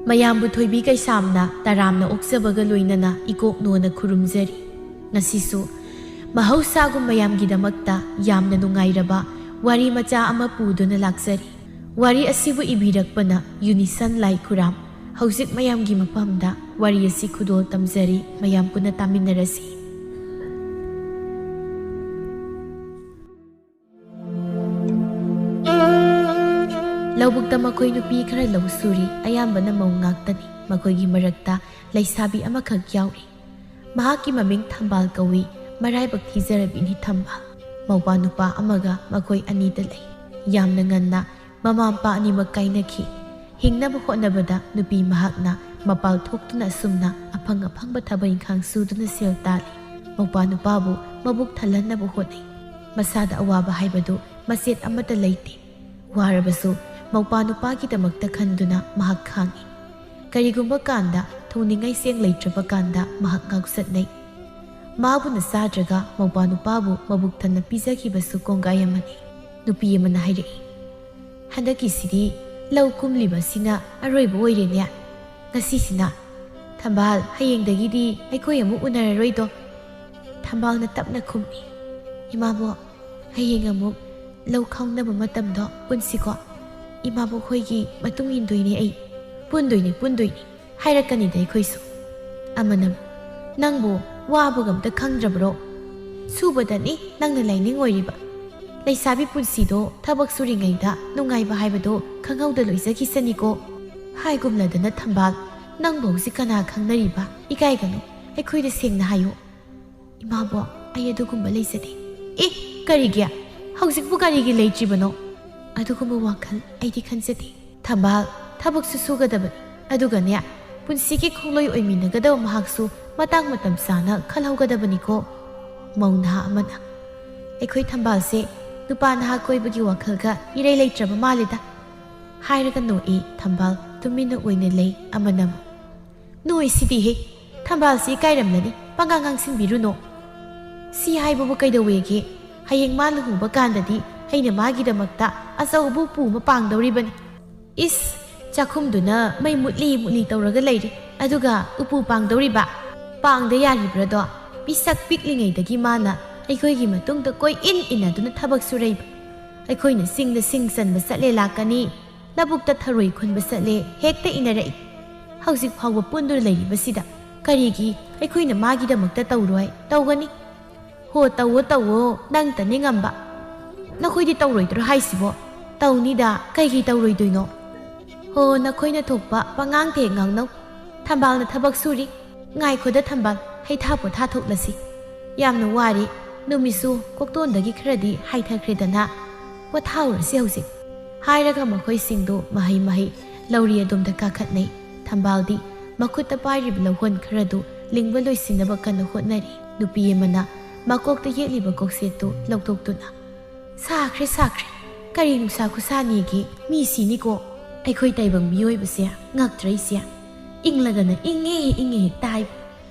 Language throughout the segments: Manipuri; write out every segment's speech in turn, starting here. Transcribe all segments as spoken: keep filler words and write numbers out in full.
ꯃꯌꯥꯝꯕꯨ ꯊꯣꯏꯕꯤ ꯀꯩꯁꯥꯝꯅ ꯇꯔꯥꯝꯅ ꯑꯣꯛꯆꯕꯒ ꯂꯣꯏꯅꯅ ꯏꯀꯣꯛꯅꯣꯅ ꯈꯨꯔꯨꯝꯖꯔꯤ꯫ ꯉꯁꯤꯁꯨ ꯃꯍꯧꯁꯥꯒꯨꯝ ꯃꯌꯥꯝꯒꯤꯗꯃꯛꯇ ꯌꯥꯝꯅ ꯅꯨꯡꯉꯥꯏꯔꯕ ꯋꯥꯔꯤ ꯃꯆꯥ ꯑꯃ ꯄꯨꯗꯨꯅ ꯂꯥꯛꯆꯔꯤ꯫ ꯋꯥꯔꯤ ꯑꯁꯤꯕꯨ ꯏꯕꯤꯔꯛꯄꯅ ꯌꯨꯅꯤꯁꯟ ꯂꯥꯏ ꯈꯨꯔꯥꯝ꯫ ꯍꯧꯖꯤꯛ ꯃꯌꯥꯝꯒꯤ ꯃꯐꯝꯗ ꯋꯥꯔꯤ ꯑꯁꯤ ꯈꯨꯗꯣꯜ ꯇꯝꯖꯔꯤ, ꯃꯌꯥꯝ ꯄꯨꯟꯅ ꯇꯥꯃꯤꯟꯅꯔꯁꯤ꯫ ꯂꯧꯕꯨꯛꯇ ꯃꯈꯣꯏ ꯅꯨꯄꯤ ꯈꯔ ꯂꯧ ꯁꯨꯔꯤ꯫ ꯑꯌꯥꯝꯕꯅ ꯃꯧ ꯉꯥꯛꯇꯅꯤ꯫ ꯃꯈꯣꯏꯒꯤ ꯃꯔꯛꯇ ꯂꯩꯁꯥꯕꯤ ꯑꯃꯈꯛ ꯌꯥꯎꯔꯤ꯫ ꯃꯍꯥꯛꯀꯤ ꯃꯃꯤꯡ ꯊꯝꯕꯥꯜ ꯀꯧꯏ꯫ ꯃꯔꯥꯏꯕꯛ ꯊꯤꯖꯔꯕꯤꯅꯤ ꯊꯝꯕꯥꯜ꯫ ꯃꯧꯄꯥ ꯅꯨꯄꯥ ꯑꯃꯒ ꯃꯈꯣꯏ ꯑꯅꯤꯗ ꯂꯩ꯫ ꯌꯥꯝꯅ ꯉꯟꯅ ꯃꯃꯥ ꯃꯄꯥ ꯑꯅꯤꯃꯛ ꯀꯥꯏꯅꯈꯤ꯫ ꯍꯤꯡꯅꯕ ꯍꯣꯠꯅꯕꯗ ꯅꯨꯄꯤ ꯃꯍꯥꯛꯅ ꯃꯄꯥꯜ ꯊꯣꯛꯇꯨꯅ ꯑꯁꯨꯝꯅ ꯑꯐꯪ ꯑꯐꯪꯕ ꯊꯕꯛ ꯏꯪꯈꯥꯡ ꯁꯨꯗꯨꯅ ꯁꯦꯜ ꯇꯥꯜꯂꯤ꯫ ꯃꯧꯄꯥ ꯅꯨꯄꯥꯕꯨ ꯃꯕꯨꯛ ꯊꯜꯍꯟꯅꯕ ꯍꯣꯠꯅꯩ꯫ ꯃꯁꯥꯗ ꯑꯋꯥꯕ ꯍꯥꯏꯕꯗꯨ ꯃꯆꯦꯠ ꯑꯃꯠꯇ ꯂꯩꯇꯦ꯫ ꯋꯥꯔꯕꯁꯨ ꯃꯧꯄꯥ ꯅꯨꯄꯥꯒꯤꯗꯃꯛꯇ ꯈꯟꯗꯨꯅ ꯃꯍꯥꯛ ꯈꯥꯡꯏ꯫ ꯀꯔꯤꯒꯨꯝꯕ ꯀꯥꯟꯗ ꯊꯣꯡꯅꯤꯡꯉꯥꯏ ꯆꯦꯡ ꯂꯩꯇ꯭ꯔꯕ ꯀꯥꯟꯗ ꯃꯍꯥꯛ ꯉꯥꯎꯆꯠꯅꯩ꯫ ꯃꯥꯕꯨꯅ ꯆꯥꯗ꯭ꯔꯒ ꯃꯧꯄꯥ ꯅꯨꯄꯥꯕꯨ ꯃꯕꯨꯛ ꯊꯟꯅ ꯄꯤꯖꯈꯤꯕꯁꯨ ꯀꯣꯡꯒꯥꯏ ꯑꯃꯅꯤ꯫ ꯅꯨꯄꯤ ꯑꯃꯅ ꯍꯥꯏꯔꯛꯏ, "ꯍꯟꯗꯛꯀꯤꯁꯤꯗꯤ ꯂꯧ ꯀꯨꯝꯂꯤꯕ ꯑꯁꯤꯅ ꯑꯔꯣꯏꯕ ꯑꯣꯏꯔꯦꯅꯦ꯫ ꯉꯁꯤꯁꯤꯅ꯫ ꯊꯝꯕꯥꯜ, ꯍꯌꯦꯡꯗꯒꯤꯗꯤ ꯑꯩꯈꯣꯏ ꯑꯃꯨꯛ ꯎꯅꯔꯔꯣꯏꯗꯣ꯫" ꯊꯝꯕꯥꯜꯅ ꯇꯞꯅ ꯈꯨꯝꯃꯤ, "ꯏꯃꯥꯕꯣꯛ, ꯍꯌꯦꯡ ꯑꯃꯨꯛ ꯂꯧ ꯈꯥꯎꯅꯕ ꯃꯇꯝꯗꯣ ꯄꯨꯟꯁꯤꯀꯣ꯫ ꯏꯃꯥꯕꯣꯛ ꯍꯣꯏꯒꯤ ꯃꯇꯨꯡ ꯏꯟꯗꯣꯏꯅꯦ ꯑꯩ꯫ ꯄꯨꯟꯗꯣꯏꯅꯦ, ꯄꯨꯟꯗꯣꯏꯅꯦ꯫ ꯍꯥꯏꯔꯛꯀꯅꯤꯗ ꯑꯩꯈꯣꯏꯁꯨ꯫" ꯑꯃꯅ, "ꯅꯪꯕꯨ ꯋꯥꯕꯒ ꯑꯝꯇ ꯈꯪꯗ꯭ꯔꯕ꯭ꯔꯣ? ꯁꯨꯕꯗꯅꯤ ꯅꯪꯅ ꯂꯥꯏꯅꯤꯡ ꯑꯣꯏꯔꯤꯕ꯫ ꯂꯩꯁꯥꯕꯤ ꯄꯨꯟꯁꯤꯗꯣ ꯊꯕꯛ ꯁꯨꯔꯤꯉꯩꯗ ꯅꯨꯡꯉꯥꯏꯕ ꯍꯥꯏꯕꯗꯣ ꯈꯪꯍꯧꯗ ꯂꯣꯏꯖꯈꯤꯁꯅꯤꯀꯣ꯫ ꯍꯥꯏꯒꯨꯝꯂꯗꯅ ꯊꯝꯕꯥꯜ, ꯅꯪꯕꯨ ꯍꯧꯖꯤꯛ ꯀꯅꯥ ꯈꯪꯅꯔꯤꯕ? ꯏꯀꯥꯏꯒꯅꯨ, ꯑꯩꯈꯣꯏꯗ ꯁꯦꯡꯅ ꯍꯥꯏꯌꯨ꯫" "ꯏꯃꯥꯕꯣꯛ, ꯑꯩ ꯑꯗꯨꯒꯨꯝꯕ ꯂꯩꯖꯗꯦ꯫" "ꯑꯦ, ꯀꯔꯤꯒꯤ? ꯍꯧꯖꯤꯛꯄꯨ ꯀꯔꯤꯒꯤ ꯂꯩꯇ꯭ꯔꯤꯕꯅꯣ?" "ꯑꯗꯨꯒꯨꯝꯕ ꯋꯥꯈꯜ ꯑꯩꯗꯤ ꯈꯟꯖꯗꯦ꯫ ꯊꯝꯕꯥꯜ, ꯊꯕꯛꯁꯨ ꯁꯨꯒꯗꯕꯅꯤ꯫ ꯑꯗꯨꯒꯅꯦ, ꯄꯨꯟꯁꯤꯒꯤ ꯈꯣꯡꯂꯣꯏ ꯑꯣꯏꯃꯤꯟꯅꯒꯗꯕ ꯃꯍꯥꯛꯁꯨ ꯃꯇꯥꯡ ꯃꯇꯝ ꯆꯥꯅ ꯈꯜꯍꯧꯒꯗꯕꯅꯤꯀꯣ꯫" ꯃꯧ ꯅꯍꯥ ꯑꯃꯅ, "ꯑꯩꯈꯣꯏ ꯊꯝꯕꯥꯜꯁꯦ ꯅꯨꯄꯥ ꯅꯍꯥ ꯀꯣꯏꯕꯒꯤ ꯋꯥꯈꯜꯒ ꯏꯔꯩ ꯂꯩꯇ꯭ꯔꯕ ꯃꯥꯜꯂꯦꯗ꯫" ꯍꯥꯏꯔꯒ ꯅꯣꯛꯏ꯫ ꯊꯝꯕꯥꯜ ꯇꯨꯃꯤꯟꯅ ꯑꯣꯏꯅ ꯂꯩ꯫ ꯑꯃꯅ ꯑꯃꯨꯛ, "ꯅꯣꯏꯁꯤꯗꯤ ꯍꯦ, ꯊꯝꯕꯥꯜꯁꯤ ꯏꯀꯥꯏꯔꯝꯂꯅꯤ, ꯄꯉꯥꯡ ꯉꯥꯡꯁꯤꯟꯕꯤꯔꯨꯅꯣ꯫" "ꯁꯤ ꯍꯥꯏꯕꯕꯨ ꯀꯩꯗꯧꯋꯦꯒꯦ? ꯍꯌꯦꯡ ꯃꯥ ꯂꯨꯍꯣꯡꯕ ꯀꯥꯟꯗꯗꯤ ꯑꯩꯅ ꯃꯥꯒꯤꯗꯃꯛꯇ ꯑꯆꯧꯕ ꯎꯄꯨ ꯑꯃ ꯄꯥꯡꯗꯧꯔꯤꯕꯅꯤ꯫ ꯏꯁ, ꯆꯥꯛꯈꯨꯝꯗꯨꯅ ꯃꯩ ꯃꯨꯠꯂꯤ ꯃꯨꯠꯂꯤ ꯇꯧꯔꯒ ꯂꯩꯔꯤ, ꯑꯗꯨꯒ ꯎꯄꯨ ꯄꯥꯡꯗꯧꯔꯤꯕ? ꯄꯥꯡꯗ ꯌꯥꯔꯤꯕ꯭ꯔꯥꯗꯣ? ꯄꯤꯁꯛ ꯄꯤꯛꯂꯤꯉꯩꯗꯒꯤ ꯃꯥꯅ ꯑꯩꯈꯣꯏꯒꯤ ꯃꯇꯨꯡꯗ ꯀꯣꯏ ꯏꯟ ꯏꯟꯅꯗꯨꯅ ꯊꯕꯛ ꯁꯨꯔꯛꯏꯕ꯫ ꯑꯩꯈꯣꯏꯅ ꯆꯤꯡꯗ ꯁꯤꯡ ꯆꯟꯕ ꯆꯠꯂꯦ ꯂꯥꯛꯀꯅꯤ, ꯂꯧꯕꯨꯛꯇ ꯊꯔꯣꯏ ꯈꯨꯟꯕ ꯆꯠꯂꯦ ꯍꯦꯛꯇ ꯏꯟꯅꯔꯛꯏ꯫ ꯍꯧꯖꯤꯛ ꯐꯥꯎꯕ ꯄꯨꯟꯗꯨꯅ ꯂꯩꯔꯤꯕꯁꯤꯗ ꯀꯔꯤꯒꯤ ꯑꯩꯈꯣꯏꯅ ꯃꯥꯒꯤꯗꯃꯛꯇ ꯇꯧꯔꯣꯏ? ꯇꯧꯒꯅꯤ꯫ ꯍꯣ, ꯇꯧꯋꯣ, ꯇꯧꯋꯣ, ꯅꯪꯇꯅꯤ ꯉꯝꯕ꯫ ꯅꯈꯣꯏꯗꯤ ꯇꯧꯔꯣꯏꯗ꯭ꯔꯣ ꯍꯥꯏꯁꯤꯕꯣ? ꯇꯧꯅꯤꯗ, ꯀꯩꯒꯤ ꯇꯧꯔꯣꯏꯗꯣꯏꯅꯣ? ꯍꯣ, ꯅꯈꯣꯏꯅ ꯊꯣꯛꯄ ꯄꯉꯥꯡꯇ ꯍꯦꯛ ꯉꯥꯡꯅꯧ꯫ ꯊꯝꯕꯥꯜꯅ ꯊꯕꯛ ꯁꯨꯔꯤ꯫ ꯉꯥꯏꯈꯣꯗ ꯊꯝꯕꯥꯜ, ꯍꯩꯊꯥ ꯄꯣꯊꯥ ꯊꯣꯛꯂꯁꯤ꯫ ꯌꯥꯝꯅ ꯋꯥꯔꯦ, ꯅꯨꯃꯤꯠꯁꯨ ꯀꯣꯛꯇꯣꯟꯗꯒꯤ ꯈꯔꯗꯤ ꯍꯥꯏꯊꯈ꯭ꯔꯦꯗꯅ꯫ ꯄꯣꯊꯥꯍꯧꯔꯁꯤ ꯍꯧꯖꯤꯛ꯫ ꯍꯥꯏꯔꯒ ꯃꯈꯣꯏꯁꯤꯡꯗꯨ ꯃꯍꯩ ꯃꯍꯩ ꯂꯧꯔꯤ ꯑꯗꯣꯝꯗ ꯀꯥꯈꯠꯅꯩ꯫ ꯊꯝꯕꯥꯜꯗꯤ ꯃꯈꯨꯠꯇ ꯄꯥꯏꯔꯤꯕ ꯂꯧꯍꯣꯟ ꯈꯔꯗꯨ ꯂꯤꯡꯕ ꯂꯣꯏꯁꯤꯟꯅꯕ ꯀꯟꯅ ꯍꯣꯠꯅꯔꯤ꯫ ꯅꯨꯄꯤ ꯑꯃꯅ ꯃꯀꯣꯛꯇ ꯌꯦꯠꯂꯤꯕ ꯀꯣꯛꯁꯦꯠꯇꯨ ꯂꯧꯊꯣꯛꯇꯨꯅ, "ꯁꯥꯈ꯭ꯔꯦ, ꯁꯥꯈ꯭ꯔꯦ꯫ ꯀꯔꯤ ꯅꯨꯡꯁꯥ ꯈꯨꯁꯥꯅꯤꯒꯦ? ꯃꯤ ꯁꯤꯅꯤꯀꯣ꯫ ꯑꯩꯈꯣꯏ ꯇꯥꯏꯕꯪ ꯃꯤꯑꯣꯏꯕꯁꯦ ꯉꯛꯇ꯭ꯔ ꯏꯆꯦ? ꯏꯪꯂꯒꯅ ꯏꯪꯉꯦ, ꯏꯪꯉꯦ ꯍꯦꯛꯇ ꯍꯥꯏꯕ꯫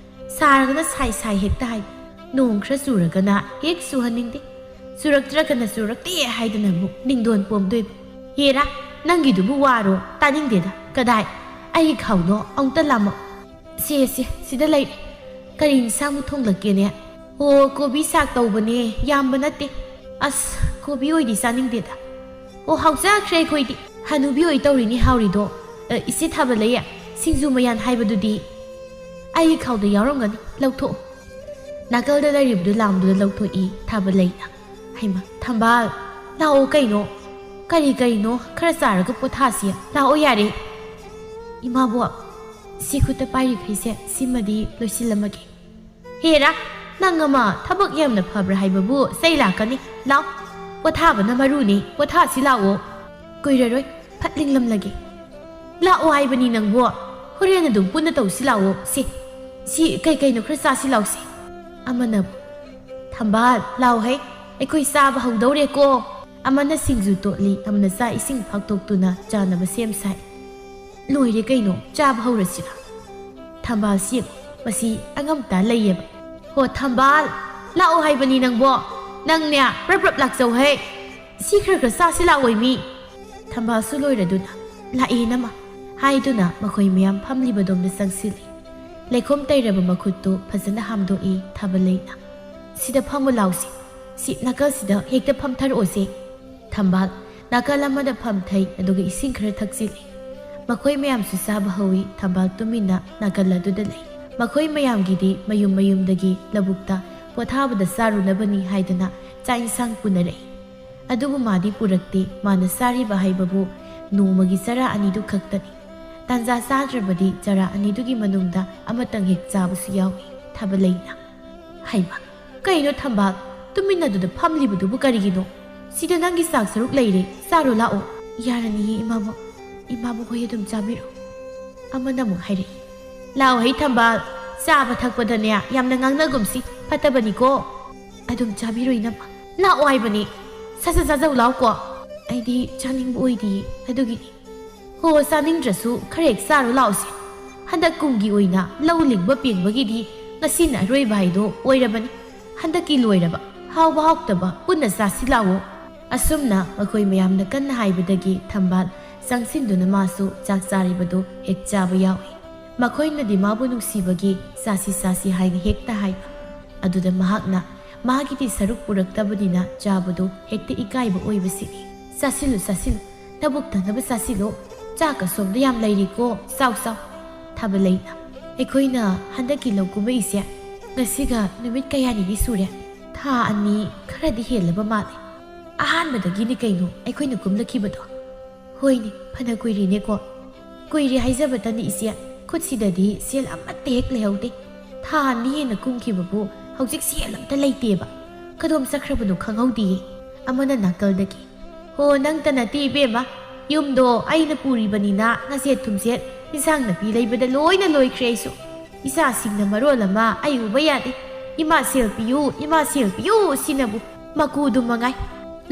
ꯁꯥꯔꯒꯅ ꯁꯥꯏ, ꯁꯥꯏ ꯍꯦꯛꯇ ꯍꯥꯏꯕ꯫ ꯅꯣꯡ ꯈꯔ ꯆꯨꯔꯒꯅ ꯍꯦꯛ ꯆꯨꯍꯟꯅꯤꯡꯗꯦ꯫ ꯆꯨꯔꯛꯇ꯭ꯔꯒꯅ ꯆꯨꯔꯛꯇꯦ ꯍꯥꯏꯗꯅ ꯑꯃꯨꯛ ꯅꯤꯡꯗꯣꯟ ꯄꯣꯝꯗꯣꯏꯕ꯫ ꯍꯦꯔꯥ, ꯅꯪꯒꯤꯗꯨꯕꯨ ꯋꯥꯔꯣ? ꯇꯥꯅꯤꯡꯗꯦꯗ꯫ ꯀꯗꯥꯏ? ꯑꯩꯒꯤ ꯈꯥꯎꯗꯣ ꯑꯃꯨꯛꯇ ꯂꯥꯝꯃꯛ-" "ꯁꯦ, ꯁꯦ, ꯁꯤꯗ ꯂꯩꯔꯦ꯫ ꯀꯔꯤ ꯏꯟꯁꯥꯡꯕꯨ ꯊꯣꯡꯂꯛꯀꯦꯅꯦ? ꯑꯣ, ꯀꯣꯕꯤ ꯁꯥꯛ ꯇꯧꯕꯅꯦ, ꯌꯥꯝꯕ ꯅꯠꯇꯦ꯫ ꯑꯁ, ꯀꯣꯕꯤ ꯑꯣꯏꯗꯤ ꯆꯥꯅꯤꯡꯗꯦꯗ꯫ ꯑꯣ, ꯍꯥꯎꯖꯈ꯭ꯔꯦ ꯑꯩꯈꯣꯏꯗꯤ꯫ ꯍꯅꯨꯕꯤ ꯑꯣꯏ ꯇꯧꯔꯤꯅꯤ ꯍꯥꯎꯔꯤꯗꯣ꯫ ꯑ, ꯏꯆꯦ ꯊꯥꯕꯂꯩ, ꯁꯤꯡꯖꯨ ꯃꯌꯥꯟ ꯍꯥꯏꯕꯗꯨꯗꯤ?" "ꯑꯩꯒꯤ ꯈꯥꯎꯗ ꯌꯥꯎꯔꯝꯒꯅꯤ, ꯂꯧꯊꯣꯛꯑꯣ꯫" ꯅꯥꯀꯜꯗ ꯂꯩꯔꯤꯕꯗꯨ ꯂꯥꯝꯗꯨꯅ ꯂꯧꯊꯣꯛꯏ ꯊꯥꯕꯂꯩꯅ꯫ "ꯍꯩꯃꯥ, ꯊꯝꯕꯥꯜ, ꯂꯥꯛꯑꯣ ꯀꯩꯅꯣ꯫ ꯀꯔꯤ ꯀꯔꯤꯅꯣ ꯈꯔ ꯆꯥꯔꯒ ꯄꯣꯊꯥꯁꯤ꯫ ꯂꯥꯛꯑꯣ ꯌꯥꯔꯦ꯫" "ꯏꯃꯥꯕꯣꯛ, ꯁꯤ ꯈꯨꯠꯇ ꯄꯥꯏꯔꯤꯈꯩꯁꯦ ꯁꯤꯃꯗꯤ ꯂꯣꯏꯁꯤꯜꯂꯝꯃꯒꯦ꯫" "ꯍꯦꯔꯥ, ꯅꯪ ꯑꯃ ꯊꯕꯛ ꯌꯥꯝꯅ ꯐꯕ꯭ꯔꯥ ꯍꯥꯏꯕꯕꯨ ꯆꯩ ꯂꯥꯛꯀꯅꯤ꯫ ꯂꯥꯛ, ꯄꯣꯊꯥꯕꯅ ꯃꯔꯨꯅꯤ, ꯄꯣꯊꯥꯁꯤ ꯂꯥꯛꯑꯣ꯫" "ꯀꯨꯏꯔꯔꯣꯏ, ꯐꯠ ꯂꯤꯡꯂꯝꯂꯒꯦ꯫" "ꯂꯥꯛꯑꯣ ꯍꯥꯏꯕꯅꯤ ꯅꯪꯕꯨ, ꯍꯣꯔꯦꯟ ꯑꯗꯨꯝ ꯄꯨꯟꯅ ꯇꯧꯁꯤ ꯂꯥꯛꯑꯣ꯫ ꯁꯤ, ꯁꯤ ꯀꯩ ꯀꯩꯅꯣ ꯈꯔ ꯆꯥꯁꯤ ꯂꯥꯛꯑꯣꯁꯦ꯫" ꯑꯃꯅ, "ꯊꯝꯕꯥꯜ, ꯂꯥꯛꯑꯣꯍꯦ, ꯑꯩꯈꯣꯏ ꯆꯥꯕ ꯍꯧꯗꯧꯔꯦꯀꯣ꯫" ꯑꯃꯅ ꯁꯤꯡꯖꯨ ꯇꯣꯠꯂꯤ, ꯑꯃꯅ ꯆꯥꯛ ꯏꯁꯤꯡ ꯐꯥꯛꯇꯣꯛꯇꯨꯅ ꯆꯥꯅꯕ ꯁꯦꯝ ꯁꯥꯏ꯫ "ꯂꯣꯏꯔꯦ ꯀꯩꯅꯣ, ꯆꯥꯕ ꯍꯧꯔꯁꯤꯔ?" ꯊꯝꯕꯥꯜ ꯁꯤ ꯃꯁꯤ ꯑꯉꯝꯇ ꯂꯩꯌꯦꯕ꯫ "ꯍꯣ ꯊꯝꯕꯥꯜ, "ꯂꯥꯛꯑꯣ ꯍꯥꯏꯕꯅꯤ ꯅꯪꯕꯣ꯫ ꯅꯪꯅꯦ ꯄ꯭ꯔꯞ ꯄ꯭ꯔꯞ ꯂꯥꯛꯆꯧ ꯍꯩ꯫ ꯁꯤ ꯈꯔ ꯈꯔ ꯆꯥꯁꯤ ꯂꯥꯛꯑꯣꯏ ꯃꯤ꯫" ꯊꯝꯕꯥꯜꯁꯨ ꯂꯣꯏꯔꯗꯨꯅ, "ꯂꯥꯛꯑꯦ ꯏꯅꯝꯃ" ꯍꯥꯏꯗꯨꯅ ꯃꯈꯣꯏ ꯃꯌꯥꯝ ꯐꯝꯂꯤꯕꯗꯣꯝꯗ ꯆꯪꯁꯤꯜꯂꯤ꯫ ꯂꯩꯈꯣꯝ ꯇꯩꯔꯕ ꯃꯈꯨꯠꯇꯨ ꯐꯖꯅ ꯍꯥꯝꯗꯣꯛꯏ ꯊꯥꯕꯜꯂꯩꯅ꯫ "ꯁꯤꯗ ꯐꯝꯃꯨ ꯂꯥꯎꯁꯤ꯫ ꯁꯤ ꯅꯥꯀꯜꯁꯤꯗ ꯍꯦꯛꯇ ꯐꯝꯊꯔꯛꯑꯣꯁꯦ꯫" ꯊꯝꯕꯥꯜ ꯅꯥꯀꯜ ꯑꯃꯗ ꯐꯝꯊꯩ, ꯑꯗꯨꯒ ꯏꯁꯤꯡ ꯈꯔ ꯊꯛꯆꯤꯜꯂꯤ꯫ ꯃꯈꯣꯏ ꯃꯌꯥꯝꯁꯨ ꯆꯥꯕ ꯍꯧꯏ꯫ ꯊꯝꯕꯥꯜ ꯇꯨꯃꯤꯟꯅ ꯅꯥꯀꯜ ꯑꯗꯨꯗ ꯂꯩ꯫ ꯃꯈꯣꯏ ꯃꯌꯥꯝꯒꯤꯗꯤ ꯃꯌꯨꯝ ꯃꯌꯨꯝꯗꯒꯤ ꯂꯧꯕꯨꯛꯇ ꯄꯣꯊꯥꯕꯗ ꯆꯥꯔꯨꯅꯕꯅꯤ ꯍꯥꯏꯗꯅ ꯆꯥꯛ ꯏꯟꯁꯥꯡ ꯄꯨꯅꯔꯛꯏ꯫ ꯑꯗꯨꯕꯨ ꯃꯥꯗꯤ ꯄꯨꯔꯛꯇꯦ꯫ ꯃꯥꯅ ꯆꯥꯔꯤꯕ ꯍꯥꯏꯕꯕꯨ ꯅꯣꯡꯃꯒꯤ ꯆꯔꯥ ꯑꯅꯤꯗꯨ ꯈꯛꯇꯅꯤ꯫ ꯇꯥꯟꯖꯥ ꯆꯥꯗ꯭ꯔꯕꯗꯤ ꯆꯔꯥ ꯑꯅꯤꯗꯨꯒꯤ ꯃꯅꯨꯡꯗ ꯑꯃꯇꯪ ꯍꯦꯛ ꯆꯥꯕꯁꯨ ꯌꯥꯎꯏ ꯊꯥꯕꯜꯂꯩꯅ꯫ "ꯍꯩꯃ, ꯀꯩꯅꯣ ꯊꯝꯕꯥꯜ, ꯇꯨꯃꯤꯟꯅꯗꯨꯗ ꯐꯝꯂꯤꯕꯗꯨꯕꯨ ꯀꯔꯤꯒꯤꯅꯣ? ꯁꯤꯗ ꯅꯪꯒꯤ ꯆꯥꯛ ꯁꯔꯨꯛ ꯂꯩꯔꯦ, ꯆꯥꯔꯣ ꯂꯥꯛꯑꯣ꯫" "ꯌꯥꯔꯅꯤꯌꯦ ꯏꯃꯥꯕꯣꯛ, ꯏꯃꯥꯕꯣꯛ ꯍꯣꯏ ꯑꯗꯨꯝ ꯆꯥꯕꯤꯔꯣ꯫" ꯑꯃꯅ ꯑꯃꯨꯛ ꯍꯥꯏꯔꯛꯏ꯫ "ꯂꯥꯛꯑꯣ ꯍꯩ ꯊꯝꯕꯥꯜ, ꯆꯥꯕ ꯊꯛꯄꯗꯅꯦ ꯌꯥꯝꯅ ꯉꯥꯡꯅꯒꯨꯝꯁꯤ, ꯐꯠꯇꯕꯅꯤꯀꯣ꯫" "ꯑꯗꯨꯝ ꯆꯥꯕꯤꯔꯣ ꯏꯅꯝꯃ꯫" "ꯂꯥꯛꯑꯣ ꯍꯥꯏꯕꯅꯤ, ꯁꯠ ꯁꯠ ꯆꯥꯖꯧ ꯂꯥꯛꯑꯣꯀꯣ꯫" "ꯑꯩꯗꯤ ꯆꯥꯅꯤꯡꯕ ꯑꯣꯏꯗꯤꯌꯦ, ꯑꯗꯨꯒꯤꯅꯤ꯫" "ꯍꯣ, ꯆꯥꯅꯤꯡꯗ꯭ꯔꯁꯨ ꯈꯔ ꯍꯦꯛ ꯆꯥꯔꯨ ꯂꯥꯛꯑꯣꯁꯦ꯫ ꯍꯟꯗꯛ ꯀꯨꯝꯒꯤ ꯑꯣꯏꯅ ꯂꯧ ꯂꯤꯡꯕ ꯄꯦꯡꯕꯒꯤꯗꯤ ꯉꯁꯤꯅ ꯑꯔꯣꯏꯕ ꯍꯥꯏꯗꯣ ꯑꯣꯏꯔꯕꯅꯤ꯫ ꯍꯟꯗꯛꯀꯤ ꯂꯣꯏꯔꯕ, ꯍꯥꯎꯕ ꯍꯥꯎꯇꯕ ꯄꯨꯟꯅ ꯆꯥꯁꯤ ꯂꯥꯛꯑꯣ꯫" ꯑꯁꯨꯝꯅ ꯃꯈꯣꯏ ꯃꯌꯥꯝꯅ ꯀꯟꯅ ꯍꯥꯏꯕꯗꯒꯤ ꯊꯝꯕꯥꯜ ꯆꯪꯁꯤꯟꯗꯨꯅ ꯃꯥꯁꯨ ꯆꯥꯛ ꯆꯥꯔꯤꯕꯗꯨ ꯍꯦꯛ ꯆꯥꯕ ꯌꯥꯎꯏ꯫ ꯃꯈꯣꯏꯅꯗꯤ ꯃꯥꯕꯨ ꯅꯨꯡꯁꯤꯕꯒꯤ "ꯆꯥꯁꯤ, ꯆꯥꯁꯤ" ꯍꯥꯏꯅ ꯍꯦꯛꯇ ꯍꯥꯏꯕ꯫ ꯑꯗꯨꯗ ꯃꯍꯥꯛꯅ ꯃꯥꯒꯤꯗꯤ ꯁꯔꯨꯛ ꯄꯨꯔꯛꯇꯕꯅꯤꯅ ꯆꯥꯕꯗꯨ ꯍꯦꯛꯇ ꯏꯀꯥꯏꯕ ꯑꯣꯏꯕꯁꯤꯅꯤ꯫ "ꯆꯥꯁꯤꯜꯂꯨ, ꯆꯥꯁꯤꯜꯂꯨ, ꯅꯕꯨꯛ ꯊꯟꯅꯕ ꯆꯥꯁꯤꯜꯂꯨ꯫ ꯆꯥꯛ ꯑꯁꯣꯝꯗ ꯌꯥꯝ ꯂꯩꯔꯤꯀꯣ, ꯆꯥꯎ, ꯆꯥꯎ꯫" ꯊꯥꯕꯜꯂꯩꯅ, "ꯑꯩꯈꯣꯏꯅ ꯍꯟꯗꯛꯀꯤ ꯂꯧ ꯀꯨꯝꯃꯛꯏꯁꯦ ꯉꯁꯤꯒ ꯅꯨꯃꯤꯠ ꯀꯌꯥꯅꯤꯗꯤ ꯁꯨꯔꯦ? ꯊꯥ ꯑꯅꯤ ꯈꯔꯗꯤ ꯍꯦꯜꯂꯕ ꯃꯥꯜꯂꯦ꯫ ꯑꯍꯥꯟꯕꯗꯒꯤꯅꯤ ꯀꯩꯅꯣ ꯑꯩꯈꯣꯏꯅ ꯀꯨꯝꯂꯛꯈꯤꯕꯗꯣ꯫" "ꯍꯣꯏꯅꯦ, ꯐꯅ ꯀꯨꯏꯔꯦꯅꯦꯀꯣ꯫" "ꯀꯨꯏꯔꯦ ꯍꯥꯏꯖꯕꯇꯅꯤ ꯏꯆꯦ, ꯈꯨꯠꯁꯤꯗꯗꯤ ꯁꯦꯜ ꯑꯃꯠꯇ ꯍꯦꯛ ꯂꯩꯍꯧꯗꯦ꯫ ꯊꯥ ꯑꯅꯤ ꯍꯦꯟꯅ ꯀꯨꯝꯈꯤꯕꯕꯨ ꯍꯧꯖꯤꯛ ꯁꯦꯜ ꯑꯝꯇ ꯂꯩꯇꯦꯕ꯫ ꯀꯗꯣꯝ ꯆꯠꯈ꯭ꯔꯕꯅꯣ ꯈꯪꯍꯧꯗꯤꯌꯦ꯫" ꯑꯃꯅ ꯅꯥꯀꯜꯗꯒꯤ, "ꯍꯣ, ꯅꯪꯇ ꯅꯠꯇꯦ ꯏꯕꯦꯝꯃ, ꯌꯨꯝꯗꯣ ꯑꯩꯅ ꯄꯨꯔꯤꯕꯅꯤꯅ ꯉꯆꯦꯠ ꯊꯨꯝꯆꯦꯠ, ꯏꯟꯁꯥꯡ ꯅꯥꯄꯤ ꯂꯩꯕꯗ ꯂꯣꯏꯅ ꯂꯣꯏꯈ꯭ꯔꯦ ꯑꯩꯁꯨ꯫ ꯏꯆꯥꯁꯤꯡꯅ ꯃꯔꯣꯜ ꯑꯃ ꯑꯩ ꯎꯕ ꯌꯥꯗꯦ꯫ 'ꯏꯃꯥ ꯁꯦꯜ ꯄꯤꯌꯨ, ꯏꯃꯥ ꯁꯦꯜ ꯄꯤꯌꯨ' ꯁꯤꯅꯕꯨ ꯃꯀꯨꯗꯨ ꯃꯉꯥꯏ꯫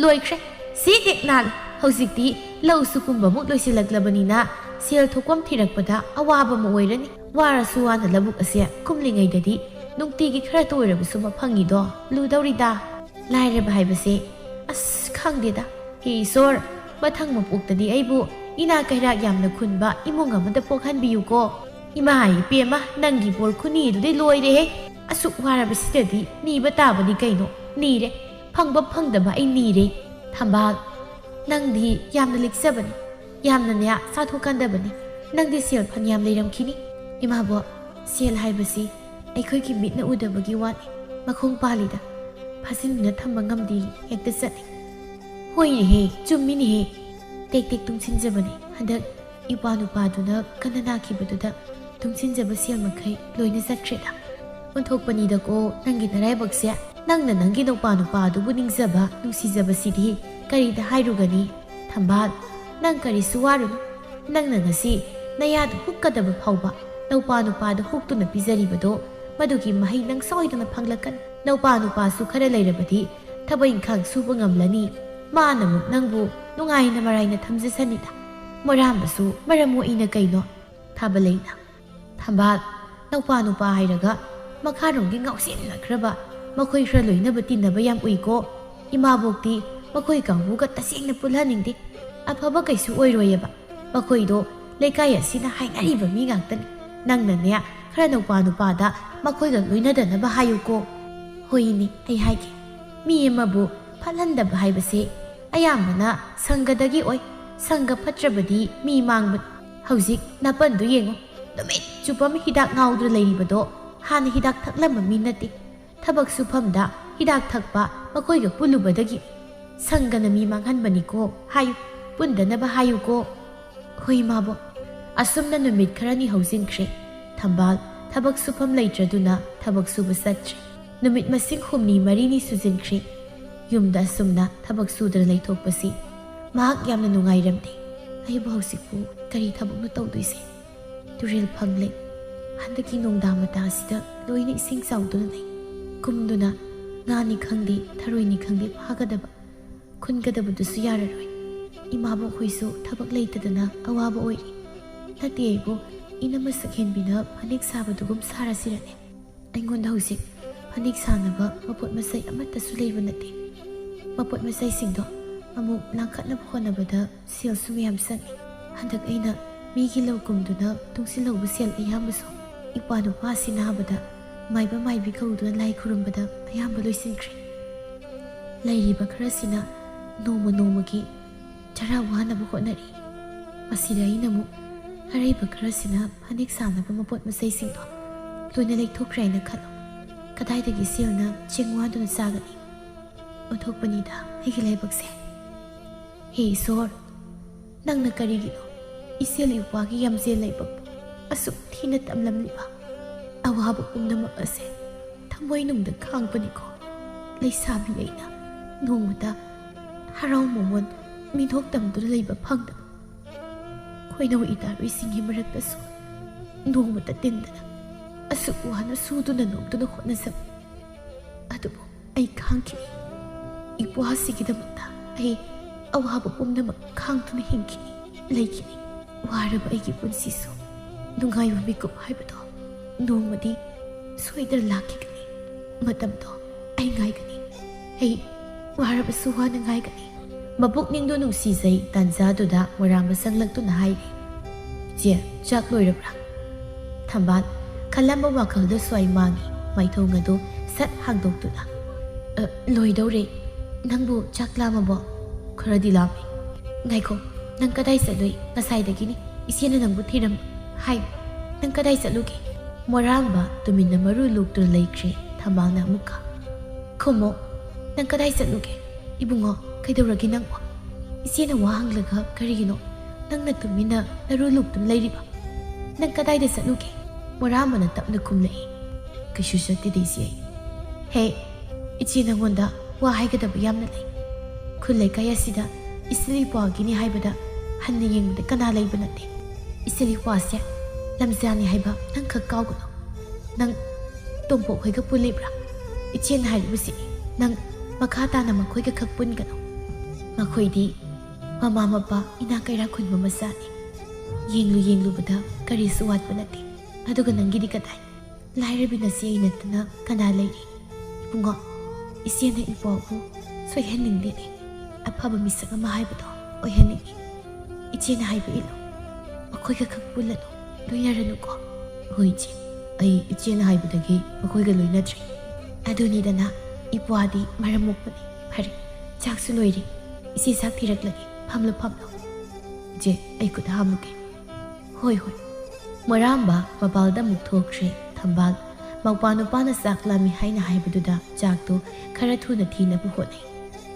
ꯂꯣꯏꯈ꯭ꯔꯦ꯫ ꯁꯤ ꯍꯦꯛ ꯅꯥꯜꯂꯦ꯫ ꯍꯧꯖꯤꯛꯇꯤ ꯂꯧꯁꯨ ꯀꯨꯝꯕꯃꯨꯛ ꯂꯣꯏꯁꯤꯜꯂꯛꯂꯕꯅꯤꯅ ꯁꯦꯜ ꯊꯣꯛꯐꯝ ꯊꯤꯔꯛꯄꯗ ꯑꯋꯥꯕ ꯑꯃ ꯑꯣꯏꯔꯅꯤ꯫ ꯋꯥꯔꯁꯨ ꯋꯥꯅ ꯂꯧꯕꯨꯛ ꯑꯁꯦ ꯀꯨꯝꯂꯤꯉꯩꯗꯗꯤ ꯅꯨꯡꯇꯤꯒꯤ ꯈꯔꯇ ꯑꯣꯏꯔꯕꯁꯨ ꯃꯐꯪꯉꯤꯗꯣ꯫ ꯂꯨꯗꯧꯔꯤꯗ꯫ ꯂꯥꯏꯔꯕ ꯍꯥꯏꯕꯁꯦ, ꯑꯁ, ꯈꯪꯗꯦꯗ꯫ ꯍꯦ ꯏꯁꯣꯔ, ꯃꯊꯪ ꯃꯄꯣꯛꯇꯗꯤ ꯑꯩꯕꯨ ꯏꯅꯥ ꯀꯩꯔꯥꯛ ꯌꯥꯝꯅ ꯈꯨꯟꯕ ꯏꯃꯨꯡ ꯑꯃꯗ ꯄꯣꯛꯍꯟꯕꯤꯌꯨꯀꯣ꯫ ꯏꯃꯥ ꯏꯄꯦꯝꯃ, ꯅꯪꯒꯤ ꯕꯣꯔ ꯈꯨꯅꯤꯗꯨꯗꯤ ꯂꯣꯏꯔꯦꯍꯦ꯫ ꯑꯁꯨꯛ ꯋꯥꯔꯕꯁꯤꯗꯗꯤ ꯅꯤꯕ ꯇꯥꯕꯅꯤ ꯀꯩꯅꯣ꯫ ꯅꯤꯔꯦ꯫ ꯐꯪꯕ ꯐꯪꯗꯕ ꯑꯩ ꯅꯤꯔꯦ꯫ ꯊꯝꯕꯥꯜ, ꯅꯪꯗꯤ ꯌꯥꯝꯅ ꯂꯤꯛꯆꯕꯅꯤ, ꯌꯥꯝꯅꯅꯦ ꯆꯥꯊꯣꯛꯀꯟꯗꯕꯅꯤ꯫ ꯅꯪꯗꯤ ꯁꯦꯜ ꯐꯅꯌꯥꯝ ꯂꯩꯔꯝꯈꯤꯅꯤ꯫ ꯏꯃꯥꯕꯣꯛ, ꯁꯦꯜ ꯍꯥꯏꯕꯁꯤ ꯑꯩꯈꯣꯏꯒꯤ ꯃꯤꯠꯅ ꯎꯗꯕꯒꯤ ꯋꯥꯅꯤ꯫ ꯃꯈꯣꯡ ꯄꯥꯜꯂꯤꯗ, ꯐꯥꯖꯤꯟꯗꯨꯅ ꯊꯝꯕ ꯉꯝꯗꯦ, ꯍꯦꯛꯇ ꯆꯠꯂꯤ꯫ ꯍꯣꯏꯅꯦꯍꯦ, ꯆꯨꯝꯃꯤꯅꯦꯍꯦ꯫ ꯇꯦꯛ ꯇꯦꯛ ꯇꯨꯡꯁꯤꯟꯖꯕꯅꯤ꯫ ꯍꯟꯗꯛ ꯏꯄ꯭ꯋꯥ ꯅꯨꯄꯥꯗꯨꯅ ꯀꯟꯅ ꯅꯥꯈꯤꯕꯗꯨꯗ ꯇꯨꯡꯁꯤꯟꯖꯕ ꯁꯦꯜ ꯃꯈꯩ ꯂꯣꯏꯅ ꯆꯠꯈ꯭ꯔꯦꯗ꯫ ꯑꯣꯟꯊꯣꯛꯄꯅꯤꯗꯀꯣ ꯅꯪꯒꯤ ꯅꯔꯥꯏꯕꯛꯁꯦ꯫ ꯅꯪꯅ ꯅꯪꯒꯤ ꯅꯨꯄꯥ ꯅꯨꯄꯥ ꯑꯗꯨꯕꯨ ꯅꯤꯡꯖꯕ, ꯅꯨꯡꯁꯤꯖꯕꯁꯤꯗꯤ ꯀꯔꯤꯗ ꯍꯥꯏꯔꯨꯒꯅꯤ? ꯊꯝꯕꯥꯜ, ꯅꯪ ꯀꯔꯤꯁꯨ ꯋꯥꯔꯨꯅꯨ꯫ ꯅꯪꯅ ꯉꯁꯤ ꯅꯌꯥꯗ ꯍꯨꯛꯀꯗꯕ ꯐꯥꯎꯕ ꯅꯧꯄꯥ ꯅꯨꯄꯥꯗ ꯍꯨꯛꯇꯨꯅ ꯄꯤꯖꯔꯤꯕꯗꯣ, ꯃꯗꯨꯒꯤ ꯃꯍꯩ ꯅꯪ ꯁꯣꯏꯗꯅ ꯐꯪꯂꯛꯀꯅꯤ꯫ ꯅꯧꯄꯥ ꯅꯨꯄꯥꯁꯨ ꯈꯔ ꯂꯩꯔꯕꯗꯤ ꯊꯕꯛ ꯏꯪꯈꯥꯡ ꯁꯨꯕ ꯉꯝꯂꯅꯤ꯫ ꯃꯥꯅꯃꯨꯛ ꯅꯪꯕꯨ ꯅꯨꯡꯉꯥꯏꯅ ꯃꯔꯥꯏꯅ ꯊꯝꯖꯁꯅꯤꯗ꯫ ꯃꯣꯔꯥꯝꯕꯁꯨ ꯃꯔꯝ ꯃꯣꯛꯏꯅ ꯀꯩꯅꯣ? ꯊꯥꯕ ꯂꯩꯅ꯫ ꯊꯝꯕꯥꯜ, ꯅꯧꯄꯥ ꯅꯨꯄꯥ ꯍꯥꯏꯔꯒ ꯃꯈꯥꯔꯣꯝꯒꯤ ꯉꯥꯎꯁꯤꯟꯅꯈ꯭ꯔꯕ, ꯃꯈꯣꯏ ꯈꯔ ꯂꯣꯏꯅꯕ ꯇꯤꯟꯅꯕ ꯌꯥꯝ ꯎꯏꯀꯣ꯫ ꯏꯃꯥꯕꯣꯛꯇꯤ ꯃꯈꯣꯏ ꯀꯥꯡꯕꯨꯒ ꯇꯁꯦꯡꯅ ꯄꯨꯜꯍꯟꯅꯤꯡꯗꯦ꯫ ꯑꯐꯕ ꯀꯩꯁꯨ ꯑꯣꯏꯔꯣꯏꯑꯕ꯫ ꯃꯈꯣꯏꯗꯣ ꯂꯩꯀꯥꯏ ꯑꯁꯤꯅ ꯍꯥꯏꯅꯔꯤꯕ ꯃꯤ ꯉꯥꯛꯇꯅꯤ꯫ ꯅꯪꯅꯅꯦ ꯈꯔ ꯅꯧꯄꯥ ꯅꯨꯄꯥꯗ ꯃꯈꯣꯏꯒ ꯂꯣꯏꯅꯗꯅꯕ ꯍꯥꯏꯌꯨꯀꯣ꯫ ꯍꯣꯏꯅꯦ, ꯑꯩ ꯍꯥꯏꯒꯦ꯫ ꯃꯤ ꯑꯃꯕꯨ ꯐꯠꯍꯟꯗꯕ ꯍꯥꯏꯕꯁꯦ ꯑꯌꯥꯝꯕꯅ ꯁꯪꯒꯗꯒꯤ ꯑꯣꯏ꯫ ꯁꯪꯒ ꯐꯠꯇ꯭ꯔꯕꯗꯤ ꯃꯤ ꯃꯥꯡꯕꯅꯤ꯫ ꯍꯧꯖꯤꯛ ꯅꯥꯄꯟꯗꯨ ꯌꯦꯡꯉꯨ꯫ ꯅꯨꯃꯤꯠ ꯆꯨꯞꯄ ꯑꯃ ꯍꯤꯗꯥꯛ ꯉꯥꯎꯗꯨꯅ ꯂꯩꯔꯤꯕꯗꯣ ꯍꯥꯟꯅ ꯍꯤꯗꯥꯛ ꯊꯛꯂꯝꯕ ꯃꯤ ꯅꯠꯇꯦ꯫ ꯊꯕꯛ ꯁꯨꯐꯝꯗ ꯍꯤꯗꯥꯛ ꯊꯛꯄ ꯃꯈꯣꯏꯒ ꯄꯨꯜꯂꯨꯕꯗꯒꯤ꯫ ꯁꯪꯒꯅ ꯃꯤ ꯃꯥꯡꯍꯟꯕꯅꯤꯀꯣ ꯍꯥꯏꯌꯨ, ꯄꯨꯟꯗꯅꯕ ꯍꯥꯏꯌꯨꯀꯣ꯫ ꯍꯣꯏ ꯏꯃꯥꯕꯣꯛ꯫ ꯑꯁꯨꯝꯅ ꯅꯨꯃꯤꯠ ꯈꯔꯅꯤ ꯍꯧꯖꯤꯟꯈ꯭ꯔꯦ꯫ ꯊꯝꯕꯥꯜ ꯊꯕꯛ ꯁꯨꯐꯝ ꯂꯩꯇ꯭ꯔꯗꯨꯅ ꯊꯕꯛ ꯁꯨꯕ ꯆꯠꯇ꯭ꯔꯦ꯫ ꯅꯨꯃꯤꯠ ꯃꯁꯤꯡ ꯍꯨꯝꯅꯤ ꯃꯔꯤꯅꯤ ꯁꯨꯖꯤꯟꯈ꯭ꯔꯦ꯫ ꯌꯨꯝꯗ ꯑꯁꯨꯝꯅ ꯊꯕꯛ ꯁꯨꯗꯅ ꯂꯩꯊꯣꯛꯄꯁꯤ ꯃꯍꯥꯛ ꯌꯥꯝꯅ ꯅꯨꯡꯉꯥꯏꯔꯝꯗꯦ꯫ ꯑꯩꯕꯨ ꯍꯧꯖꯤꯛꯄꯨ ꯀꯔꯤ ꯊꯕꯛꯅꯣ ꯇꯧꯗꯣꯏꯁꯦ? ꯇꯨꯔꯦꯜ ꯐꯪꯂꯦ꯫ ꯍꯟꯗꯛꯀꯤ ꯅꯣꯡꯗꯥ ꯃꯇꯥ ꯑꯁꯤꯗ ꯂꯣꯏꯅ ꯏꯁꯤꯡ ꯆꯥꯎꯗꯨꯅ ꯂꯩ꯫ ꯀꯨꯝꯗꯨꯅ ꯉꯥꯅꯤ ꯈꯪꯗꯦ, ꯊꯔꯣꯏꯅꯤ ꯈꯪꯗꯦ ꯐꯥꯒꯗꯕ꯫ ꯈꯨꯟꯒꯗꯕꯗꯨꯁꯨ ꯌꯥꯔꯔꯣꯏ꯫ ꯏꯃꯥꯕꯣꯛ ꯍꯣꯏꯁꯨ ꯊꯕꯛ ꯂꯩꯇꯗꯅ ꯑꯋꯥꯕ ꯑꯣꯏꯔꯤ꯫ ꯅꯠꯇꯦ ꯑꯩꯕꯨ, ꯏꯅꯝꯃ ꯁꯛꯍꯦꯟꯕꯤꯅ ꯐꯅꯦꯛ ꯁꯥꯕꯗꯨꯒꯨꯝ ꯁꯥꯔꯁꯤꯔꯅꯦ? ꯑꯩꯉꯣꯟꯗ ꯍꯧꯖꯤꯛ ꯐꯅꯦꯛ ꯁꯥꯅꯕ ꯃꯄꯣꯠ ꯃꯆꯩ ꯑꯃꯠꯇꯁꯨ ꯂꯩꯕ ꯅꯠꯇꯦ꯫ ꯃꯄꯣꯠ ꯃꯆꯩꯁꯤꯡꯗꯣ ꯑꯃꯨꯛ ꯂꯥꯡꯈꯠꯅꯕ ꯍꯣꯠꯅꯕꯗ ꯁꯦꯜꯁꯨ ꯃꯌꯥꯝ ꯆꯪꯏ꯫ ꯍꯟꯗꯛ ꯑꯩꯅ ꯃꯤꯒꯤ ꯂꯧ ꯀꯨꯝꯗꯨꯅ ꯇꯨꯡꯁꯤꯜꯍꯧꯕ ꯁꯦꯜ ꯑꯌꯥꯝꯕꯁꯨ ꯏꯄ꯭ꯋꯥ ꯅꯨꯄꯥ ꯑꯁꯤ ꯅꯥꯕꯗ ꯃꯥꯏꯕ ꯃꯥꯏꯕꯤ ꯀꯧꯗꯨꯅ ꯂꯥꯏ ꯈꯨꯔꯨꯝꯕꯗ ꯑꯌꯥꯝꯕ ꯂꯣꯏꯁꯤꯟꯈ꯭ꯔꯦ꯫ ꯂꯩꯔꯤꯕ ꯈꯔꯁꯤꯅ ꯅꯣꯡꯃ ꯅꯣꯡꯃꯒꯤ ꯆꯔꯥ ꯋꯥꯅꯕ ꯍꯣꯠꯅꯔꯤ꯫ ꯃꯁꯤꯗ ꯑꯩꯅ ꯑꯃꯨꯛ ꯑꯔꯩꯕ ꯈꯔꯁꯤꯅ ꯐꯅꯦꯛ ꯁꯥꯅꯕ ꯃꯄꯣꯠ ꯃꯆꯩꯁꯤꯡꯗꯣ ꯂꯣꯏꯅ ꯂꯩꯊꯣꯛꯈ꯭ꯔꯦ ꯍꯥꯏꯅ ꯈꯜꯂꯣ꯫ ꯀꯗꯥꯏꯗꯒꯤ ꯁꯦꯜꯅ ꯆꯦꯡ ꯋꯥꯟꯗꯨꯅ ꯆꯥꯒꯅꯤ? ꯑꯣꯟꯊꯣꯛꯄꯅꯤꯗ ꯑꯩꯒꯤ ꯂꯥꯏꯕꯛꯁꯦ꯫ ꯍꯦ ꯏꯁꯣꯔ, ꯅꯪꯅ ꯀꯔꯤꯒꯤꯅꯣ ꯏꯆꯦꯜ ꯏꯄ꯭ꯋꯥꯒꯤ ꯌꯥꯝꯖꯦꯜ ꯂꯩꯕꯕꯨ ꯑꯁꯨꯛ ꯊꯤꯅ ꯇꯝꯂꯝꯂꯤꯕ? ꯑꯋꯥꯕ ꯄꯨꯝꯅꯃꯛ ꯑꯁꯦ ꯊꯃꯣꯏꯅꯨꯡꯗ ꯈꯥꯡꯕꯅꯤꯀꯣ꯫ ꯂꯩꯁꯥꯕꯤ ꯑꯩꯅ ꯅꯣꯡꯃꯇ ꯍꯔꯥꯎ ꯃꯃꯣꯟ ꯃꯤꯅꯣꯛ ꯇꯝꯗꯨꯅ ꯂꯩꯕ ꯐꯪꯗꯕ, ꯈꯣꯏꯅꯧ ꯏꯇꯥꯔꯨꯏꯁꯤꯡꯒꯤ ꯃꯔꯛꯇꯁꯨ ꯅꯣꯡꯃꯇ ꯇꯤꯟꯗꯅ ꯑꯁꯨꯛ ꯋꯥꯅ ꯁꯨꯗꯨꯅ ꯅꯣꯝꯗꯨꯅ ꯍꯣꯠꯅꯖꯕꯅꯤ꯫ ꯑꯗꯨꯕꯨ ꯑꯩ ꯈꯥꯡꯈꯤꯅꯤ꯫ ꯏꯄ꯭ꯋꯥꯁꯤꯒꯤꯗꯃꯛꯇ ꯑꯩ ꯑꯋꯥꯕ ꯄꯨꯝꯅꯃꯛ ꯈꯥꯡꯗꯨꯅ ꯍꯤꯡꯈꯤꯅꯤ, ꯂꯩꯈꯤꯅꯤ꯫ ꯋꯥꯔꯕ ꯑꯩꯒꯤ ꯄꯨꯟꯁꯤꯁꯨ ꯅꯨꯡꯉꯥꯏꯕ ꯃꯤꯀꯨꯞ ꯍꯥꯏꯕꯗꯣ ꯅꯣꯡꯃꯗꯤ ꯁꯣꯏꯗꯅ ꯂꯥꯛꯈꯤꯒꯅꯤ꯫ ꯃꯇꯝꯗꯣ ꯑꯩ ꯉꯥꯏꯒꯅꯤ꯫ ꯑꯩ ꯋꯥꯔꯕꯁꯨ ꯋꯥꯅ ꯉꯥꯏꯒꯅꯤ꯫ ꯃꯄꯨꯛꯅꯤꯡꯗꯨ ꯅꯨꯡꯁꯤꯖꯩ꯫ ꯇꯥꯟꯖꯥꯗꯨꯗ ꯃꯣꯔꯥꯝꯕ ꯆꯪꯂꯛꯇꯨꯅ ꯍꯥꯏꯔꯤ, "ꯏꯆꯦ, ꯆꯥꯛ ꯂꯣꯏꯔꯕ꯭ꯔꯥ?" ꯊꯝꯕꯥꯜ ꯈꯜꯂꯝꯕ ꯋꯥꯈꯜꯗ ꯁ꯭ꯋꯥꯏ ꯃꯥꯡꯉꯤ꯫ ꯃꯥꯏꯊꯣꯡ ꯑꯗꯨ ꯁꯠ ꯍꯥꯡꯗꯣꯛꯇꯨꯅ, "ꯑ, ꯂꯣꯏꯗꯧꯔꯦ꯫ ꯅꯪꯕꯨ ꯆꯥꯛ ꯂꯥꯝꯃꯕꯣ?" "ꯈꯔꯗꯤ ꯂꯥꯝꯃꯤ꯫" "ꯉꯥꯏꯈꯣ, ꯅꯪ ꯀꯗꯥꯏ ꯆꯠꯂꯨꯏ? ꯉꯁꯥꯏꯗꯒꯤꯅꯤ ꯏꯆꯦꯅ ꯅꯪꯕꯨ ꯊꯤꯔꯝ-, ꯍꯥꯏ, ꯅꯪ ꯀꯗꯥꯏ ꯆꯠꯂꯨꯒꯦ?" ꯃꯣꯔꯥꯝꯕ ꯇꯨꯃꯤꯟꯅ ꯃꯔꯨ ꯂꯣꯛꯇꯨꯅ ꯂꯩꯈ꯭ꯔꯦ꯫ ꯊꯝꯕꯥꯜꯅ ꯑꯃꯨꯛꯀ, "ꯈꯨꯝꯃꯣ, ꯅꯪ ꯀꯗꯥꯏ ꯆꯠꯂꯨꯒꯦ?" "ꯏꯕꯨꯡꯉꯣ, ꯀꯩꯗꯧꯔꯒꯦ ꯅꯪꯕꯣ? ꯏꯆꯦꯅ ꯋꯥ ꯍꯪꯂꯒ ꯀꯔꯤꯒꯤꯅꯣ ꯅꯪꯅ ꯇꯨꯃꯤꯟꯅ ꯅꯔꯨ ꯂꯣꯛꯇꯨꯅ ꯂꯩꯔꯤꯕ? ꯅꯪ ꯀꯗꯥꯏꯗ ꯆꯠꯂꯨꯒꯦ?" ꯃꯣꯔꯥꯝꯕꯅ ꯇꯞꯅ ꯈꯨꯝꯂꯛꯏ꯫ "ꯀꯩꯁꯨ ꯆꯠꯇꯦꯗ ꯏꯆꯦ ꯑꯩ꯫" "ꯍꯦ, ꯏꯆꯦ ꯅꯪꯉꯣꯟꯗ ꯋꯥ ꯍꯥꯏꯒꯗꯕ ꯌꯥꯝꯅ ꯂꯩ꯫ ꯈꯨꯜ ꯂꯩꯀꯥꯏ ꯑꯁꯤꯗ ꯏꯆꯦꯜ ꯏꯄ꯭ꯋꯥꯒꯤꯅꯤ ꯍꯥꯏꯕꯗ ꯍꯟꯅ ꯌꯦꯡꯕꯗ ꯀꯅꯥ ꯂꯩꯕ ꯅꯠꯇꯦ꯫ ꯏꯆꯦꯜ ꯏꯄ꯭ꯋꯥꯁꯦ ꯂꯝꯖꯥꯅꯤ ꯍꯥꯏꯕ ꯅꯪ ꯈꯛ ꯀꯥꯎꯒꯅꯨ꯫ ꯅꯪ ꯇꯣꯝꯄꯣꯛ ꯍꯣꯏꯒ ꯄꯨꯜꯂꯤꯕ꯭ꯔꯥ? ꯏꯆꯦꯅ ꯍꯥꯏꯔꯤꯕꯁꯤ ꯅꯪ ꯃꯈꯥ ꯇꯥꯅ ꯃꯈꯣꯏꯒ ꯈꯛ ꯄꯨꯟꯒꯅꯨ꯫ ꯃꯈꯣꯏꯗꯤ ꯃꯃꯥ ꯃꯄꯥ ꯏꯅꯥꯛ ꯀꯩꯔꯥꯛ ꯈꯨꯟꯕ ꯃꯆꯥꯅꯤ꯫ ꯌꯦꯡꯂꯨ ꯌꯦꯡꯂꯨꯕꯗ ꯀꯔꯤꯁꯨ ꯋꯥꯠꯄ ꯅꯠꯇꯦ꯫ ꯑꯗꯨꯒ ꯅꯪꯒꯤꯗꯤ ꯀꯗꯥꯏ?" ꯂꯥꯏꯔꯕꯤ ꯅꯆꯦ ꯑꯩ ꯅꯠꯇꯅ ꯀꯅꯥ ꯂꯩꯔꯤ? ꯏꯕꯨꯡꯉꯣ, ꯏꯆꯦꯅ ꯏꯄ꯭ꯋꯥꯕꯨ ꯁꯣꯏꯍꯟꯅꯤꯡꯗꯦꯅꯦ꯫ ꯑꯐꯕ ꯃꯤꯁꯛ ꯑꯃ ꯍꯥꯏꯕꯗꯣ ꯑꯣꯏꯍꯟꯅꯤꯡꯉꯤ꯫ ꯏꯆꯦꯅ ꯍꯥꯏꯕ ꯏꯜꯂꯨ꯫ ꯃꯈꯣꯏꯒ ꯈꯛ ꯄꯨꯜꯂꯅꯨ, ꯂꯣꯏꯅꯔꯅꯨꯀꯣ꯫ ꯍꯣꯏ ꯏꯆꯦ, ꯑꯩ ꯏꯆꯦꯅ ꯍꯥꯏꯕꯗꯒꯤ ꯃꯈꯣꯏꯒ ꯂꯣꯏꯅꯗ꯭ꯔꯦ꯫ ꯑꯗꯨꯅꯤꯗꯅ, ꯏꯄ꯭ꯋꯥꯗꯤ ꯃꯔꯝ ꯃꯣꯛꯄꯅꯤ꯫ ꯐꯔꯦ, ꯆꯥꯛꯁꯨ ꯂꯣꯏꯔꯦ꯫ ꯏꯆꯦ ꯆꯥꯛ ꯊꯤꯔꯛꯂꯒꯦ꯫ ꯐꯝꯂꯣ, ꯐꯝꯂꯣ꯫ ꯏꯆꯦ, ꯑꯩ ꯈꯨꯠ ꯍꯥꯝꯂꯨꯒꯦ꯫ ꯍꯣꯏ, ꯍꯣꯏ꯫ ꯃꯣꯏꯔꯥꯝꯕ ꯃꯄꯥꯜꯗ ꯑꯃꯨꯛ ꯊꯣꯛꯈ꯭ꯔꯦ꯫ ꯊꯝꯕꯥꯜ, ꯃꯧꯄ꯭ꯋꯥ ꯅꯨꯄꯥꯅ ꯆꯥꯛ ꯂꯥꯝꯃꯤ ꯍꯥꯏꯅ ꯍꯥꯏꯕꯗꯨꯗ ꯆꯥꯛꯇꯨ ꯈꯔ ꯊꯨꯅ ꯊꯤꯅꯕ ꯍꯣꯠꯅꯩ꯫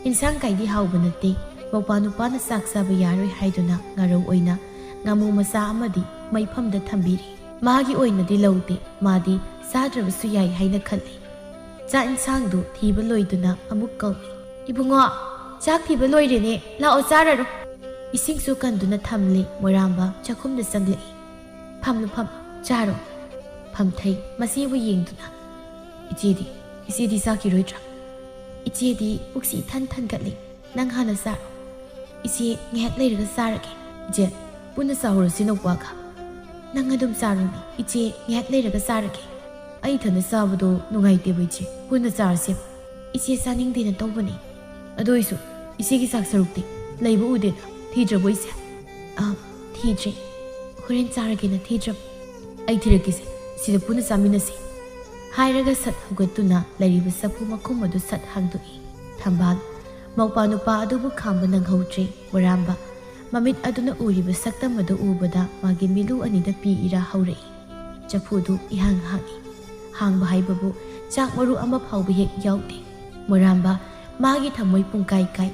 ꯏꯟꯁꯥꯡ ꯀꯥꯏꯗꯤ ꯍꯥꯎꯕ ꯅꯠꯇꯦ꯫ ꯃꯧꯄ꯭ꯋꯥ ꯅꯨꯄꯥꯅ ꯆꯥꯛ ꯆꯥꯕ ꯌꯥꯔꯣꯏ ꯍꯥꯏꯗꯨꯅ ꯉꯥꯔꯧ ꯑꯣꯏꯅ ꯉꯥꯃꯨ ꯃꯆꯥ ꯑꯃꯗꯤ ꯃꯩꯐꯝꯗ ꯊꯝꯕꯤꯔꯤ꯫ ꯃꯥꯒꯤ ꯑꯣꯏꯅꯗꯤ ꯂꯧꯗꯦ꯫ ꯃꯥꯗꯤ ꯆꯥꯗ꯭ꯔꯕꯁꯨ ꯌꯥꯏ ꯍꯥꯏꯅ ꯈꯜꯂꯤ꯫ ꯆꯥꯛ ꯏꯟꯁꯥꯡꯗꯨ ꯊꯤꯕ ꯂꯣꯏꯗꯨꯅ ꯑꯃꯨꯛ ꯀꯧꯏ꯫ "ꯏꯕꯨꯡꯉꯣ, ꯆꯥꯛ ꯊꯤꯕ ꯂꯣꯏꯔꯦꯅꯦ, ꯂꯥꯛꯑꯣ ꯆꯥꯔꯔꯣ꯫" ꯏꯁꯤꯡꯁꯨ ꯀꯟꯗꯨꯅ ꯊꯝꯂꯦ꯫ ꯃꯣꯏꯔꯥꯝꯕ ꯆꯥꯛꯈꯨꯝꯗ ꯆꯪꯂꯛꯏ꯫ "ꯐꯝꯂꯨ, ꯐꯝ, ꯆꯥꯔꯣ꯫" ꯐꯝꯊꯩ ꯃꯆꯦꯕꯨ ꯌꯦꯡꯗꯨꯅ꯫ "ꯏꯆꯦꯗꯤ, ꯏꯆꯦꯗꯤ ꯆꯥꯈꯤꯔꯣꯏꯗ꯭ꯔꯥ?" "ꯏꯆꯦꯗꯤ ꯄꯨꯛꯁꯤ ꯏꯊꯟ ꯊꯟꯒꯠꯂꯤ꯫ ꯅꯪ ꯍꯥꯟꯅ ꯆꯥꯔꯣ꯫" "ꯏꯆꯦ, ꯉꯥꯏꯍꯥꯛ ꯂꯩꯔꯒ ꯆꯥꯔꯒꯦ꯫" "ꯏꯆꯦ, ꯄꯨꯟꯅ ꯆꯥꯍꯧꯔꯁꯤ ꯅꯧꯄꯥꯒ꯫" "ꯅꯪ ꯑꯗꯨꯝ ꯆꯥꯔꯣꯅꯦ, ꯏꯆꯦ ꯉꯥꯏꯍꯥꯛ ꯂꯩꯔꯒ ꯆꯥꯔꯒꯦ꯫" "ꯑꯩ ꯏꯊꯟꯗ ꯆꯥꯕꯗꯣ ꯅꯨꯡꯉꯥꯏꯇꯦꯕ ꯏꯆꯦ, ꯄꯨꯟꯅ ꯆꯥꯔꯁꯦꯕ꯫" "ꯏꯆꯦ ꯆꯥꯅꯤꯡꯗꯦꯅ ꯇꯧꯕꯅꯤ꯫" "ꯑꯗꯨ ꯑꯣꯏꯁꯨ ꯏꯆꯦꯒꯤ ꯆꯥꯛ ꯁꯔꯨꯛꯇꯤ ꯂꯩꯕ ꯎꯗꯦꯅ, ꯊꯤꯗ꯭ꯔꯕꯣ ꯏꯆꯦ?" "ꯑꯥ, ꯊꯤꯗ꯭ꯔꯦ꯫ ꯍꯣꯔꯦꯟ ꯆꯥꯔꯒꯦꯅ ꯊꯤꯗ꯭ꯔꯕ꯫" "ꯑꯩ ꯊꯤꯔꯛꯀꯦꯁꯦ, ꯁꯤꯗ ꯄꯨꯟꯅ ꯆꯥꯃꯤꯟꯅꯁꯤ꯫" ꯍꯥꯏꯔꯒ ꯁꯠ ꯍꯧꯒꯠꯇꯨꯅ ꯂꯩꯔꯤꯕ ꯆꯐꯨ ꯃꯈꯨꯝ ꯑꯗꯨ ꯁꯠ ꯍꯥꯡꯗꯣꯛꯏ꯫ ꯊꯝꯕꯥꯜ, ꯃꯧꯄ꯭ꯋꯥ ꯅꯨꯄꯥ ꯑꯗꯨꯕꯨ ꯈꯥꯝꯕ ꯅꯪꯍꯧꯗ꯭ꯔꯦ꯫ ꯃꯣꯏꯔꯥꯝꯕ, ꯃꯃꯤꯠ ꯑꯗꯨꯅ ꯎꯔꯤꯕ ꯁꯛꯇꯝ ꯑꯗꯨ ꯎꯕꯗ ꯃꯥꯒꯤ ꯃꯤꯠꯂꯨ ꯑꯅꯤꯗ ꯄꯤ ꯏꯔꯥ ꯍꯧꯔꯛꯏ꯫ ꯆꯐꯨꯗꯨ ꯏꯍꯥꯡ ꯍꯥꯡꯏ꯫ ꯍꯥꯡꯕ ꯍꯥꯏꯕꯕꯨ ꯆꯥꯛ ꯃꯔꯨ ꯑꯃ ꯐꯥꯎꯕ ꯍꯦꯛ ꯌꯥꯎꯗꯦ꯫ ꯃꯣꯏꯔꯥꯝꯕ, ꯃꯥꯒꯤ ꯊꯃꯣꯏ ꯄꯨꯡꯀꯥꯏ ꯀꯥꯏ꯫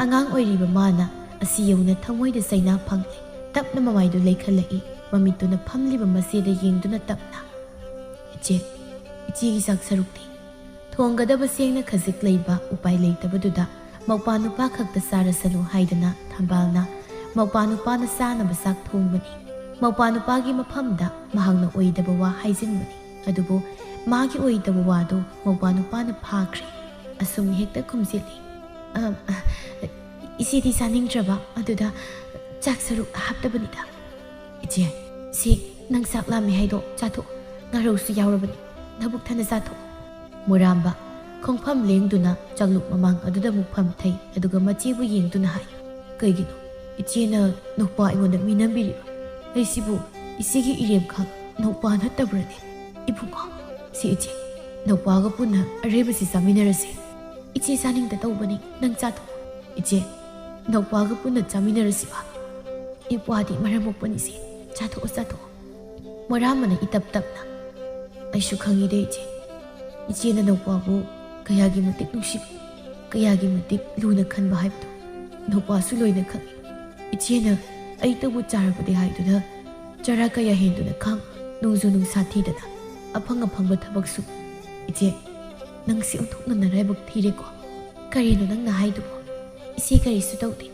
ꯑꯉꯥꯡ ꯑꯣꯏꯔꯤꯕ ꯃꯥꯅ ꯑꯁꯤ ꯌꯧꯅ ꯊꯃꯣꯏꯗ ꯆꯩꯅꯥ ꯐꯪꯂꯦ꯫ ꯇꯞꯅ ꯃꯃꯥꯏꯗꯨ ꯂꯩꯈꯠꯂꯛꯏ꯫ ꯃꯃꯤꯠꯇꯨꯅ ꯐꯝꯂꯤꯕ ꯃꯆꯦꯗ ꯌꯦꯡꯗꯨꯅ ꯇꯞꯅ, "ꯏꯆꯦ, ꯏꯆꯦꯒꯤ ꯆꯥꯛ ꯁꯔꯨꯛꯇꯤ?" ꯊꯣꯡꯒꯗꯕ ꯆꯦꯡꯅ ꯈꯖꯤꯛ ꯂꯩꯕ ꯎꯄꯥꯏ ꯂꯩꯇꯕꯗꯨꯗ ꯃꯧꯄꯥ ꯅꯨꯄꯥ ꯈꯛꯇ ꯆꯥꯔꯁꯅꯨ ꯍꯥꯏꯗꯅ ꯊꯝꯕꯥꯜꯅ ꯃꯧꯄꯥ ꯅꯨꯄꯥꯅ ꯆꯥꯅꯕ ꯆꯥꯛ ꯊꯣꯡꯕꯅꯤ꯫ ꯃꯧꯄꯥ ꯅꯨꯄꯥꯒꯤ ꯃꯐꯝꯗ ꯃꯍꯥꯛꯅ ꯑꯣꯏꯗꯕ ꯋꯥ ꯍꯥꯏꯖꯤꯟꯕꯅꯤ꯫ ꯑꯗꯨꯕꯨ ꯃꯥꯒꯤ ꯑꯣꯏꯗꯕ ꯋꯥꯗꯨ ꯃꯧꯄꯥ ꯅꯨꯄꯥꯅ ꯐꯥꯈ꯭ꯔꯦ꯫ ꯑꯁꯨꯝ ꯍꯦꯛꯇ ꯈꯨꯝꯖꯤꯜꯂꯤ꯫ "ꯑ, ꯏꯆꯦꯗꯤ ꯆꯥꯅꯤꯡꯗ꯭ꯔꯕ ꯑꯗꯨꯗ ꯆꯥꯛ ꯁꯔꯨꯛ ꯍꯥꯞꯇꯕꯅꯤꯗ꯫" "ꯏꯆꯦ, ꯁꯤ ꯅꯪ ꯆꯥꯛ ꯂꯥꯝꯃꯦ ꯍꯥꯏꯗꯣ ꯆꯥꯊꯣꯛ꯫ ꯉꯥꯔꯧꯁꯨ ꯌꯥꯎꯔꯕꯅꯤ꯫ ꯅꯕꯨꯛ ꯊꯟꯅ ꯆꯥꯊꯣꯛꯑꯣ꯫ ꯃꯣꯔꯥꯝꯕ ꯈꯣꯡꯐꯝ ꯂꯦꯡꯗꯨꯅ ꯆꯥꯛꯂꯨꯛ ꯃꯃꯥꯡ ꯑꯗꯨꯗ ꯑꯃꯨꯛ ꯐꯝꯊꯩ, ꯑꯗꯨꯒ ꯃꯆꯦꯕꯨ ꯌꯦꯡꯗꯨꯅ ꯍꯥꯏ, "ꯀꯩꯒꯤꯅꯣ? ꯏꯆꯦꯅ ꯅꯧꯄꯥ ꯑꯩꯉꯣꯟꯗ ꯃꯤꯅꯝꯕꯤꯔꯤꯕ? ꯑꯩꯁꯤꯕꯨ ꯏꯆꯦꯒꯤ ꯏꯔꯦꯝꯈꯥ ꯅꯧꯄꯥ ꯅꯠꯇꯕ꯭ꯔꯅꯦ?" "ꯏꯕꯨꯡꯉꯣ, ꯁꯤ ꯏꯆꯦ, ꯅꯧꯄꯥꯒ ꯄꯨꯟꯅ ꯑꯔꯦꯝꯕꯁꯤ ꯆꯥꯃꯤꯟꯅꯔꯁꯦ꯫ ꯏꯆꯦ ꯆꯥꯅꯤꯡꯗ ꯇꯧꯕꯅꯤ, ꯅꯪ ꯆꯥꯊꯣꯛꯑꯣ꯫ ꯏꯆꯦ, ꯅꯧꯄꯥꯒ ꯄꯨꯟꯅ ꯆꯥꯃꯤꯟꯅꯔꯁꯤꯕ? ꯏꯄ꯭ꯋꯥꯗꯤ ꯃꯔꯝ ꯃꯣꯛꯄꯅꯤꯁꯦ, ꯆꯥꯊꯣꯛꯑꯣ, ꯆꯥꯊꯣꯛꯑꯣ꯫" ꯃꯣꯔꯥꯝꯕꯅ ꯏꯇꯞ ꯇꯞꯅ, "ꯑꯩꯁꯨ ꯈꯪꯉꯤꯗ ꯏꯆꯦ, ꯏꯆꯦꯅ ꯅꯧꯄꯥꯕꯨ ꯀꯌꯥꯒꯤ ꯃꯇꯤꯛ ꯅꯨꯡꯁꯤꯕ, ꯀꯌꯥꯒꯤ ꯃꯇꯤꯛ ꯂꯨꯅ ꯈꯟꯕ ꯍꯥꯏꯕꯗꯨ ꯅꯧꯄꯥꯁꯨ ꯂꯣꯏꯅ ꯈꯪꯉꯤ꯫ ꯏꯆꯦꯅ ꯑꯩꯇꯕꯨ ꯆꯥꯔꯕꯗꯤ ꯍꯥꯏꯗꯨꯅ ꯆꯔꯥ ꯀꯌꯥ ꯍꯦꯟꯗꯨꯅ ꯈꯥꯡ, ꯅꯣꯡꯖꯨ ꯅꯨꯡꯁꯥ ꯊꯤꯗꯅ ꯑꯐꯪ ꯑꯐꯪꯕ ꯊꯕꯛ ꯁꯨ꯫ ꯏꯆꯦ, ꯅꯪꯁꯤ ꯑꯣꯟꯊꯣꯛꯅ ꯅꯔꯥꯏꯕꯛ ꯊꯤꯔꯦꯀꯣ꯫ ꯀꯔꯤꯅꯣ ꯅꯪꯅ ꯍꯥꯏꯗꯨꯕꯣ? ꯏꯆꯦ ꯀꯔꯤꯁꯨ ꯇꯧꯗꯦ꯫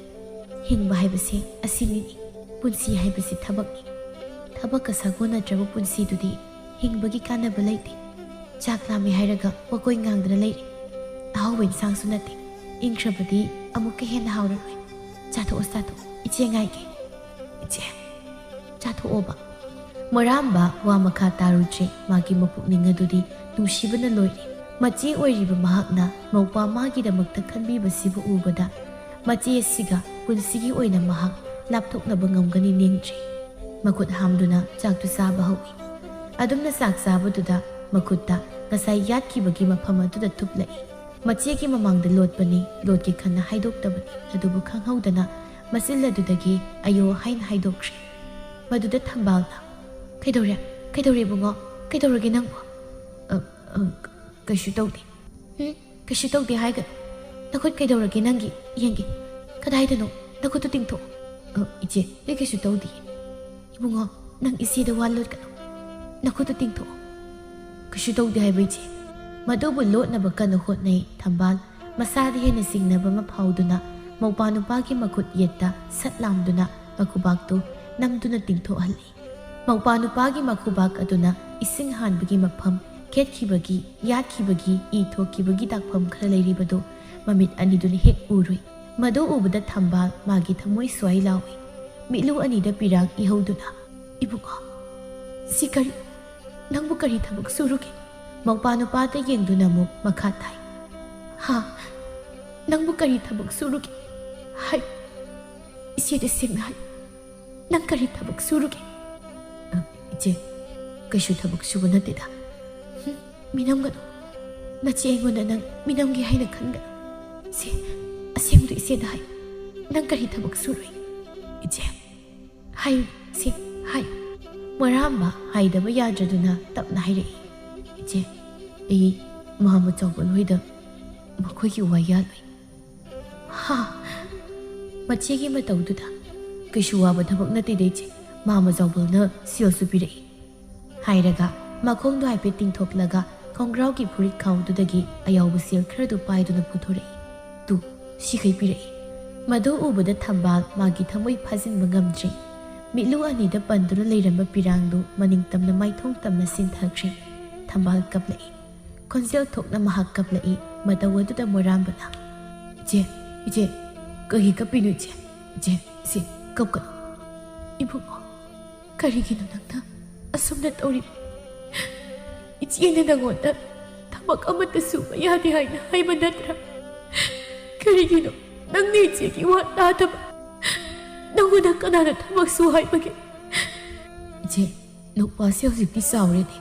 ꯍꯤꯡꯕ ꯍꯥꯏꯕꯁꯦ ꯑꯁꯤꯅꯤꯅꯦ꯫ ꯄꯨꯟꯁꯤ ꯍꯥꯏꯕꯁꯤ ꯊꯕꯛꯅꯤ꯫ ꯊꯕꯛꯀ ꯁꯥꯒꯣꯟꯅꯗ꯭ꯔꯕ ꯄꯨꯟꯁꯤꯗꯨꯗꯤ ꯍꯤꯡꯕꯒꯤ ꯀꯥꯟꯅꯕ ꯂꯩꯇꯦ꯫ ꯆꯥꯛ ꯂꯥꯝꯃꯦ ꯍꯥꯏꯔꯒ ꯋꯥꯀꯣꯏ ꯉꯥꯡꯗꯅ ꯂꯩꯔꯦ꯫ ꯑꯍꯥꯎꯕ ꯏꯟꯁꯥꯡꯁꯨ ꯅꯠꯇꯦ꯫ ꯏꯪꯈ꯭ꯔꯕꯗꯤ ꯑꯃꯨꯛꯀ ꯍꯦꯟꯅ ꯍꯥꯎꯔꯔꯣꯏ꯫ ꯆꯥꯊꯣꯛꯑꯣ, ꯆꯥꯊꯣꯛꯑꯣ꯫ ꯏꯆꯦ ꯉꯥꯏꯒꯦ꯫ ꯏꯆꯦ, ꯆꯥꯊꯣꯛꯑꯣꯕ꯫" ꯃꯣꯔꯥꯝꯕ ꯋꯥ ꯃꯈꯥ ꯇꯥꯔꯨꯗ꯭ꯔꯦ꯫ ꯃꯥꯒꯤ ꯃꯄꯨꯛꯅꯤꯡ ꯑꯗꯨꯗꯤ ꯅꯨꯡꯁꯤꯕꯅ ꯂꯣꯏꯔꯦ꯫ ꯃꯆꯦ ꯑꯣꯏꯔꯤꯕ ꯃꯍꯥꯛꯅ ꯃꯧꯄ꯭ꯋꯥ ꯃꯥꯒꯤꯗꯃꯛꯇ ꯈꯟꯕꯤꯕꯁꯤꯕꯨ ꯎꯕꯗ ꯃꯆꯦ ꯑꯁꯤꯒ ꯄꯨꯟꯁꯤꯒꯤ ꯑꯣꯏꯅ ꯃꯍꯥꯛ ꯂꯥꯞꯊꯣꯛꯅꯕ ꯉꯝꯒꯅꯤ ꯅꯤꯡꯗ꯭ꯔꯦ꯫ ꯃꯈꯨꯠ ꯍꯥꯝꯗꯨꯅ ꯆꯥꯛꯇꯨ ꯆꯥꯕ ꯍꯧꯏ꯫ ꯑꯗꯨꯝꯅ ꯆꯥꯛ ꯆꯥꯕꯗꯨꯗ ꯃꯈꯨꯠꯇ ꯉꯁꯥꯏ ꯌꯥꯠꯈꯤꯕꯒꯤ ꯃꯐꯝ ꯑꯗꯨꯗ ꯊꯨꯞꯂꯛꯏ꯫ ꯃꯆꯦꯒꯤ ꯃꯃꯥꯡꯗ ꯂꯣꯠꯄꯅꯤ, ꯂꯣꯠꯀꯦ ꯈꯟꯅ ꯍꯥꯏꯗꯣꯛꯇꯕꯅꯤ, ꯑꯗꯨꯕꯨ ꯈꯪꯍꯧꯗꯅ ꯃꯆꯤꯜ ꯑꯗꯨꯗꯒꯤ "ꯑꯌꯣ" ꯍꯥꯏꯅ ꯍꯥꯏꯗꯣꯛꯈ꯭ꯔꯦ꯫ ꯃꯗꯨꯗ ꯊꯝꯕꯥꯜꯅ, "ꯀꯩꯗꯧꯔꯦ? ꯀꯩꯗꯧꯔꯦ ꯏꯕꯨꯡꯉꯣ? ꯀꯩꯗꯧꯔꯒꯦ ꯅꯪꯕꯨ?" "ꯑ, ꯑ, ꯀꯩꯁꯨ ꯇꯧꯗꯦ꯫" "ꯎꯝ, ꯀꯩꯁꯨ ꯇꯧꯗꯦ ꯍꯥꯏꯒꯅꯨ꯫ ꯅꯈꯨꯠ ꯀꯩꯗꯧꯔꯒꯦ ꯅꯪꯒꯤ? ꯌꯦꯡꯒꯦ꯫ ꯀꯗꯥꯏꯗꯅꯣ? ꯅꯈꯨꯠꯇꯨ ꯇꯤꯡꯊꯣꯛꯑꯣ꯫" "ꯑ, ꯏꯆꯦ, ꯑꯩ ꯀꯩꯁꯨ ꯇꯧꯗꯤꯌꯦ꯫" "ꯏꯕꯨꯡꯉꯣ, ꯅꯪ ꯏꯆꯦꯗ ꯋꯥ ꯂꯣꯠꯀꯅꯨ꯫ ꯅꯈꯨꯠꯇꯨ ꯇꯤꯡꯊꯣꯛꯑꯣ꯫" "ꯀꯩꯁꯨ ꯇꯧꯗꯦ ꯍꯥꯏꯕ ꯏꯆꯦ꯫" ꯃꯗꯨꯕꯨ ꯂꯣꯠꯅꯕ ꯀꯟꯅ ꯍꯣꯠꯅꯩ ꯊꯝꯕꯥꯜ꯫ ꯃꯁꯥꯗ ꯍꯦꯟꯅ ꯆꯤꯡꯅꯕ ꯑꯃ ꯐꯥꯎꯗꯨꯅ ꯃꯧꯄ꯭ꯋꯥ ꯅꯨꯄꯥꯒꯤ ꯃꯈꯨꯠ ꯌꯦꯠꯇ ꯁꯠ ꯂꯥꯝꯗꯨꯅ ꯃꯈꯨꯕꯥꯛꯇꯨ ꯅꯝꯗꯨꯅ ꯇꯤꯡꯊꯣꯛꯍꯜꯂꯤ꯫ ꯃꯧꯄ꯭ꯋꯥ ꯅꯨꯄꯥꯒꯤ ꯃꯈꯨꯕꯥꯛ ꯑꯗꯨꯅ ꯏꯁꯤꯡ ꯍꯥꯟꯕꯒꯤ ꯃꯐꯝ, ꯈꯦꯠꯈꯤꯕꯒꯤ, ꯌꯥꯠꯈꯤꯕꯒꯤ, ꯏ ꯊꯣꯛꯈꯤꯕꯒꯤ ꯗꯥꯛꯐꯝ ꯈꯔ ꯂꯩꯔꯤꯕꯗꯨ ꯃꯃꯤꯠ ꯑꯅꯤꯗꯨꯅ ꯍꯦꯛ ꯎꯔꯨꯏ꯫ ꯃꯗꯨ ꯎꯕꯗ ꯊꯝꯕꯥꯜ ꯃꯥꯒꯤ ꯊꯃꯣꯏ ꯁ꯭ꯋꯥꯏ ꯂꯥꯎꯏ꯫ ꯃꯤꯠꯂꯨ ꯑꯅꯤꯗ ꯄꯤꯔꯥꯡ ꯏꯍꯧꯗꯨꯅ, "ꯏꯕꯨꯡꯉꯣ, ꯁꯤ ꯀꯔꯤ?" ꯅꯪꯕꯨ ꯀꯔꯤ ꯊꯕꯛ ꯁꯨꯔꯨꯒꯦ? ꯃꯧꯄꯥ ꯅꯨꯄꯥꯗ ꯌꯦꯡꯗꯨꯅ ꯑꯃꯨꯛ ꯃꯈꯥ ꯇꯥꯏ꯫ ꯍꯥ? ꯅꯪꯕꯨ ꯀꯔꯤ ꯊꯕꯛ ꯁꯨꯔꯨꯒꯦ? ꯍꯥꯏ, ꯏꯆꯦꯗ ꯁꯦꯡꯅ ꯍꯥꯏ꯫ ꯅꯪ ꯀꯔꯤ ꯊꯕꯛ ꯁꯨꯔꯨꯒꯦ? ꯑ, ꯏꯆꯦ, ꯀꯩꯁꯨ ꯊꯕꯛ ꯁꯨꯕ ꯅꯠꯇꯦꯗ꯫ ꯍꯨꯝ, ꯃꯤꯅꯝꯒꯅꯨ꯫ ꯅꯆꯦ ꯑꯩꯉꯣꯟꯗ ꯅꯪ ꯃꯤꯅꯝꯒꯦ ꯍꯥꯏꯅ ꯈꯟꯒꯅꯨ꯫ ꯁꯦ, ꯑꯁꯦꯡꯕꯗꯨ ꯏꯆꯦꯗ ꯍꯥꯏ꯫ ꯅꯪ ꯀꯔꯤ ꯊꯕꯛ ꯁꯨꯔꯨꯏ? ꯏꯆꯦ, ꯍꯥꯏꯌꯨ, ꯁꯦ, ꯍꯥꯏꯌꯨ꯫ ꯃꯣꯏꯔꯥꯝꯕ ꯍꯥꯏꯗꯕ ꯌꯥꯗ꯭ꯔꯗꯨꯅ ꯇꯞꯅ ꯍꯥꯏꯔꯛꯏ꯫ ꯏꯆꯦ, ꯑꯩ ꯃꯥꯝꯃ ꯆꯥꯎꯕ ꯍꯣꯏꯗ ꯃꯈꯣꯏꯒꯤ ꯋꯥ ꯌꯥꯜꯂꯨꯏ꯫ ꯍꯥ? ꯃꯆꯦꯒꯤ ꯃꯇꯧꯗꯨꯗ ꯀꯩꯁꯨ ꯋꯥꯕ ꯊꯕꯛ ꯅꯠꯇꯦꯗ ꯏꯆꯦ, ꯃꯥꯝꯃ ꯆꯥꯎꯕꯅ ꯁꯦꯜꯁꯨ ꯄꯤꯔꯛꯏ꯫ ꯍꯥꯏꯔꯒ ꯃꯈꯣꯡꯗꯣ ꯍꯥꯏꯐꯦꯠ ꯇꯤꯡꯊꯣꯛꯂꯒ ꯈꯣꯡꯒ꯭ꯔꯥꯎꯒꯤ ꯐꯨꯔꯤꯠ ꯈꯥꯎꯗꯨꯗꯒꯤ ꯑꯌꯥꯎꯕ ꯁꯦꯜ ꯈꯔꯗꯨ ꯄꯥꯏꯗꯨꯅ ꯄꯨꯊꯣꯔꯛꯏ꯫ ꯇꯨ, ꯁꯤꯈꯩ ꯄꯤꯔꯛꯏ꯫ ꯃꯗꯨ ꯎꯕꯗ ꯊꯝꯕꯥꯜ ꯃꯥꯒꯤ ꯊꯃꯣꯏ ꯐꯥꯖꯤꯟꯕ ꯉꯝꯗ꯭ꯔꯦ꯫ ꯃꯤꯠꯂꯨ ꯑꯅꯤꯗ ꯄꯟꯗꯨꯅ ꯂꯩꯔꯝꯕ ꯄꯤꯔꯥꯡꯗꯨ ꯃꯅꯤꯡ ꯇꯝꯅ ꯃꯥꯏꯊꯣꯡ ꯇꯝꯅ ꯆꯤꯟꯊꯈ꯭ꯔꯦ꯫ ꯊꯝꯕꯥꯜ ꯀꯞꯂꯛꯏ꯫ ꯈꯣꯟꯖꯦꯜ ꯊꯣꯛꯅ ꯃꯍꯥꯛ ꯀꯞꯂꯛꯏ꯫ ꯃꯇꯧ ꯑꯗꯨꯗ ꯃꯣꯏꯔꯥꯝꯕꯅ, "ꯏꯆꯦ, ꯏꯆꯦ, ꯀꯩꯒꯤ ꯀꯞꯄꯤꯅꯣ ꯏꯆꯦ? ꯏꯆꯦ, ꯏꯆꯦ, ꯀꯞꯀꯅꯨ꯫" "ꯏꯕꯨꯡꯉꯣ, ꯀꯔꯤꯒꯤꯅꯣ ꯅꯪꯅ ꯑꯁꯨꯝꯅ ꯇꯧꯔꯤꯕ? ꯏꯆꯦꯅ ꯅꯉꯣꯟꯗ ꯊꯕꯛ ꯑꯃꯠꯇ ꯁꯨꯕ ꯌꯥꯗꯦ ꯍꯥꯏꯅ ꯍꯥꯏꯕ ꯅꯠꯇ꯭ꯔꯥ? ꯀꯔꯤꯒꯤꯅꯣ ꯅꯪꯅ ꯏꯆꯦꯒꯤ ꯋꯥ ꯇꯥꯗꯕ? ꯅꯉꯣꯟꯗ ꯀꯅꯥꯅ ꯊꯕꯛ ꯁꯨ ꯍꯥꯏꯕꯒꯦ?" "ꯏꯆꯦ, ꯅꯧꯄꯥꯁꯦ ꯍꯧꯖꯤꯛꯇꯤ ꯆꯥꯎꯔꯦꯅꯦ꯫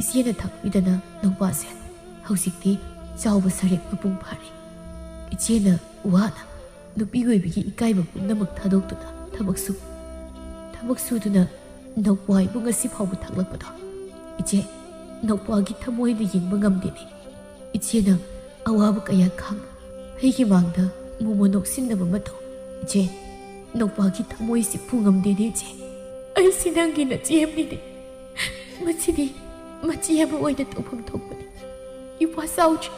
ꯏꯆꯦꯅ ꯊꯥꯛꯄꯤꯗꯅ ꯅꯧꯄꯥꯁꯦ ꯍꯧꯖꯤꯛꯇꯤ ꯆꯥꯎꯕ ꯁꯔꯦꯛ ꯃꯄꯨꯡ ꯐꯥꯔꯦ꯫ ꯏꯆꯦꯅ ꯋꯥꯅ ꯅꯨꯄꯤ ꯑꯣꯏꯕꯒꯤ ꯏꯀꯥꯏꯕ ꯄꯨꯝꯅꯃꯛ ꯊꯥꯗꯣꯛꯇꯨꯅ ꯊꯕꯛ ꯁꯨ, ꯊꯕꯛ ꯁꯨꯗꯨꯅ ꯅꯧꯄꯥ ꯏꯕꯨꯡ ꯉꯁꯤ ꯐꯥꯎꯕ ꯊꯥꯛꯂꯛꯄꯗꯣ꯫ ꯏꯆꯦ, ꯅꯧꯄꯥꯒꯤ ꯊꯃꯣꯏꯗ ꯌꯦꯡꯕ ꯉꯝꯗꯦꯅꯦ꯫ ꯏꯆꯦꯅ ꯑꯋꯥꯕ ꯀꯌꯥ ꯈꯥꯡ ꯑꯩꯒꯤ ꯃꯥꯡꯗ ꯃꯣꯃꯣ ꯅꯣꯛꯁꯤꯟꯅꯕ ꯃꯇꯧ꯫ ꯏꯆꯦ, ꯅꯧꯄꯥꯒꯤ ꯊꯃꯣꯏꯁꯤ ꯄꯨ ꯉꯝꯗꯦꯅꯦ ꯏꯆꯦ꯫ ꯑꯩꯁꯤ ꯅꯪꯒꯤ ꯅꯆꯦ ꯑꯃꯅꯤꯅꯦ꯫ ꯃꯁꯤꯗꯤ ꯃꯆꯦ ꯑꯃ ꯑꯣꯏꯅ ꯇꯧꯐꯝ ꯊꯣꯛꯄꯅꯤ꯫ ꯏꯄ꯭ꯋꯥ ꯆꯥꯎꯗ꯭ꯔꯤ꯫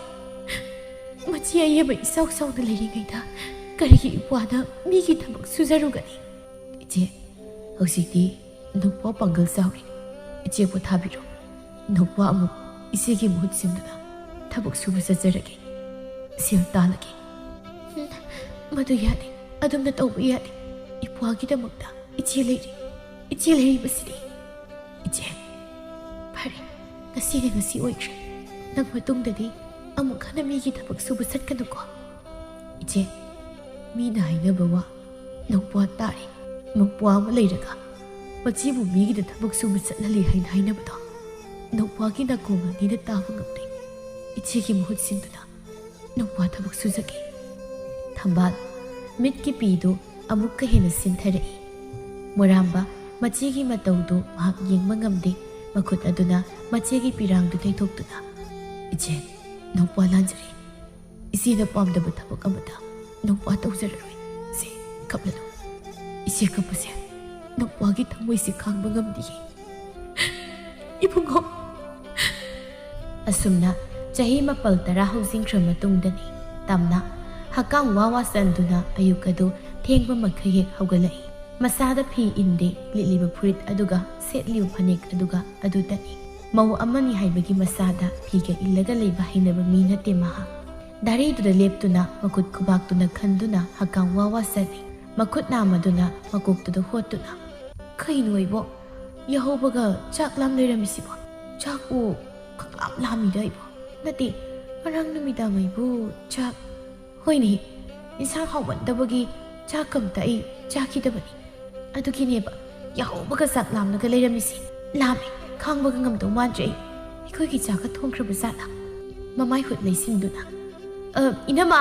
ꯃꯆꯦ ꯑꯌꯦꯕ ꯏꯆꯥꯎ ꯆꯥꯎꯅ ꯂꯩꯔꯤꯉꯩꯗ ꯀꯔꯤꯒꯤ ꯏꯄ꯭ꯋꯥꯅ ꯃꯤꯒꯤ ꯊꯕꯛ ꯁꯨꯖꯔꯨꯒꯅꯤ?" "ꯏꯆꯦ, ꯍꯧꯖꯤꯛꯇꯤ ꯅꯧꯄꯥ ꯄꯥꯡꯒꯜ ꯆꯥꯎꯔꯤ꯫ ꯏꯆꯦ ꯄꯣꯊꯥꯕꯤꯔꯣ꯫ ꯅꯧꯄꯥ ꯑꯃꯨꯛ ꯏꯆꯦꯒꯤ ꯃꯍꯨꯠ ꯁꯤꯟꯗꯨꯅ ꯊꯕꯛ ꯁꯨꯕ ꯆꯠꯆꯔꯒꯦ꯫ ꯁꯦꯜ ꯇꯥꯜꯂꯒꯦ꯫" "ꯎꯝ, ꯃꯗꯨ ꯌꯥꯗꯦ꯫ ꯑꯗꯨꯝꯅ ꯇꯧꯕ ꯌꯥꯗꯦ꯫ ꯏꯄ꯭ꯋꯥꯒꯤꯗꯃꯛꯇ ꯏꯆꯦ ꯂꯩꯔꯤ꯫ ꯏꯆꯦ ꯂꯩꯔꯤꯕꯁꯤꯗꯤ꯫" "ꯏꯆꯦ, ꯐꯔꯦ, ꯉꯁꯤꯅ ꯉꯁꯤ ꯑꯣꯏꯈ꯭ꯔꯦ꯫ ꯅꯪ ꯃꯇꯨꯡꯗꯗꯤ ꯑꯃꯨꯛ ꯍꯟꯅ ꯃꯤꯒꯤ ꯊꯕꯛ ꯁꯨꯕ ꯆꯠꯀꯅꯨꯀꯣ꯫ ꯏꯆꯦ, ꯃꯤꯅ ꯍꯥꯏꯅꯕ ꯋꯥ ꯅꯧꯄ꯭ꯋꯥ ꯇꯥꯔꯦ꯫ ꯃꯧꯄ꯭ꯋꯥ ꯑꯃ ꯂꯩꯔꯒ ꯃꯆꯦꯕꯨ ꯃꯤꯒꯤꯗ ꯊꯕꯛ ꯁꯨꯕ ꯆꯠꯍꯜꯂꯤ ꯍꯥꯏꯅ ꯍꯥꯏꯅꯕꯗꯣ ꯅꯧꯄ꯭ꯋꯥꯒꯤ ꯅꯥꯀꯣꯡ ꯑꯅꯤꯅ ꯇꯥꯕ ꯉꯝꯗꯦ꯫ ꯏꯆꯦꯒꯤ ꯃꯍꯨꯠ ꯁꯤꯟꯗꯨꯅ ꯅꯧꯄ꯭ꯋꯥ ꯊꯕꯛ ꯁꯨꯖꯒꯦ꯫ ꯊꯝꯕꯥꯜ ꯃꯤꯠꯀꯤ ꯄꯤꯗꯨ ꯑꯃꯨꯛꯀ ꯍꯦꯟꯅ ꯁꯤꯟꯊꯔꯛꯏ꯫ ꯃꯣꯔꯥꯝꯕ ꯃꯆꯦꯒꯤ ꯃꯇꯧꯗꯨ ꯃꯍꯥꯛ ꯌꯦꯡꯕ ꯉꯝꯗꯦ꯫ ꯃꯈꯨꯠ ꯑꯗꯨꯅ ꯃꯆꯦꯒꯤ ꯄꯤꯔꯥꯡꯗꯨ ꯇꯩꯊꯣꯛꯇꯨꯅ, "ꯏꯆꯦ, ꯅꯧꯄ꯭ꯋꯥ ꯂꯥꯟꯖꯔꯦ꯫ ꯏꯆꯦꯅ ꯄꯥꯝꯗꯕ ꯊꯕꯛ ꯑꯃꯠꯇ ꯅꯧꯄ꯭ꯋꯥ ꯇꯧꯖꯔꯔꯣꯏ꯫ ꯁꯦ, ꯀꯞꯂꯅꯨ꯫ ꯏꯆꯦ ꯀꯞꯄꯁꯦ ꯅꯧꯄ꯭ꯋꯥꯒꯤ ꯊꯃꯣꯏꯁꯦ ꯈꯥꯡꯕ ꯉꯝꯗꯤꯌꯦ꯫ ꯏꯕꯨꯡꯉꯣ!" ꯑꯁꯨꯝꯅ ꯆꯍꯤ ꯃꯥꯄꯜ ꯇꯔꯥ ꯍꯧꯖꯤꯟꯈ꯭ꯔ ꯃꯇꯨꯡꯗꯅꯤ ꯇꯝꯅ ꯍꯛꯀꯥꯝ ꯋꯥ ꯋꯥ ꯆꯟꯗꯨꯅ ꯑꯌꯨꯛ ꯑꯗꯨ ꯊꯦꯡꯕ ꯃꯈꯩ ꯍꯦꯛ ꯍꯧꯒꯠꯂꯛꯏ꯫ ꯃꯁꯥꯗ ꯐꯤ ꯏꯟꯗꯦ, ꯂꯤꯠꯂꯤꯕ ꯐꯨꯔꯤꯠ ꯑꯗꯨꯒ ꯁꯦꯠꯂꯤꯕ ꯐꯅꯦꯛ ꯑꯗꯨꯒ ꯑꯗꯨꯇꯅꯤ꯫ ꯃꯧ ꯑꯃꯅꯤ ꯍꯥꯏꯕꯒꯤ ꯃꯁꯥꯗ ꯐꯤꯒ ꯏꯜꯂꯒ ꯂꯩꯕ ꯍꯩꯅꯕ ꯃꯤ ꯅꯠꯇꯦ ꯃꯍꯥꯛ꯫ ꯗꯥꯔꯤꯗꯨꯗ ꯂꯦꯞꯇꯨꯅ ꯃꯈꯨꯠ ꯈꯨꯕꯥꯛꯇꯨꯅ ꯈꯟꯗꯨꯅ ꯍꯛꯀꯥꯝ ꯋꯥ ꯋꯥ ꯆꯟꯅꯤ꯫ ꯃꯈꯨꯠ ꯅꯥꯝꯃꯗꯨꯅ ꯃꯀꯣꯛꯇꯨꯗ ꯍꯣꯠꯇꯨꯅ, "ꯀꯩꯅꯣ ꯑꯩꯕꯣ? ꯌꯥꯍꯧꯕꯒ ꯆꯥꯛ ꯂꯥꯝ ꯂꯩꯔꯝꯃꯤꯁꯤꯕꯣ? ꯆꯥꯛꯄꯨ ꯈꯪꯂꯥꯝ ꯂꯥꯝꯃꯤꯗ ꯑꯩꯕꯣ꯫ ꯅꯠꯇꯦ, ꯉꯔꯥꯡ ꯅꯨꯃꯤꯗꯥꯡ ꯑꯩꯕꯨ ꯆꯥꯛ, ꯍꯣꯏꯅꯦ, ꯏꯟꯁꯥꯡ ꯍꯥꯎꯃꯟꯗꯕꯒꯤ ꯆꯥꯛ ꯑꯝꯇ ꯑꯩ ꯆꯥꯈꯤꯗꯕꯅꯤ꯫ ꯑꯗꯨꯒꯤꯅꯦꯕ ꯌꯥꯍꯧꯕꯒ ꯆꯥꯛ ꯂꯥꯝꯂꯒ ꯂꯩꯔꯝꯃꯤꯁꯤ꯫ ꯂꯥꯝꯃꯦ, ꯈꯥꯡꯕꯒ ꯉꯝꯗꯧ ꯃꯥꯟꯗ꯭ꯔꯦ ꯑꯩ꯫ ꯑꯩꯈꯣꯏꯒꯤ ꯆꯥꯛꯀ ꯊꯣꯡꯈ꯭ꯔꯕ ꯖꯥꯠꯂꯥ?" ꯃꯃꯥꯏ ꯍꯨꯠ ꯂꯩꯁꯤꯟꯗꯨꯅ, "ꯑ, ꯏꯅꯝꯃ,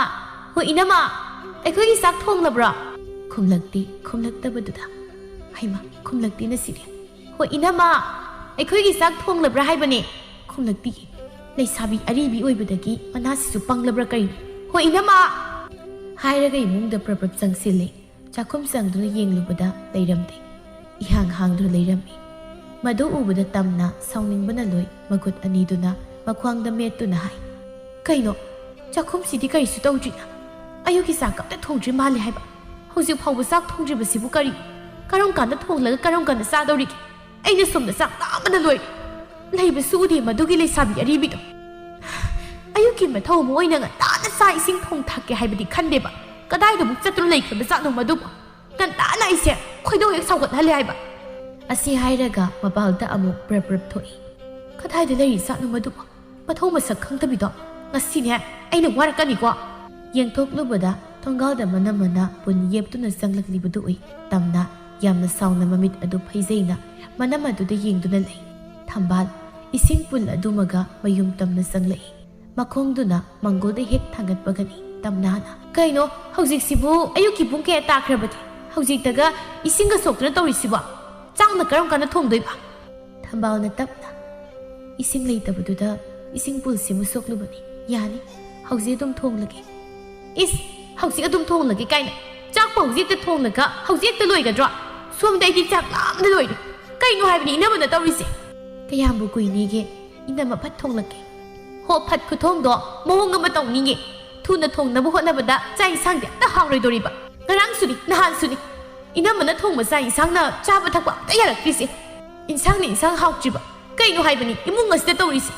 ꯍꯣ ꯏꯅꯝꯃ, ꯑꯩꯈꯣꯏꯒꯤ ꯆꯥꯛ ꯊꯣꯡꯂꯕ꯭ꯔꯣ?" ꯈꯨꯝꯂꯛꯇꯦ꯫ ꯈꯨꯝꯂꯛꯇꯕꯗꯨꯗ, "ꯍꯩꯃꯥ, ꯈꯨꯝꯂꯛꯇꯦꯅ ꯁꯤꯗꯤ꯫ ꯍꯣ ꯏꯅꯝꯃ, ꯑꯩꯈꯣꯏꯒꯤ ꯆꯥꯛ ꯊꯣꯡꯂꯕ꯭ꯔꯥ ꯍꯥꯏꯕꯅꯦ?" ꯈꯨꯝꯂꯛꯇꯤꯌꯦ꯫ ꯂꯩꯁꯥꯕꯤ ꯑꯔꯤꯕꯤ ꯑꯣꯏꯕꯗꯒꯤ ꯃꯅꯥꯁꯤꯁꯨ ꯄꯪꯂꯕ꯭ꯔꯥ ꯀꯔꯤꯅꯣ? "ꯍꯣ ꯏꯅꯝꯃ!" ꯍꯥꯏꯔꯒ ꯏꯃꯨꯡꯗ ꯄ꯭ꯔꯞ ꯄ꯭ꯔꯞ ꯆꯪꯁꯤꯜꯂꯦ꯫ ꯆꯥꯛꯈꯨꯝ ꯆꯪꯗꯨꯅ ꯌꯦꯡꯂꯨꯕꯗ ꯂꯩꯔꯝꯗꯦ꯫ ꯏꯍꯥꯡ ꯍꯥꯡꯗꯨꯅ ꯂꯩꯔꯝꯃꯤ꯫ ꯃꯗꯨ ꯎꯕꯗ ꯇꯝꯅ ꯁꯥꯎꯅꯤꯡꯕꯅ ꯂꯣꯏ ꯃꯈꯨꯠ ꯑꯅꯤꯗꯨꯅ ꯃꯈ꯭ꯋꯥꯡꯗ ꯃꯦꯠꯇꯨꯅ ꯍꯥꯏ, "ꯀꯩꯅꯣ? ꯆꯥꯛꯈꯨꯝꯁꯤꯗꯤ ꯀꯔꯤꯁꯨ ꯇꯧꯗ꯭ꯔꯤꯅ? ꯑꯌꯨꯛꯀꯤ ꯆꯥꯛ ꯑꯝꯇ ꯊꯣꯡꯗ꯭ꯔꯤ ꯃꯥꯜꯂꯦ ꯍꯥꯏꯕ꯫ ꯍꯧꯖꯤꯛ ꯐꯥꯎꯕ ꯆꯥꯛ ꯊꯣꯡꯗ꯭ꯔꯤꯕꯁꯤꯕꯨ ꯀꯔꯤ? ꯀꯔꯝ ꯀꯥꯟꯗ ꯊꯣꯡꯂꯒ ꯀꯔꯝ ꯀꯥꯟꯗ ꯆꯥꯗꯧꯔꯤꯒꯦ? ꯑꯩꯅ ꯁꯣꯝꯗ ꯆꯥꯛ ꯂꯥꯝꯕꯅ ꯂꯣꯏꯔꯦ꯫ ꯂꯩꯕꯁꯨ ꯎꯗꯦ ꯃꯗꯨꯒꯤ ꯂꯩꯁꯥꯕꯤ ꯑꯔꯤꯕꯤꯗꯣ꯫ ꯑꯌꯨꯛꯀꯤ ꯃꯊꯧ ꯑꯃ ꯑꯣꯏꯅ ꯉꯟꯇꯥꯅ ꯆꯥꯛ ꯏꯁꯤꯡ ꯊꯣꯡ ꯊꯥꯛꯀꯦ ꯍꯥꯏꯕꯗꯤ ꯈꯟꯗꯦꯕ꯫ ꯀꯗꯥꯏꯗ ꯑꯃꯨꯛ ꯆꯠꯇꯨꯅ ꯂꯩꯈ꯭ꯔꯕ ꯖꯥꯠꯅꯣ ꯃꯗꯨꯕꯨ? ꯉꯟꯇꯥꯅ ꯑꯩꯁꯦ ꯈꯣꯏꯗꯧ ꯍꯦꯛ ꯁꯥꯎꯒꯠꯍꯜꯂꯦ ꯍꯥꯏꯕ꯫" ꯑꯁꯤ ꯍꯥꯏꯔꯒ ꯃꯄꯥꯜꯗ ꯑꯃꯨꯛ ꯄ꯭ꯔꯞ ꯄ꯭ꯔꯞ ꯊꯣꯛꯏ꯫ "ꯀꯗꯥꯏꯗ ꯂꯩꯔꯤ ꯖꯥꯠꯅꯣ ꯃꯗꯨꯕꯣ? ꯃꯊꯧ ꯃꯁꯛ ꯈꯪꯗꯕꯤꯗꯣ꯫ ꯉꯁꯤꯅꯦ ꯑꯩꯅ ꯋꯥꯔꯛꯀꯅꯤꯀꯣ!" ꯌꯦꯡꯊꯣꯛꯂꯨꯕꯗ ꯊꯣꯡꯒꯥꯜꯗ ꯃꯅꯝꯃꯅ ꯄꯨꯟ ꯌꯦꯞꯇꯨꯅ ꯆꯪꯂꯛꯂꯤꯕꯗꯨ ꯎꯏ꯫ ꯇꯝꯅ ꯌꯥꯝꯅ ꯁꯥꯎꯅ ꯃꯃꯤꯠ ꯑꯗꯨ ꯐꯩꯖꯩꯅ ꯃꯅꯝ ꯑꯗꯨꯗ ꯌꯦꯡꯗꯨꯅ ꯂꯩ꯫ ꯊꯝꯕꯥꯜ, ꯏꯁꯤꯡ ꯄꯨꯜ ꯑꯗꯨꯃꯒ ꯃꯌꯨꯝ ꯇꯝꯅ ꯆꯪꯂꯛꯏ꯫ ꯃꯈꯣꯡꯗꯨꯅ ꯃꯪꯒꯣꯜꯗ ꯍꯦꯛ ꯊꯥꯡꯒꯠꯄꯒꯅꯤ ꯇꯝꯅꯥꯅ, "ꯀꯩꯅꯣ, ꯍꯧꯖꯤꯛꯁꯤꯕꯨ ꯑꯌꯨꯛꯀꯤ ꯄꯨꯡ ꯀꯌꯥ ꯇꯥꯈ꯭ꯔꯕꯒꯦ? ꯍꯧꯖꯤꯛꯇꯒ ꯏꯁꯤꯡꯒ ꯁꯣꯛꯇꯨꯅ ꯇꯧꯔꯤꯁꯤꯕꯣ? ꯆꯥꯛꯅ ꯀꯔꯝ ꯀꯥꯟꯗ ꯊꯣꯡꯗꯣꯏꯕ?" ꯊꯝꯕꯥꯜꯅ ꯇꯞꯅ, "ꯏꯁꯤꯡ ꯂꯩꯇꯕꯗꯨꯗ ꯏꯁꯤꯡ ꯄꯨꯜꯁꯤꯃ ꯁꯣꯛꯂꯨꯕꯅꯤ꯫ ꯌꯥꯅꯤ, ꯍꯧꯖꯤꯛ ꯑꯗꯨꯝ ꯊꯣꯡꯂꯒꯦ꯫" "ꯏꯁ, ꯍꯧꯖꯤꯛ ꯑꯗꯨꯝ ꯊꯣꯡꯂꯒꯦ ꯀꯥꯏꯅ! ꯆꯥꯛꯄꯨ ꯍꯧꯖꯤꯛꯇ ꯊꯣꯡꯂꯒ ꯍꯧꯖꯤꯛꯇ ꯂꯣꯏꯒꯗ꯭ꯔꯣ? ꯁꯣꯝꯗ ꯑꯩꯗꯤ ꯆꯥꯛ ꯂꯥꯝꯅ ꯂꯣꯏꯔꯦ꯫ ꯀꯩꯅꯣ ꯍꯥꯏꯕꯅꯤ ꯏꯅꯝꯃꯅ ꯇꯧꯔꯤꯁꯦ?" "ꯀꯌꯥꯝꯕꯨ ꯀꯨꯏꯅꯤꯒꯦ? ꯏꯅꯝꯃ ꯐꯠ ꯊꯣꯡꯂꯛꯀꯦ꯫" "ꯍꯣ, ꯐꯠ ꯈꯨꯊꯣꯡꯗꯣ ꯃꯑꯣꯡ ꯑꯃ ꯇꯧꯅꯤꯡꯉꯦ꯫ ꯊꯨꯅ ꯊꯣꯡꯅꯕ ꯍꯣꯠꯅꯕꯗ ꯆꯥꯛ ꯏꯟꯁꯥꯡꯗꯤ ꯑꯝꯇ ꯍꯥꯎꯔꯣꯏꯗꯣꯔꯤꯕ꯫ ꯉꯔꯥꯡꯁꯨꯅꯤ, ꯅꯍꯥꯟꯁꯨꯅꯤ꯫ ꯏꯅꯝꯃꯅ ꯊꯣꯡꯕ ꯆꯥꯛ ꯏꯟꯁꯥꯡꯅ ꯆꯥꯕ ꯊꯛꯄ ꯑꯝꯇ ꯌꯥꯔꯛꯇ꯭ꯔꯤꯁꯦ꯫ ꯏꯟꯁꯥꯡꯅ ꯏꯟꯁꯥꯡ ꯍꯥꯎꯇ꯭ꯔꯤꯕ꯫ ꯀꯩꯅꯣ ꯍꯥꯏꯕꯅꯤ ꯏꯃꯨꯡ ꯑꯁꯤꯗ ꯇꯧꯔꯤꯁꯦ?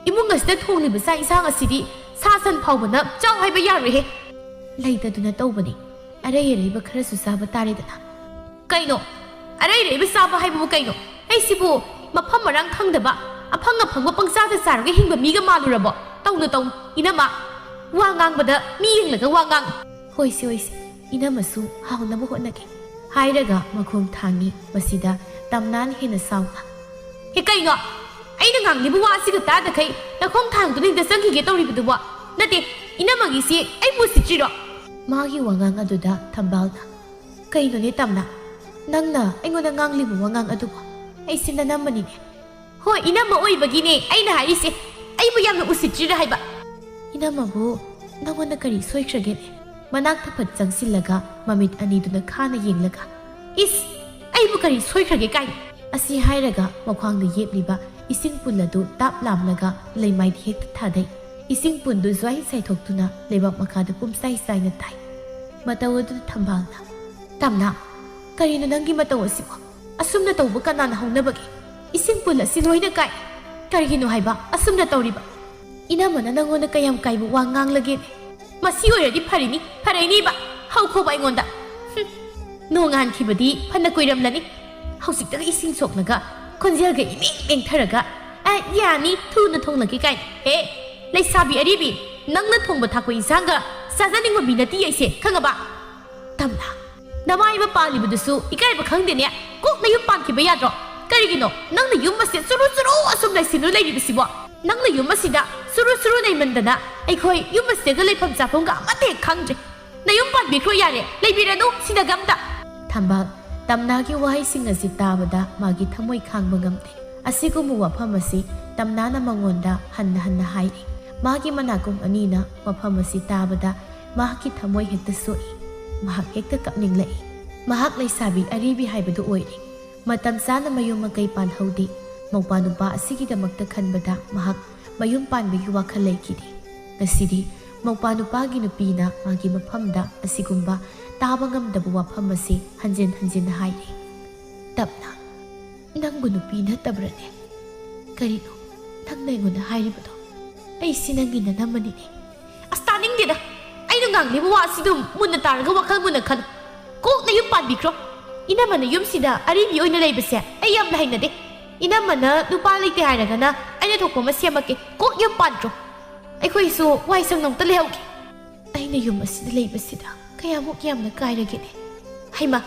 ꯏꯃꯨꯡ ꯑꯁꯤꯗ ꯊꯣꯡꯂꯤꯕ ꯆꯥꯛ ꯏꯟꯁꯥꯡ ꯑꯁꯤꯗꯤ ꯁꯥ ꯁꯟ ꯐꯥꯎꯕꯅ ꯆꯥꯎ ꯍꯥꯏꯕ ꯌꯥꯔꯣꯏꯍꯦ꯫" "ꯂꯩꯇꯗꯨꯅ ꯇꯧꯕꯅꯤ꯫ ꯑꯔꯩ ꯑꯔꯩꯕ ꯈꯔꯁꯨ ꯆꯥꯕ ꯇꯥꯔꯦꯗꯅ꯫" "ꯀꯩꯅꯣ? ꯑꯔꯩ ꯑꯔꯩꯕ ꯆꯥꯕ ꯍꯥꯏꯕꯕꯨ ꯀꯩꯅꯣ? ꯑꯩꯁꯤꯕꯨ ꯃꯐꯝ ꯃꯔꯥꯡ ꯈꯪꯗꯕ, ꯑꯐꯪ ꯑꯐꯪꯕ ꯄꯪꯆꯥꯗ ꯆꯥꯔꯒ ꯍꯤꯡꯕ ꯃꯤꯒ ꯃꯥꯜꯂꯨꯔꯕꯣ? ꯇꯧꯅꯨ, ꯇꯧꯅꯨ, ꯏꯅꯝꯃ꯫ ꯋꯥ ꯉꯥꯡꯕꯗ ꯃꯤ ꯌꯦꯡꯂꯒ ꯋꯥ ꯉꯥꯡꯉꯨ꯫" "ꯍꯣꯏꯁꯦ, ꯍꯣꯏꯁꯦ, ꯏꯅꯝꯃꯁꯨ ꯍꯥꯎꯅꯕ ꯍꯣꯠꯅꯒꯦ," ꯍꯥꯏꯔꯒ ꯃꯈꯣꯡ ꯊꯥꯡꯉꯤ꯫ ꯃꯁꯤꯗ ꯇꯝꯅꯥꯟ ꯍꯦꯟꯅ ꯁꯥꯎꯅ, "ꯍꯦ, ꯀꯩꯅꯣ? ꯑꯩꯅ ꯉꯥꯡꯂꯤꯕ ꯋꯥ ꯑꯁꯤꯒ ꯇꯥꯗꯈꯩ ꯅꯈꯣꯡ ꯊꯥꯡꯗꯨꯅ ꯍꯦꯛꯇ ꯆꯪꯈꯤꯒꯦ ꯇꯧꯔꯤꯕꯗꯨꯕꯣ? ꯅꯠꯇꯦ, ꯏꯅꯝꯃꯒꯤꯁꯤ ꯑꯩꯕꯨ ꯎꯁꯤꯠꯇ꯭ꯔꯤꯔꯣ?" ꯃꯥꯒꯤ ꯋꯥꯉꯥꯡ ꯑꯗꯨꯗ ꯊꯝꯕꯥꯜꯅ, "ꯀꯩꯅꯣꯅꯦ ꯇꯝꯅꯥ, ꯅꯪꯅ ꯑꯩꯉꯣꯟꯗ ꯉꯥꯡꯂꯤꯕ ꯋꯥꯉꯥꯡ ꯑꯗꯨꯕꯨ? ꯑꯩꯁꯦ ꯅꯅꯝꯃꯅꯤꯅꯦ꯫" "ꯍꯣꯏ, ꯏꯅꯝꯃ ꯑꯣꯏꯕꯒꯤꯅꯦ ꯑꯩꯅ ꯍꯥꯏꯔꯤꯁꯦ꯫ ꯑꯩꯕꯨ ꯌꯥꯝꯅ ꯎꯁꯤꯠꯇ꯭ꯔꯤꯔꯥ ꯍꯥꯏꯕ?" "ꯏꯅꯝꯃꯕꯨ ꯅꯉꯣꯟꯗ ꯀꯔꯤ ꯁꯣꯏꯈ꯭ꯔꯒꯦꯅꯦ?" ꯃꯅꯥꯛꯇ ꯐꯠ ꯆꯪꯁꯤꯜꯂꯒ ꯃꯃꯤꯠ ꯑꯅꯤꯗꯨꯅ ꯈꯥꯅ ꯌꯦꯡꯂꯒ, "ꯏꯁ! ꯑꯩꯕꯨ ꯀꯔꯤ ꯁꯣꯏꯈ꯭ꯔꯒꯦ ꯀꯥꯏꯅ?" ꯑꯁꯤ ꯍꯥꯏꯔꯒ ꯃꯈ꯭ꯋꯥꯡꯗ ꯌꯦꯞꯂꯤꯕ ꯏꯁꯤꯡ ꯄꯨꯜ ꯑꯗꯨ ꯇꯥꯞ ꯂꯥꯝꯂꯒ ꯂꯩꯃꯥꯏꯗ ꯍꯦꯛꯇ ꯊꯥꯗꯩ꯫ ꯏꯁꯤꯡ ꯄꯨꯟꯗꯨ ꯖ꯭ꯋꯥꯏ ꯆꯥꯏꯊꯣꯛꯇꯨꯅ ꯂꯩꯕꯥꯛ ꯃꯈꯥꯗ ꯄꯨꯝꯆꯥꯏ ꯆꯥꯏꯅ ꯇꯥꯏ꯫ ꯃꯇꯧ ꯑꯗꯨꯗ ꯊꯝꯕꯥꯜꯅ, "ꯇꯝꯅꯥ, ꯀꯔꯤꯅꯣ ꯅꯪꯒꯤ ꯃꯇꯧ ꯑꯁꯤꯕꯣ? ꯑꯁꯨꯝꯅ ꯇꯧꯕ ꯀꯅꯥꯅ ꯍꯧꯅꯕꯒꯦ? ꯏꯁꯤꯡ ꯄꯨꯜ ꯑꯁꯤ ꯂꯣꯏꯅ ꯀꯥꯏ꯫ ꯀꯔꯤꯒꯤꯅꯣ ꯍꯥꯏꯕ ꯑꯁꯨꯝꯅ ꯇꯧꯔꯤꯕ? ꯏꯅꯝꯃꯅ ꯅꯪꯉꯣꯟꯗ ꯀꯌꯥꯝ ꯀꯥꯏꯕ ꯋꯥ ꯉꯥꯡꯂꯒꯦꯅꯦ? ꯃꯁꯤ ꯑꯣꯏꯔꯗꯤ ꯐꯔꯤꯅꯤ, ꯐꯔꯛꯏꯅꯤꯕ꯫ ꯍꯧꯈꯣꯕ ꯑꯩꯉꯣꯟꯗ꯫ ꯍꯨꯝ, ꯅꯣꯡꯉꯥꯟꯈꯤꯕꯗꯤ ꯐꯅ ꯀꯨꯏꯔꯝꯂꯅꯤ꯫ ꯍꯧꯖꯤꯛꯇꯒ ꯏꯁꯤꯡ ꯁꯣꯛꯂꯒ, ꯈꯣꯟꯖꯦꯜꯒ ꯏꯃꯦꯡ ꯃꯦꯡꯊꯔꯒ, ꯑꯦ, ꯌꯥꯅꯤ, ꯊꯨꯅ ꯊꯣꯡꯂꯒꯦ ꯀꯥꯏꯅ꯫ ꯍꯦ, ꯂꯩꯁꯥꯕꯤ ꯑꯔꯤꯕꯤ, ꯅꯪꯅ ꯊꯣꯡꯕ ꯊꯥꯛꯄ ꯏꯟꯁꯥꯡꯒ ꯆꯥꯖꯅꯤꯡꯕ ꯃꯤ ꯅꯠꯇꯦ ꯑꯩꯁꯦ, ꯈꯪꯉꯕ? ꯇꯝꯅ, ꯅꯃꯥꯏ ꯑꯃ ꯄꯥꯜꯂꯤꯕꯗꯨꯁꯨ ꯏꯀꯥꯏꯕ ꯈꯪꯗꯦꯅꯦ꯫ ꯀꯣꯛ ꯅꯌꯨꯝ ꯄꯥꯟꯈꯤꯕ ꯌꯥꯗ꯭ꯔꯣ? ꯀꯔꯤꯒꯤꯅꯣ ꯅꯪꯅ ꯌꯨꯝ ꯑꯁꯦ ꯆꯨꯔꯨ ꯆꯨꯔꯨ ꯑꯁꯨꯝ ꯂꯩꯁꯤꯟꯗꯨꯅ ꯂꯩꯔꯤꯕꯁꯤꯕꯣ? ꯅꯪꯅ ꯌꯨꯝ ꯑꯁꯤꯗ ꯆꯨꯔꯨ ꯆꯨꯔꯨ ꯂꯩꯃꯟꯗꯅ ꯑꯩꯈꯣꯏ ꯌꯨꯝ ꯑꯁꯤꯗꯒ ꯂꯩꯐꯝ ꯆꯥꯐꯝꯒ ꯑꯃꯠꯇ ꯍꯦꯛ ꯈꯪꯗ꯭ꯔꯦ꯫ ꯅꯌꯨꯝ ꯄꯥꯟꯕꯤꯈ꯭ꯔꯣ ꯌꯥꯔꯦ, ꯂꯩꯕꯤꯔꯅꯨ ꯁꯤꯗꯒ ꯑꯝꯇ꯫ ꯊꯝꯕꯥꯜ, ꯇꯝꯅꯥꯒꯤ ꯋꯥꯍꯩꯁꯤꯡ ꯑꯁꯤ ꯇꯥꯕꯗ ꯃꯥꯒꯤ ꯊꯃꯣꯏ ꯈꯥꯡꯕ ꯉꯝꯗꯦ꯫ ꯑꯁꯤꯒꯨꯝꯕ ꯋꯥꯐꯝ ꯑꯁꯤ ꯇꯝꯅꯥꯅ ꯃꯉꯣꯟꯗ ꯍꯟꯅ ꯍꯟꯅ ꯍꯥꯏꯔꯤ꯫ ꯃꯥꯒꯤ ꯃꯅꯥꯀꯣꯡ ꯑꯅꯤꯅ ꯋꯥꯐꯝ ꯑꯁꯤ ꯇꯥꯕꯗ ꯃꯍꯥꯛꯀꯤ ꯊꯃꯣꯏ ꯍꯦꯛꯇ ꯁꯣꯛꯏ꯫ ꯃꯍꯥꯛ ꯍꯦꯛꯇ ꯀꯞꯅꯤꯡꯂꯛꯏ꯫ ꯃꯍꯥꯛ ꯂꯩꯁꯥꯕꯤ ꯑꯔꯤꯕꯤ ꯍꯥꯏꯕꯗꯨ ꯑꯣꯏꯔꯦ꯫ ꯃꯇꯝ ꯆꯥꯅ ꯃꯌꯨꯝ ꯃꯀꯩ ꯄꯥꯜꯍꯧꯗꯦ꯫ ꯃꯧꯄꯥ ꯅꯨꯄꯥ ꯑꯁꯤꯒꯤꯗꯃꯛꯇ ꯈꯟꯕꯗ ꯃꯍꯥꯛ ꯃꯌꯨꯝ ꯄꯥꯟꯕꯒꯤ ꯋꯥꯈꯜ ꯂꯩꯈꯤꯗꯦ꯫ ꯉꯁꯤꯗꯤ ꯃꯧꯄꯥ ꯅꯨꯄꯥꯒꯤ ꯅꯨꯄꯤꯅ ꯃꯥꯒꯤ ꯃꯐꯝꯗ ꯑꯁꯤꯒꯨꯝꯕ ꯇꯥꯕ ꯉꯝꯗꯕ ꯋꯥꯐꯝ ꯑꯁꯤ ꯍꯟꯖꯤꯟ ꯍꯟꯖꯤꯟꯅ ꯍꯥꯏꯔꯤ꯫ ꯇꯞꯅ, "ꯅꯪꯕꯨ ꯅꯨꯄꯤ ꯅꯠꯇꯕ꯭ꯔꯅꯦ? ꯀꯔꯤꯅꯣ ꯅꯪꯅ ꯑꯩꯉꯣꯟꯗ ꯍꯥꯏꯔꯤꯕꯗꯣ? ꯑꯩꯁꯤ ꯅꯪꯒꯤ ꯅꯅꯝꯃꯅꯤꯅꯦ꯫" ꯑꯁ, ꯇꯥꯅꯤꯡꯗꯦꯗ꯫ ꯑꯩꯅ ꯉꯥꯡꯂꯤꯕ ꯋꯥꯁꯤꯗꯨ ꯃꯨꯟꯅ ꯇꯥꯔꯒ ꯋꯥꯈꯜ ꯃꯨꯟꯅ ꯈꯜꯂꯨ꯫ ꯀꯣꯛ ꯅꯌꯨꯝ ꯄꯥꯟꯕꯤꯈ꯭ꯔꯣ꯫ ꯏꯅꯝꯃꯅ ꯌꯨꯝꯁꯤꯗ ꯑꯔꯤꯕꯤ ꯑꯣꯏꯅ ꯂꯩꯕꯁꯦ ꯑꯩ ꯌꯥꯝꯅ ꯍꯩꯅꯗꯦ꯫ ꯏꯅꯝꯃꯅ ꯅꯨꯄꯥ ꯂꯩꯇꯦ ꯍꯥꯏꯔꯒꯅ ꯑꯩꯅ ꯊꯣꯛꯄ ꯑꯃ ꯁꯦꯝꯃꯛꯀꯦ꯫ ꯀꯣꯛ ꯌꯨꯝ ꯄꯥꯟꯈ꯭ꯔꯣ꯫ ꯑꯩꯈꯣꯏꯁꯨ ꯋꯥꯏ ꯁꯪꯅ ꯑꯝꯇ ꯂꯩꯍꯧꯒꯦ꯫ ꯑꯩꯅ ꯌꯨꯝ ꯑꯁꯤꯗ ꯂꯩꯕꯁꯤꯗ ꯀꯌꯥꯃꯨꯛ ꯌꯥꯝꯅ ꯀꯥꯏꯔꯒꯦꯅꯦ? ꯍꯩꯃꯥ,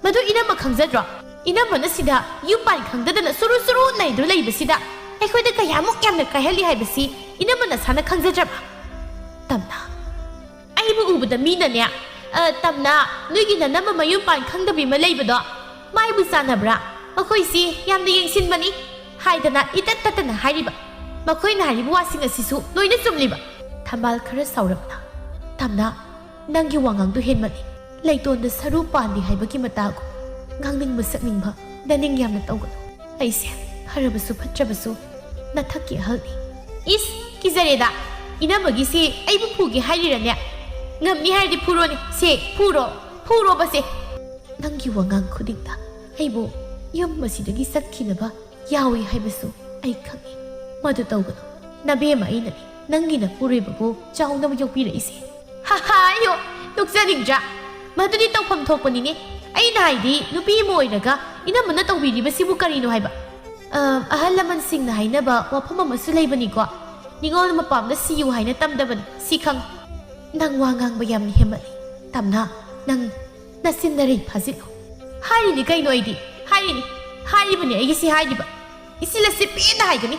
ꯃꯗꯨ ꯏꯅꯝꯃ ꯈꯪꯖꯗ꯭ꯔꯣ? ꯏꯅꯝꯃꯅ ꯁꯤꯗ ꯌꯨꯝ ꯄꯥꯟ ꯈꯪꯗꯗꯅ ꯁꯨꯔꯨ ꯁꯨꯔꯨ ꯅꯩꯗꯨꯅ ꯂꯩꯕꯁꯤꯗ ꯑꯩꯈꯣꯏꯗ ꯀꯌꯥꯃꯨꯛ ꯌꯥꯝꯅ ꯀꯥꯏꯍꯜꯂꯤ ꯍꯥꯏꯕꯁꯤ ꯏꯅꯝꯃ ꯅꯁꯥꯅ ꯈꯪꯖꯗ꯭ꯔꯕ? ꯇꯝꯅ, ꯑꯩꯕꯨ ꯎꯕꯗ ꯃꯤꯅꯅꯦ, "ꯑ, ꯇꯝꯅ, ꯅꯣꯏꯒꯤ ꯅꯅꯝꯃ ꯃꯌꯨꯝ ꯄꯥꯟ ꯈꯪꯗꯕꯤ ꯑꯃ ꯂꯩꯕꯗꯣ ꯃꯥꯏꯕꯨ ꯆꯥꯟꯅꯕ꯭ꯔꯥ? ꯃꯈꯣꯏꯁꯤ ꯌꯥꯝꯅ ꯌꯦꯡꯁꯤꯟꯕꯅꯤ" ꯍꯥꯏꯗꯅ ꯏꯇꯠ ꯇꯠꯇꯅ ꯍꯥꯏꯔꯤꯕ꯫ ꯃꯈꯣꯏꯅ ꯍꯥꯏꯔꯤꯕ ꯋꯥꯁꯤꯡ ꯑꯁꯤꯁꯨ ꯂꯣꯏꯅ ꯆꯨꯝꯂꯤꯕ꯫ ꯊꯝꯕꯥꯜ ꯈꯔ ꯁꯥꯎꯔꯞꯅ, "ꯇꯝꯅ, ꯅꯪꯒꯤ ꯋꯥꯉꯥꯡꯗꯣ ꯍꯦꯟꯃꯜꯂꯤ꯫ ꯂꯩꯇꯣꯟꯗ ꯁꯔꯨ ꯄꯥꯟꯗꯦ ꯍꯥꯏꯕꯒꯤ ꯃꯇꯥꯒꯨꯝ ꯉꯥꯡꯅꯤꯡꯕ ꯁꯛꯅꯤꯡꯕ ꯅꯅꯤꯡ ꯌꯥꯝꯅ ꯇꯧꯒꯅꯨ꯫ ꯑꯩꯁꯦ ꯐꯔꯕꯁꯨ ꯐꯠꯇ꯭ꯔꯕꯁꯨ ꯅꯊꯛꯀꯤ ꯑꯍꯜꯅꯤ꯫" ꯏꯁ, ꯀꯤꯖꯔꯦꯗ꯫ ꯏꯅꯝꯃꯒꯤꯁꯤ ꯑꯩꯕꯨ ꯐꯨꯒꯦ ꯍꯥꯏꯔꯤꯔꯅꯦ? ꯉꯝꯅꯤ ꯍꯥꯏꯔꯗꯤ ꯐꯨꯔꯣꯅꯦ꯫ ꯁꯦ, ꯐꯨꯔꯣ꯫ ꯐꯨꯔꯣꯕꯁꯦ꯫ ꯅꯪꯒꯤ ꯋꯥꯉꯥꯡ ꯈꯨꯗꯤꯡꯗ ꯑꯩꯕꯨ ꯌꯨꯝ ꯑꯁꯤꯗꯒꯤ ꯆꯠꯈꯤꯅꯕ ꯌꯥꯎꯏ ꯍꯥꯏꯕꯁꯨ ꯑꯩ ꯈꯪꯏ꯫ ꯃꯗꯨ ꯇꯧꯒꯅꯨ꯫ ꯅꯕꯦꯝꯃ ꯑꯩꯅꯅꯤ ꯅꯪꯒꯤ ꯅꯄꯨꯔꯣꯏꯕꯕꯨ ꯆꯥꯎꯅꯕ ꯌꯣꯛꯄꯤꯔꯛꯏꯁꯦ꯫ ꯍꯥ ꯍꯥ, ꯑꯌꯣ, ꯅꯣꯛꯆꯅꯤꯡꯗ꯭ꯔꯥ? ꯃꯗꯨꯗꯤ ꯇꯧꯐꯝ ꯊꯣꯛꯄꯅꯤꯅꯦ꯫ ꯑꯩꯅ ꯍꯥꯏꯗꯤ ꯅꯨꯄꯤ ꯑꯃ ꯑꯣꯏꯔꯒ ꯏꯅꯝꯃꯅ ꯇꯧꯕꯤꯔꯤꯕꯁꯤꯕꯨ ꯀꯔꯤꯅꯣ ꯍꯥꯏꯕ? ꯑ, ꯑꯍꯜ ꯂꯃꯟꯁꯤꯡꯅ ꯍꯥꯏꯅꯕ ꯋꯥꯐꯝ ꯑꯃꯁꯨ ꯂꯩꯕꯅꯤꯀꯣ, "ꯅꯤꯉꯣꯜ ꯃꯄꯥꯝꯗ ꯁꯤꯌꯨ ꯍꯥꯏꯅ ꯇꯝꯗꯕꯅꯤ, ꯁꯤ ꯈꯪ"꯫ "ꯅꯪ ꯋꯥ ꯉꯥꯡꯕ ꯌꯥꯝꯅ ꯍꯦꯟꯃꯠꯂꯤ, ꯇꯝꯅ꯫ ꯅꯪ ꯅꯆꯤꯟ ꯅꯔꯩ ꯐꯥꯖꯤꯜꯂꯨ"꯫ "ꯍꯥꯏꯔꯤꯅꯤ ꯀꯩꯅꯣ, ꯑꯩꯗꯤ ꯍꯥꯏꯔꯤꯅꯤ, ꯍꯥꯏꯔꯤꯕꯅꯤ ꯑꯩꯒꯤ ꯁꯤ ꯍꯥꯏꯔꯤꯕ꯫ ꯏꯆꯤꯜ ꯑꯁꯤ ꯄꯦꯟꯅ ꯍꯥꯏꯒꯅꯤ꯫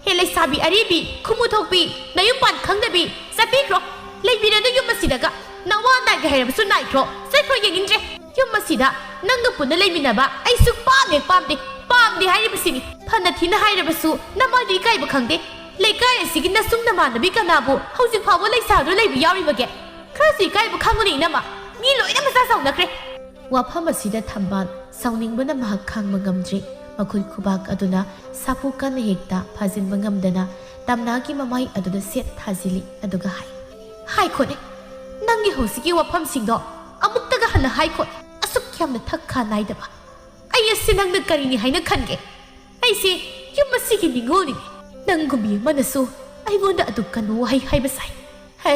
ꯍꯦ ꯂꯩꯁꯥꯕꯤ ꯑꯔꯤꯕꯤ, ꯈꯨꯃꯨ ꯊꯣꯛꯄꯤ, ꯅꯌꯨꯝ ꯄꯥꯟ ꯈꯪꯗꯕꯤ, ꯆꯠꯄꯤꯈ꯭ꯔꯣ꯫ ꯂꯩꯕꯤꯔꯅꯨ ꯌꯨꯝ ꯑꯁꯤꯗꯒ꯫ ꯅꯋꯥ ꯅꯥꯏꯒꯦ ꯍꯥꯏꯔꯕꯁꯨ ꯅꯥꯏꯈ꯭ꯔꯣ, ꯆꯠꯈ꯭ꯔꯣ, ꯌꯦꯡꯅꯤꯡꯗ꯭ꯔꯦ꯫ ꯌꯨꯝ ꯑꯁꯤꯗ ꯅꯪꯒ ꯄꯨꯟꯅ ꯂꯩꯃꯤꯟꯅꯕ ꯑꯩ ꯁꯨꯛꯄꯥꯝ ꯍꯦꯛ ꯄꯥꯝꯗꯦ꯫ ꯄꯥꯝꯗꯦ ꯍꯥꯏꯔꯤꯕꯁꯤꯅꯤ꯫ ꯐꯅ ꯊꯤꯅ ꯍꯥꯏꯔꯕꯁꯨ ꯅꯃꯥꯏꯗꯤ ꯏꯀꯥꯏꯕ ꯈꯪꯗꯦ꯫ ꯂꯩꯀꯥꯏ ꯑꯁꯤꯒꯤ ꯅꯁꯨꯡ ꯅꯃꯥꯟꯅꯕꯤ ꯀꯅꯥꯕꯨ ꯍꯧꯖꯤꯛ ꯐꯥꯎꯕ ꯂꯩꯁꯥꯗꯨ ꯂꯩꯕ ꯌꯥꯎꯔꯤꯕꯒꯦ? ꯈꯔꯁꯨ ꯏꯀꯥꯏꯕ ꯈꯪꯉꯨꯅꯦ ꯏꯅꯝꯃ꯫ ꯃꯤ ꯂꯣꯏꯅ ꯃꯆꯥ ꯆꯥꯎꯅꯈ꯭ꯔꯦ"꯫ ꯋꯥꯐꯝ ꯑꯁꯤꯗ ꯊꯝꯕꯥꯜ ꯁꯥꯎꯅꯤꯡꯕꯅ ꯃꯍꯥꯛ ꯈꯥꯡꯕ ꯉꯝꯗ꯭ꯔꯤ꯫ ꯃꯈꯨꯠ ꯈꯨꯕꯥꯛ ꯑꯗꯨꯅ ꯁꯥꯐꯨ ꯀꯟꯅ ꯍꯦꯛꯇ ꯐꯥꯖꯤꯟꯕ ꯉꯝꯗꯅ ꯇꯝꯅꯥꯒꯤ ꯃꯃꯥꯏ ꯑꯗꯨꯗ ꯁꯦꯠ ꯊꯥꯖꯤꯜꯂꯤ, ꯑꯗꯨꯒ ꯍꯥꯏ, "ꯍꯥꯏꯈꯣꯅꯦ, ꯅꯪꯒꯤ ꯍꯧꯖꯤꯛꯀꯤ ꯋꯥꯐꯝꯁꯤꯡꯗꯣ ꯑꯃꯨꯛꯇꯒ ꯍꯟꯅ ꯍꯥꯏꯈꯣ꯫ ꯑꯁꯨꯛ ꯌꯥꯝꯅ ꯊꯛ ꯈꯥ ꯅꯥꯏꯗꯕ꯫ ꯑꯩ ꯑꯁꯤ ꯅꯪꯅ ꯀꯔꯤꯅꯤ ꯍꯥꯏꯅ ꯈꯟꯒꯦ? ꯑꯩꯁꯦ ꯌꯨꯝ ꯑꯁꯤꯒꯤ ꯅꯤꯉꯣꯜꯅꯤ꯫ ꯅꯪꯒꯨꯝꯕꯤ ꯑꯃꯅꯁꯨ ꯑꯩꯉꯣꯟꯗ ꯑꯗꯨꯛ ꯀꯟꯕ ꯋꯥꯍꯩ ꯍꯥꯏꯕ ꯁꯥꯏ꯫ ꯍꯦ,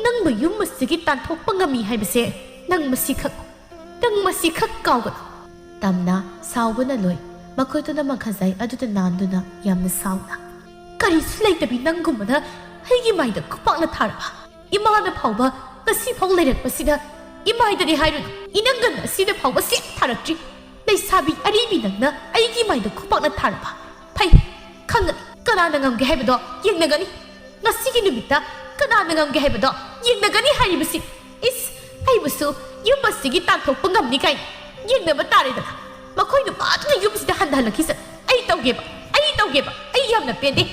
ꯅꯪꯕꯨ ꯌꯨꯝ ꯑꯁꯤꯒꯤ ꯇꯥꯟꯊꯣꯛꯄ ꯉꯝꯃꯤ ꯍꯥꯏꯕꯁꯦ ꯅꯪ ꯃꯁꯤ ꯈꯛ, ꯅꯪ ꯃꯁꯤ ꯈꯛ ꯀꯥꯎꯒꯅꯨ"꯫ ꯇꯝꯅ ꯁꯥꯎꯕꯅ ꯂꯣꯏ꯫ ꯃꯈꯨꯠꯇꯨꯅ ꯃꯈꯥꯖꯥꯏ ꯑꯗꯨꯗ ꯅꯥꯟꯗꯨꯅ ꯌꯥꯝꯅ ꯁꯥꯎꯅ, "ꯀꯔꯤꯁꯨ ꯂꯩꯇꯕꯤ ꯅꯪꯒꯨꯝꯕꯅ ꯑꯩꯒꯤ ꯃꯥꯏꯗ ꯈꯨꯄꯥꯛꯅ ꯊꯥꯔꯕ? ꯏꯃꯥꯅ ꯐꯥꯎꯕ ꯉꯁꯤ ꯐꯥꯎ ꯂꯩꯔꯛꯄꯁꯤꯗ ꯏꯃꯥꯏꯗꯗꯤ ꯍꯥꯏꯔꯨꯅꯨ, ꯏꯅꯪꯒꯟ ꯑꯁꯤꯗ ꯐꯥꯎꯕ ꯁꯦꯠ ꯊꯥꯔꯛꯇ꯭ꯔꯤ꯫ ꯂꯩꯁꯥꯕꯤ ꯑꯔꯤꯕꯤ ꯅꯪꯅ ꯑꯩꯒꯤ ꯃꯥꯏꯗ ꯈꯨꯄꯥꯛꯅ ꯊꯥꯔꯕ? ꯐꯩ, ꯈꯪꯒꯅꯤ꯫ ꯀꯅꯥꯅ ꯉꯝꯒꯦ ꯍꯥꯏꯕꯗꯣ ꯌꯦꯡꯅꯒꯅꯤ꯫ ꯉꯁꯤꯒꯤ ꯅꯨꯃꯤꯠꯇ ꯀꯅꯥꯅ ꯉꯝꯒꯦ ꯍꯥꯏꯕꯗꯣ ꯌꯦꯡꯅꯒꯅꯤ ꯍꯥꯏꯔꯤꯕꯁꯤ꯫ ꯏꯁ, ꯑꯩꯕꯨꯁꯨ ꯌꯨꯝ ꯑꯁꯤꯒꯤ ꯇꯥꯟꯊꯣꯛꯄ ꯉꯝꯅꯤ ꯀꯥꯏꯅ ꯌꯦꯡꯅꯕ ꯇꯥꯔꯦꯗꯅ꯫ ꯃꯈꯣꯏ ꯅꯨꯄꯥꯗꯨꯅ ꯌꯨꯝꯁꯤꯗ ꯍꯟꯊꯍꯜꯂꯛꯈꯤꯁꯅꯨ꯫ ꯑꯩ ꯇꯧꯒꯦꯕ, ꯑꯩ ꯇꯧꯒꯦꯕ꯫ ꯑꯩ ꯌꯥꯝꯅ ꯄꯦꯟꯗꯦ꯫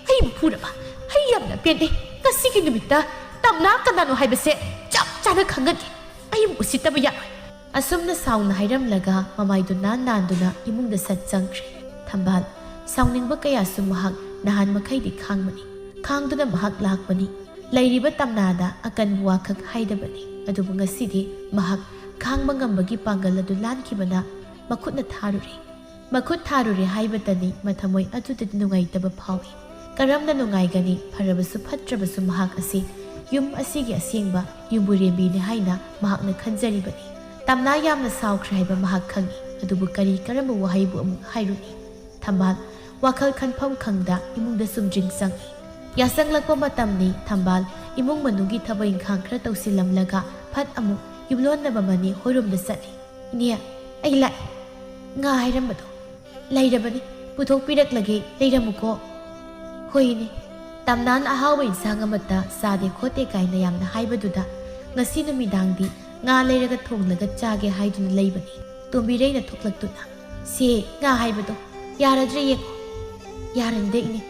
ꯑꯩꯕꯨ ꯐꯨꯔꯕ? ꯑꯩ ꯌꯥꯝꯅ ꯄꯦꯟꯗꯦ꯫ ꯉꯁꯤꯒꯤ ꯅꯨꯃꯤꯠꯇ ꯇꯝꯅꯥ ꯀꯅꯥꯅꯣ ꯍꯥꯏꯕꯁꯦ ꯆꯞ ꯆꯥꯅ ꯈꯪꯒꯅꯤ꯫ ꯑꯩꯕꯨ ꯎꯁꯤꯠꯇꯕ ꯌꯥꯔꯣꯏ꯫ ꯑꯁꯨꯝꯅ ꯁꯥꯎꯅ ꯍꯥꯏꯔꯝꯂꯒ ꯃꯃꯥꯏꯗꯨ ꯅꯥꯟ ꯅꯥꯟꯗꯨꯅ ꯏꯃꯨꯡꯗ ꯁꯠ ꯆꯪꯈ꯭ꯔꯦ꯫ ꯊꯝꯕꯥꯜ, ꯁꯥꯎꯅꯤꯡꯕ ꯀꯌꯥꯁꯨ ꯃꯍꯥꯛ ꯅꯍꯥꯟ ꯃꯈꯩꯗꯤ ꯈꯥꯡꯕꯅꯤ꯫ ꯈꯥꯡꯗꯨꯅ ꯃꯍꯥꯛ ꯂꯥꯛꯄꯅꯤ꯫ ꯂꯩꯔꯤꯕ ꯇꯝꯅꯥꯗ ꯑꯀꯟꯕ ꯋꯥꯈꯛ ꯍꯥꯏꯗꯕꯅꯤ꯫ ꯑꯗꯨꯕꯨ ꯉꯁꯤꯗꯤ ꯃꯍꯥꯛ ꯈꯥꯡꯕ ꯉꯝꯕꯒꯤ ꯄꯥꯡꯒꯜ ꯑꯗꯨ ꯂꯥꯟꯈꯤꯕꯅ ꯃꯈꯨꯠꯅ ꯊꯥꯔꯨꯔꯦ꯫ ꯃꯈꯨꯠ ꯊꯥꯔꯨꯔꯦ ꯍꯥꯏꯕꯇꯅꯤ ꯃꯊꯃꯣꯏ ꯑꯗꯨꯗꯗꯤ ꯅꯨꯡꯉꯥꯏꯇꯕ ꯐꯥꯎꯏ꯫ ꯀꯔꯝꯅ ꯅꯨꯡꯉꯥꯏꯒꯅꯤ? ꯐꯔꯕꯁꯨ ꯐꯠꯇ꯭ꯔꯕꯁꯨ ꯃꯍꯥꯛ ꯑꯁꯤ ꯌꯨꯝ ꯑꯁꯤꯒꯤ ꯑꯁꯦꯡꯕ ꯌꯨꯝꯕꯨꯔꯦꯝꯕꯤꯅꯤ ꯍꯥꯏꯅ ꯃꯍꯥꯛꯅ ꯈꯟꯖꯔꯤꯕꯅꯤ꯫ ꯇꯝꯅꯥ ꯌꯥꯝꯅ ꯁꯥꯎꯈ꯭ꯔꯦ ꯍꯥꯏꯕ ꯃꯍꯥꯛ ꯈꯪꯏ꯫ ꯑꯗꯨꯕꯨ ꯀꯔꯤ ꯀꯔꯝꯕ ꯋꯥꯍꯩꯕꯨ ꯑꯃꯨꯛ ꯍꯥꯏꯔꯨꯅꯤ? ꯊꯝꯕꯥꯜ ꯋꯥꯈꯜ ꯈꯟꯐꯝ ꯈꯪꯗ ꯏꯃꯨꯡꯗ ꯁꯨꯝ ꯗ꯭ꯔꯤꯡ ꯆꯪꯏ꯫ ꯌꯥꯆꯪꯂꯛꯄ ꯃꯇꯝꯅꯤ꯫ ꯊꯝꯕꯥꯜ ꯏꯃꯨꯡ ꯃꯅꯨꯡꯒꯤ ꯊꯕꯛ ꯏꯪꯈꯥꯡ ꯈꯔ ꯇꯧꯁꯤꯜꯂꯝꯂꯒ ꯐꯠ ꯑꯃꯨꯛ ꯌꯨꯝꯂꯣꯟꯅꯕ ꯃꯅꯤ ꯍꯣꯏꯔꯣꯝꯗ ꯆꯠꯂꯤ꯫ "ꯏꯅꯦ, ꯑꯩ ꯂꯥꯛꯑꯦ꯫ ꯉꯥ ꯍꯥꯏꯔꯝꯕꯗꯣ ꯂꯩꯔꯕꯅꯤ, ꯄꯨꯊꯣꯛꯄꯤꯔꯛꯂꯒꯦ, ꯂꯩꯔꯝꯃꯨꯀꯣ꯫" "ꯍꯣꯏ ꯏꯅꯦ꯫" ꯇꯝꯅꯥꯅ ꯑꯍꯥꯎꯕ ꯏꯟꯁꯥꯡ ꯑꯃꯠꯇ ꯆꯥꯗꯦ ꯈꯣꯠꯇꯦ ꯀꯥꯏꯅ ꯌꯥꯝꯅ ꯍꯥꯏꯕꯗꯨꯗ ꯉꯁꯤ ꯅꯨꯃꯤꯗꯥꯡꯗꯤ ꯉꯥ ꯂꯩꯔꯒ ꯊꯣꯡꯂꯒ ꯆꯥꯒꯦ ꯍꯥꯏꯗꯨꯅ ꯂꯩꯕꯅꯤ꯫ ꯇꯣꯝꯕꯤꯔꯩꯅ ꯊꯣꯛꯂꯛꯇꯨꯅ, "ꯁꯦ, ꯉꯥ ꯍꯥꯏꯕꯗꯣ ꯌꯥꯔꯗ꯭ꯔꯦ ꯌꯦꯡꯉꯣ꯫" "ꯌꯥꯔꯅꯤꯗ ꯏꯅꯦ,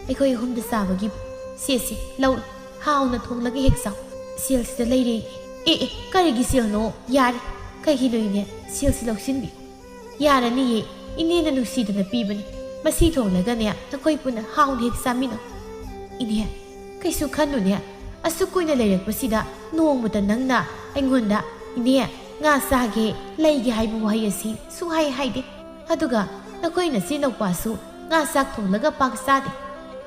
ꯑꯩꯈꯣꯏ ꯑꯍꯨꯝꯗ ꯆꯥꯕꯒꯤꯕꯨ꯫ ꯁꯦ, ꯁꯦ, ꯂꯧꯔꯣ, ꯍꯥꯎꯅ ꯊꯣꯡꯂꯒ ꯍꯦꯛ ꯆꯥꯎ꯫ ꯁꯦꯜꯁꯤꯗ ꯂꯩꯔꯦ ꯏꯅꯦ꯫" "ꯑꯦ, ꯑꯦ, ꯀꯔꯤꯒꯤ ꯁꯦꯜꯅꯣ? ꯌꯥꯔꯦ, ꯀꯩꯒꯤꯅꯣ ꯏꯅꯦ? ꯁꯦꯜꯁꯤ ꯂꯧꯁꯤꯟꯕꯤꯌꯨ꯫" "ꯌꯥꯔꯅꯤꯌꯦ, ꯏꯅꯦꯅ ꯅꯨꯡꯁꯤꯗꯅ ꯄꯤꯕꯅꯤ꯫ ꯃꯁꯤ ꯊꯣꯡꯂꯒꯅꯦ, ꯅꯈꯣꯏ ꯄꯨꯟꯅ ꯍꯥꯎꯅ ꯍꯦꯛ ꯆꯥꯃꯤꯟꯅꯧ꯫" "ꯏꯅꯦ, ꯀꯩꯁꯨ ꯈꯟꯅꯨꯅꯦ꯫ ꯑꯁꯨꯛ ꯀꯨꯏꯅ ꯂꯩꯔꯛꯄꯁꯤꯗ ꯅꯣꯡꯃꯇ ꯅꯪꯅ ꯑꯩꯉꯣꯟꯗ, 'ꯏꯅꯦ, ꯉꯥ ꯆꯥꯒꯦ, ꯂꯩꯒꯦ' ꯍꯥꯏꯕ ꯋꯥꯍꯩ ꯑꯁꯤ ꯁꯨꯡꯍꯥꯏ ꯍꯥꯏꯗꯦ꯫ ꯑꯗꯨꯒ ꯅꯈꯣꯏ ꯅꯆꯤꯟ ꯅꯧꯄꯥꯁꯨ ꯉꯥ ꯆꯥꯛ ꯊꯣꯡꯂꯒ ꯄꯥꯛ ꯆꯥꯗꯦ꯫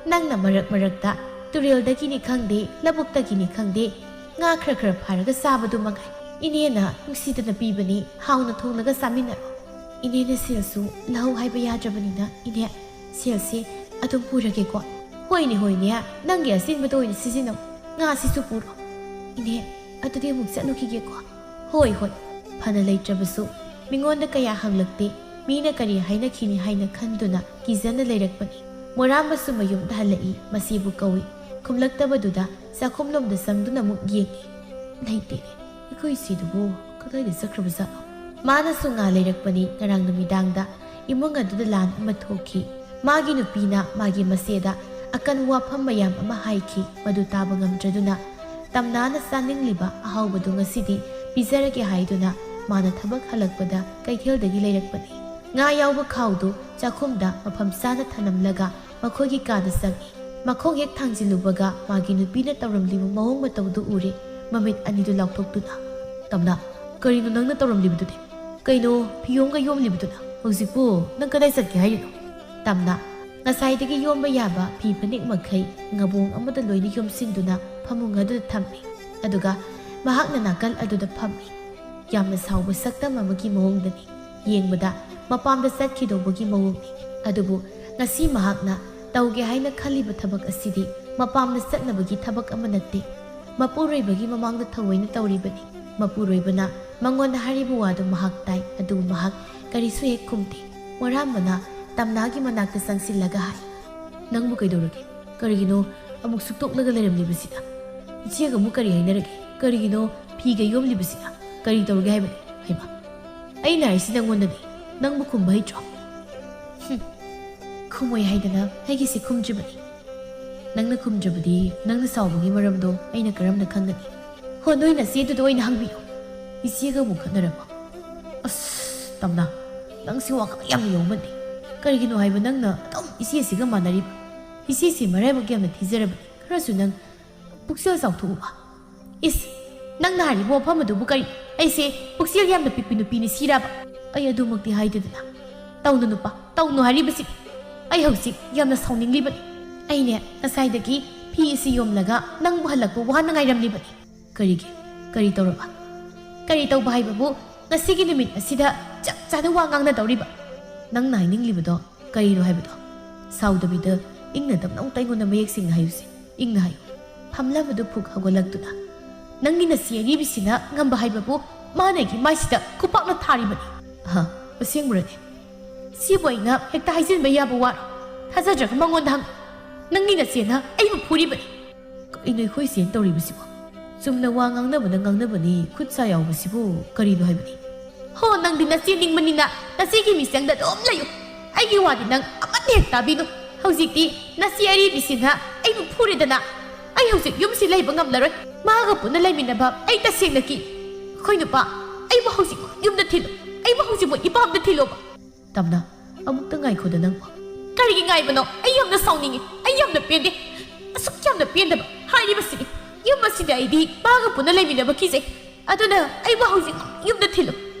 ꯅꯪꯅ ꯃꯔꯛ ꯃꯔꯛꯇ ꯇꯨꯔꯦꯜꯗꯒꯤꯅꯤ ꯈꯪꯗꯦ, ꯂꯧꯕꯨꯛꯇꯒꯤꯅꯤ ꯈꯪꯗꯦ, ꯉꯥ ꯈꯔ ꯈꯔ ꯐꯥꯔꯒ ꯆꯥꯕꯗꯨ ꯃꯉꯥꯏ꯫ ꯏꯅꯦꯅ ꯅꯨꯡꯁꯤꯗꯅ ꯄꯤꯕꯅꯤ, ꯍꯥꯎꯅ ꯊꯣꯡꯂꯒ ꯆꯥꯃꯤꯟꯅꯔꯣ꯫ ꯏꯅꯦꯅ ꯁꯦꯜꯁꯨ ꯂꯧ ꯍꯥꯏꯕ ꯌꯥꯗ꯭ꯔꯕꯅꯤꯅ, ꯏꯅꯦ, ꯁꯦꯜꯁꯦ ꯑꯗꯨꯝ ꯄꯨꯔꯒꯦꯀꯣ꯫" "ꯍꯣꯏꯅꯦ, ꯍꯣꯏꯅꯦ, ꯅꯪꯒꯤ ꯑꯆꯤꯟꯕꯗ ꯑꯣꯏꯅ ꯁꯤꯖꯤꯟꯅꯧ꯫ ꯉꯥꯁꯤꯁꯨ ꯄꯨꯔꯣ꯫" "ꯏꯅꯦ, ꯑꯗꯨꯗꯤ ꯑꯃꯨꯛ ꯆꯠꯂꯨꯈꯤꯒꯦꯀꯣ꯫" "ꯍꯣꯏ, ꯍꯣꯏ꯫" ꯐꯅ ꯂꯩꯇ꯭ꯔꯕꯁꯨ ꯃꯤꯉꯣꯟꯗ ꯀꯌꯥ ꯍꯪꯂꯛꯇꯦ꯫ ꯃꯤꯅ ꯀꯔꯤ ꯍꯥꯏꯅꯈꯤꯅꯤ ꯍꯥꯏꯅ ꯈꯟꯗꯨꯅ ꯀꯤꯖꯅ ꯂꯩꯔꯛꯄꯅꯤ꯫ ꯃꯣꯔꯥꯝꯕꯁꯨ ꯃꯌꯨꯝꯗ ꯍꯜꯂꯛꯏ꯫ ꯃꯁꯤꯕꯨ ꯀꯧꯏ꯫ ꯈꯨꯝꯂꯛꯇꯕꯗꯨꯗ ꯆꯥꯛꯈꯨꯝꯂꯣꯝꯗ ꯆꯪꯗꯨꯅ ꯑꯃꯨꯛ ꯌꯦꯡꯏ꯫ "ꯂꯩꯇꯦꯅꯦ꯫ ꯑꯩꯈꯣꯏ ꯏꯆꯦꯗꯨꯕꯨ ꯀꯗꯥꯏꯗ ꯆꯠꯈ꯭ꯔꯕꯖꯥꯠꯅꯣ?" ꯃꯥꯅꯁꯨ ꯉꯥ ꯂꯩꯔꯛꯄꯅꯤ꯫ ꯉꯔꯥꯡ ꯅꯨꯃꯤꯗꯥꯡꯗ ꯏꯃꯨꯡ ꯑꯗꯨꯗ ꯂꯥꯟ ꯑꯃ ꯊꯣꯛꯈꯤ꯫ ꯃꯥꯒꯤ ꯅꯨꯄꯤꯅ ꯃꯥꯒꯤ ꯃꯆꯦꯗ ꯑꯀꯟꯕ ꯋꯥꯐꯝ ꯃꯌꯥꯝ ꯑꯃ ꯍꯥꯏꯈꯤ꯫ ꯃꯗꯨ ꯇꯥꯕ ꯉꯝꯗ꯭ꯔꯗꯨꯅ ꯇꯝꯅꯥꯅ ꯆꯥꯅꯤꯡꯂꯤꯕ ꯑꯍꯥꯎꯕꯗꯨ ꯉꯁꯤꯗꯤ ꯄꯤꯖꯔꯒꯦ ꯍꯥꯏꯗꯨꯅ ꯃꯥꯅ ꯊꯕꯛ ꯍꯜꯂꯛꯄꯗ ꯀꯩꯊꯦꯜꯗꯒꯤ ꯂꯩꯔꯛꯄꯅꯤ꯫ ꯉꯥ ꯌꯥꯎꯕ ꯈꯥꯎꯗꯨ ꯆꯥꯛꯈꯨꯝꯗ ꯃꯐꯝ ꯆꯥꯅ ꯊꯅꯝꯂꯒ ꯃꯈꯣꯏꯒꯤ ꯀꯥꯗ ꯆꯪꯏ꯫ ꯃꯈꯣꯡ ꯍꯦꯛ ꯊꯥꯡꯖꯤꯜꯂꯨꯕꯒ ꯃꯥꯒꯤ ꯅꯨꯄꯤꯅ ꯇꯧꯔꯝꯂꯤꯕ ꯃꯑꯣꯡ ꯃꯇꯧꯗꯨ ꯎꯔꯦ꯫ ꯃꯃꯤꯠ ꯑꯅꯤꯗꯨ ꯂꯥꯎꯊꯣꯛꯇꯨꯅ, "ꯇꯝꯅꯥ, ꯀꯔꯤꯅꯣ ꯅꯪꯅ ꯇꯧꯔꯝꯂꯤꯕꯗꯨꯗꯤ? ꯀꯩꯅꯣ ꯐꯤꯌꯣꯡꯒ ꯌꯣꯝꯂꯤꯕꯗꯨꯅ? ꯍꯧꯖꯤꯛꯄꯨ ꯅꯪ ꯀꯗꯥꯏ ꯆꯠꯀꯦ ꯍꯥꯏꯔꯤꯅꯣ?" ꯇꯝꯅꯥ ꯉꯁꯥꯏꯗꯒꯤ ꯌꯣꯝꯕ ꯌꯥꯕ ꯐꯤ ꯐꯅꯦꯛ ꯃꯈꯩ ꯉꯕꯣꯡ ꯑꯃꯗ ꯂꯣꯏꯅ ꯌꯣꯝꯁꯤꯟꯗꯨꯅ ꯐꯃꯨꯡ ꯑꯗꯨꯗ ꯊꯝꯃꯤ꯫ ꯑꯗꯨꯒ ꯃꯍꯥꯛꯅ ꯅꯥꯀꯜ ꯑꯗꯨꯗ ꯐꯝꯃꯤ꯫ ꯌꯥꯝꯅ ꯁꯥꯎꯕ ꯁꯛꯇꯝ ꯑꯃꯒꯤ ꯃꯑꯣꯡꯗꯅꯤ꯫ ꯌꯦꯡꯕꯗ ꯃꯄꯥꯝꯗ ꯆꯠꯈꯤꯗꯧꯕꯒꯤ ꯃꯑꯣꯡꯅꯤ꯫ ꯑꯗꯨꯕꯨ ꯉꯁꯤ ꯃꯍꯥꯛꯅ ꯇꯧꯒꯦ ꯍꯥꯏꯅ ꯈꯜꯂꯤꯕ ꯊꯕꯛ ꯑꯁꯤꯗꯤ ꯃꯄꯥꯝꯗ ꯆꯠꯅꯕꯒꯤ ꯊꯕꯛ ꯑꯃ ꯅꯠꯇꯦ꯫ ꯃꯄꯨꯔꯣꯏꯕꯒꯤ ꯃꯃꯥꯡꯗ ꯊꯑꯣꯏꯅ ꯇꯧꯔꯤꯕꯅꯤ꯫ ꯃꯄꯨꯔꯣꯏꯕꯅ ꯃꯉꯣꯟꯗ ꯍꯥꯏꯔꯤꯕ ꯋꯥꯗꯨ ꯃꯍꯥꯛ ꯇꯥꯏ, ꯑꯗꯨꯕꯨ ꯃꯍꯥꯛ ꯀꯔꯤꯁꯨ ꯍꯦꯛ ꯈꯨꯝꯗꯦ꯫ ꯃꯣꯔꯥꯝꯕꯅ ꯇꯝꯅꯥꯒꯤ ꯃꯅꯥꯛꯇ ꯆꯪꯁꯤꯜꯂꯒ ꯍꯥꯏ, "ꯅꯪꯕꯨ ꯀꯩꯗꯧꯔꯒꯦ? ꯀꯔꯤꯒꯤꯅꯣ ꯑꯃꯨꯛ ꯁꯨꯛꯇꯣꯛꯂꯒ ꯂꯩꯔꯝꯂꯤꯕꯁꯤꯅ? ꯏꯆꯦꯒ ꯑꯃꯨꯛ ꯀꯔꯤ ꯍꯥꯏꯅꯔꯒꯦ? ꯀꯔꯤꯒꯤꯅꯣ ꯐꯤꯒ ꯌꯣꯝꯂꯤꯕꯁꯤꯅ? ꯀꯔꯤ ꯇꯧꯔꯒꯦ ꯍꯥꯏꯕꯅꯣ?" ꯍꯩꯃꯥ, ꯑꯩꯅ ꯍꯥꯏꯔꯤꯁꯤ ꯅꯪꯉꯣꯟꯗꯅꯤ꯫ ꯅꯪꯕꯨ ꯈꯨꯝꯕ ꯍꯩꯇ꯭ꯔꯣ? ꯍꯨꯝ, ꯈꯨꯝꯃꯣꯏ ꯍꯥꯏꯗꯅ ꯑꯩꯒꯤꯁꯤ ꯈꯨꯝꯗ꯭ꯔꯤꯕꯅꯤ꯫ ꯅꯪꯅ ꯈꯨꯝꯗ꯭ꯔꯕꯗꯤ ꯅꯪꯅ ꯁꯥꯎꯕꯒꯤ ꯃꯔꯝꯗꯣ ꯑꯩꯅ ꯀꯔꯝꯅ ꯈꯪꯒꯅꯤ? ꯍꯣ, ꯅꯣꯏ ꯅꯆꯦꯗꯨꯗ ꯑꯣꯏꯅ ꯍꯪꯕꯤꯌꯨ꯫ ꯏꯆꯦꯒ ꯑꯃꯨꯛ ꯈꯠꯅꯔꯕꯣ? ꯑꯁ, ꯇꯝꯅꯥ, ꯅꯪꯁꯤ ꯋꯥꯈꯜ ꯌꯥꯝꯅ ꯌꯥꯎꯃꯜꯂꯤ꯫ ꯀꯔꯤꯒꯤꯅꯣ ꯍꯥꯏꯕ ꯅꯪꯅ ꯑꯗꯨꯝ ꯏꯆꯦꯁꯤꯒ ꯃꯥꯟꯅꯔꯤꯕ? ꯏꯆꯦꯁꯤ ꯃꯔꯥꯏꯕꯛ ꯌꯥꯝꯅ ꯊꯤꯖꯔꯕꯅꯤ꯫ ꯈꯔꯁꯨ ꯅꯪ ꯄꯨꯛꯆꯦꯜ ꯆꯥꯎꯊꯣꯛꯎꯕ꯫ ꯏꯁ, ꯅꯪꯅ ꯍꯥꯏꯔꯤꯕ ꯋꯥꯐꯝ ꯑꯗꯨꯕꯨ ꯀꯔꯤ? ꯑꯩꯁꯦ ꯄꯨꯛꯆꯦꯜ ꯌꯥꯝꯅ ꯄꯤꯛꯄꯤ ꯅꯨꯄꯤꯅꯤ ꯁꯤꯔꯕ? ꯑꯩ ꯑꯗꯨꯃꯛꯇꯤ ꯍꯥꯏꯗꯦꯗꯅ꯫ ꯇꯧꯅꯨ ꯅꯨꯄꯥ, ꯇꯧꯅꯨ ꯍꯥꯏꯔꯤꯕꯁꯤꯅꯤ꯫ ꯑꯩ ꯍꯧꯖꯤꯛ ꯌꯥꯝꯅ ꯁꯥꯎꯅꯤꯡꯂꯤꯕꯅꯤ꯫ ꯑꯩꯅꯦ ꯉꯁꯥꯏꯗꯒꯤ ꯐꯤ ꯑꯁꯤ ꯌꯣꯝꯂꯒ ꯅꯪꯕꯨ ꯍꯜꯂꯛꯄ ꯋꯥꯅ ꯉꯥꯏꯔꯝꯂꯤꯕꯅꯤ꯫ ꯀꯔꯤꯒꯤ? ꯀꯔꯤ ꯇꯧꯔꯕ? ꯀꯔꯤ ꯇꯧꯕ ꯍꯥꯏꯕꯕꯨ ꯉꯁꯤꯒꯤ ꯅꯨꯃꯤꯠ ꯑꯁꯤꯗ ꯆꯞ ꯆꯥꯅ ꯋꯥ ꯉꯥꯡꯅꯗꯧꯔꯤꯕ? ꯅꯪꯅ ꯍꯥꯏꯅꯤꯡꯂꯤꯕꯗꯣ ꯀꯔꯤꯅꯣ ꯍꯥꯏꯕꯗꯣ ꯁꯥꯎꯗꯕꯤꯗ ꯏꯪꯅ ꯇꯞꯅ ꯑꯃꯨꯛꯇ ꯑꯩꯉꯣꯟꯗ ꯃꯌꯦꯛ ꯁꯦꯡꯅ ꯍꯥꯏꯌꯨꯁꯦ꯫ ꯏꯪꯅ ꯍꯥꯏꯌꯨ꯫ ꯐꯝꯂꯕꯗꯨ ꯐꯨꯛ ꯍꯧꯒꯠꯂꯛꯇꯨꯅ, "ꯅꯪꯒꯤ ꯅꯆꯦ ꯑꯔꯤꯕꯤꯁꯤꯅ ꯉꯝꯕ ꯍꯥꯏꯕꯕꯨ ꯃꯥꯅ ꯑꯩꯒꯤ ꯃꯥꯏꯁꯤꯗ ꯈꯨꯄꯥꯛꯅ ꯊꯥꯔꯤꯕꯅꯤ"꯫ "ꯑꯍ, ꯑꯁꯦꯡꯕꯔꯅꯦ? ꯁꯤꯕꯨ ꯑꯩꯅ ꯍꯦꯛꯇ ꯍꯥꯏꯖꯤꯟꯕ ꯌꯥꯕ ꯋꯥꯔꯣ? ꯊꯥꯖꯗ꯭ꯔꯒ ꯃꯉꯣꯟꯗ ꯍꯪꯉꯨ꯫ ꯅꯪꯒꯤ ꯅꯆꯦꯅ ꯑꯩꯕꯨ ꯐꯨꯔꯤꯕꯅꯤ"꯫ ꯀꯩꯅꯣ ꯑꯩꯈꯣꯏ ꯏꯆꯦꯅ ꯇꯧꯔꯤꯕꯁꯤꯕꯣ? ꯆꯨꯝꯅ ꯋꯥ ꯉꯥꯡꯅꯕꯅ ꯉꯥꯡꯅꯕꯅꯤ, ꯈꯨꯠ ꯁꯥ ꯌꯥꯎꯕꯁꯤꯕꯨ ꯀꯔꯤꯅꯣ ꯍꯥꯏꯕꯅꯤ? ꯍꯣ, ꯅꯪꯗꯤ ꯅꯆꯦ ꯅꯤꯡꯕꯅꯤꯅ ꯅꯆꯦꯒꯤ ꯃꯤꯆꯪꯗ ꯑꯗꯨꯝ ꯂꯩꯌꯨ꯫ ꯑꯩꯒꯤ ꯋꯥꯗꯤ ꯅꯪ ꯑꯃꯠꯇ ꯍꯦꯛ ꯇꯥꯕꯤꯅꯨ꯫ ꯍꯧꯖꯤꯛꯇꯤ ꯅꯆꯦ ꯑꯔꯤꯕꯤꯁꯤꯅ ꯑꯩꯕꯨ ꯐꯨꯔꯦꯗꯅ꯫ ꯑꯩ ꯍꯧꯖꯤꯛ ꯌꯨꯝꯁꯤ ꯂꯩꯕ ꯉꯝꯂꯔꯣꯏ꯫ ꯃꯥꯒ ꯄꯨꯟꯅ ꯂꯩꯃꯤꯟꯅꯕ ꯑꯩ ꯇꯁꯦꯡꯅ ꯀꯤ꯫ ꯑꯩꯈꯣꯏ ꯅꯨꯄꯥ, ꯑꯩꯕꯨ ꯍꯧꯖꯤꯛꯃꯛ ꯌꯨꯝꯗ ꯊꯤꯜꯂꯨ꯫ ꯑꯩꯕꯨ ꯍꯧꯖꯤꯛꯃꯛ ꯏꯄꯥꯝꯗ ꯊꯤꯜꯂꯣꯕ꯫ ꯇꯝꯅ, ꯑꯃꯨꯛꯇ ꯉꯥꯏꯈꯣꯗ ꯅꯪꯕꯣ꯫ ꯀꯔꯤꯒꯤ ꯉꯥꯏꯕꯅꯣ? ꯑꯩ ꯌꯥꯝꯅ ꯁꯥꯎꯅꯤꯡꯉꯤ꯫ ꯑꯩ ꯌꯥꯝꯅ ꯄꯦꯟꯗꯦ꯫ ꯑꯁꯨꯛ ꯌꯥꯝꯅ ꯄꯦꯟꯗꯕ ꯍꯥꯏꯔꯤꯕꯁꯤꯅꯤ꯫ ꯌꯨꯝ ꯑꯁꯤꯗ ꯑꯩꯗꯤ ꯃꯥꯒ ꯄꯨꯟꯅ ꯂꯩꯃꯤꯟꯅꯕ ꯀꯤꯖꯩ꯫ ꯑꯗꯨꯅ ꯑꯩꯕꯨ ꯍꯧꯖꯤꯛ ꯌꯨꯝꯗ ꯊꯤꯜꯂꯨ꯫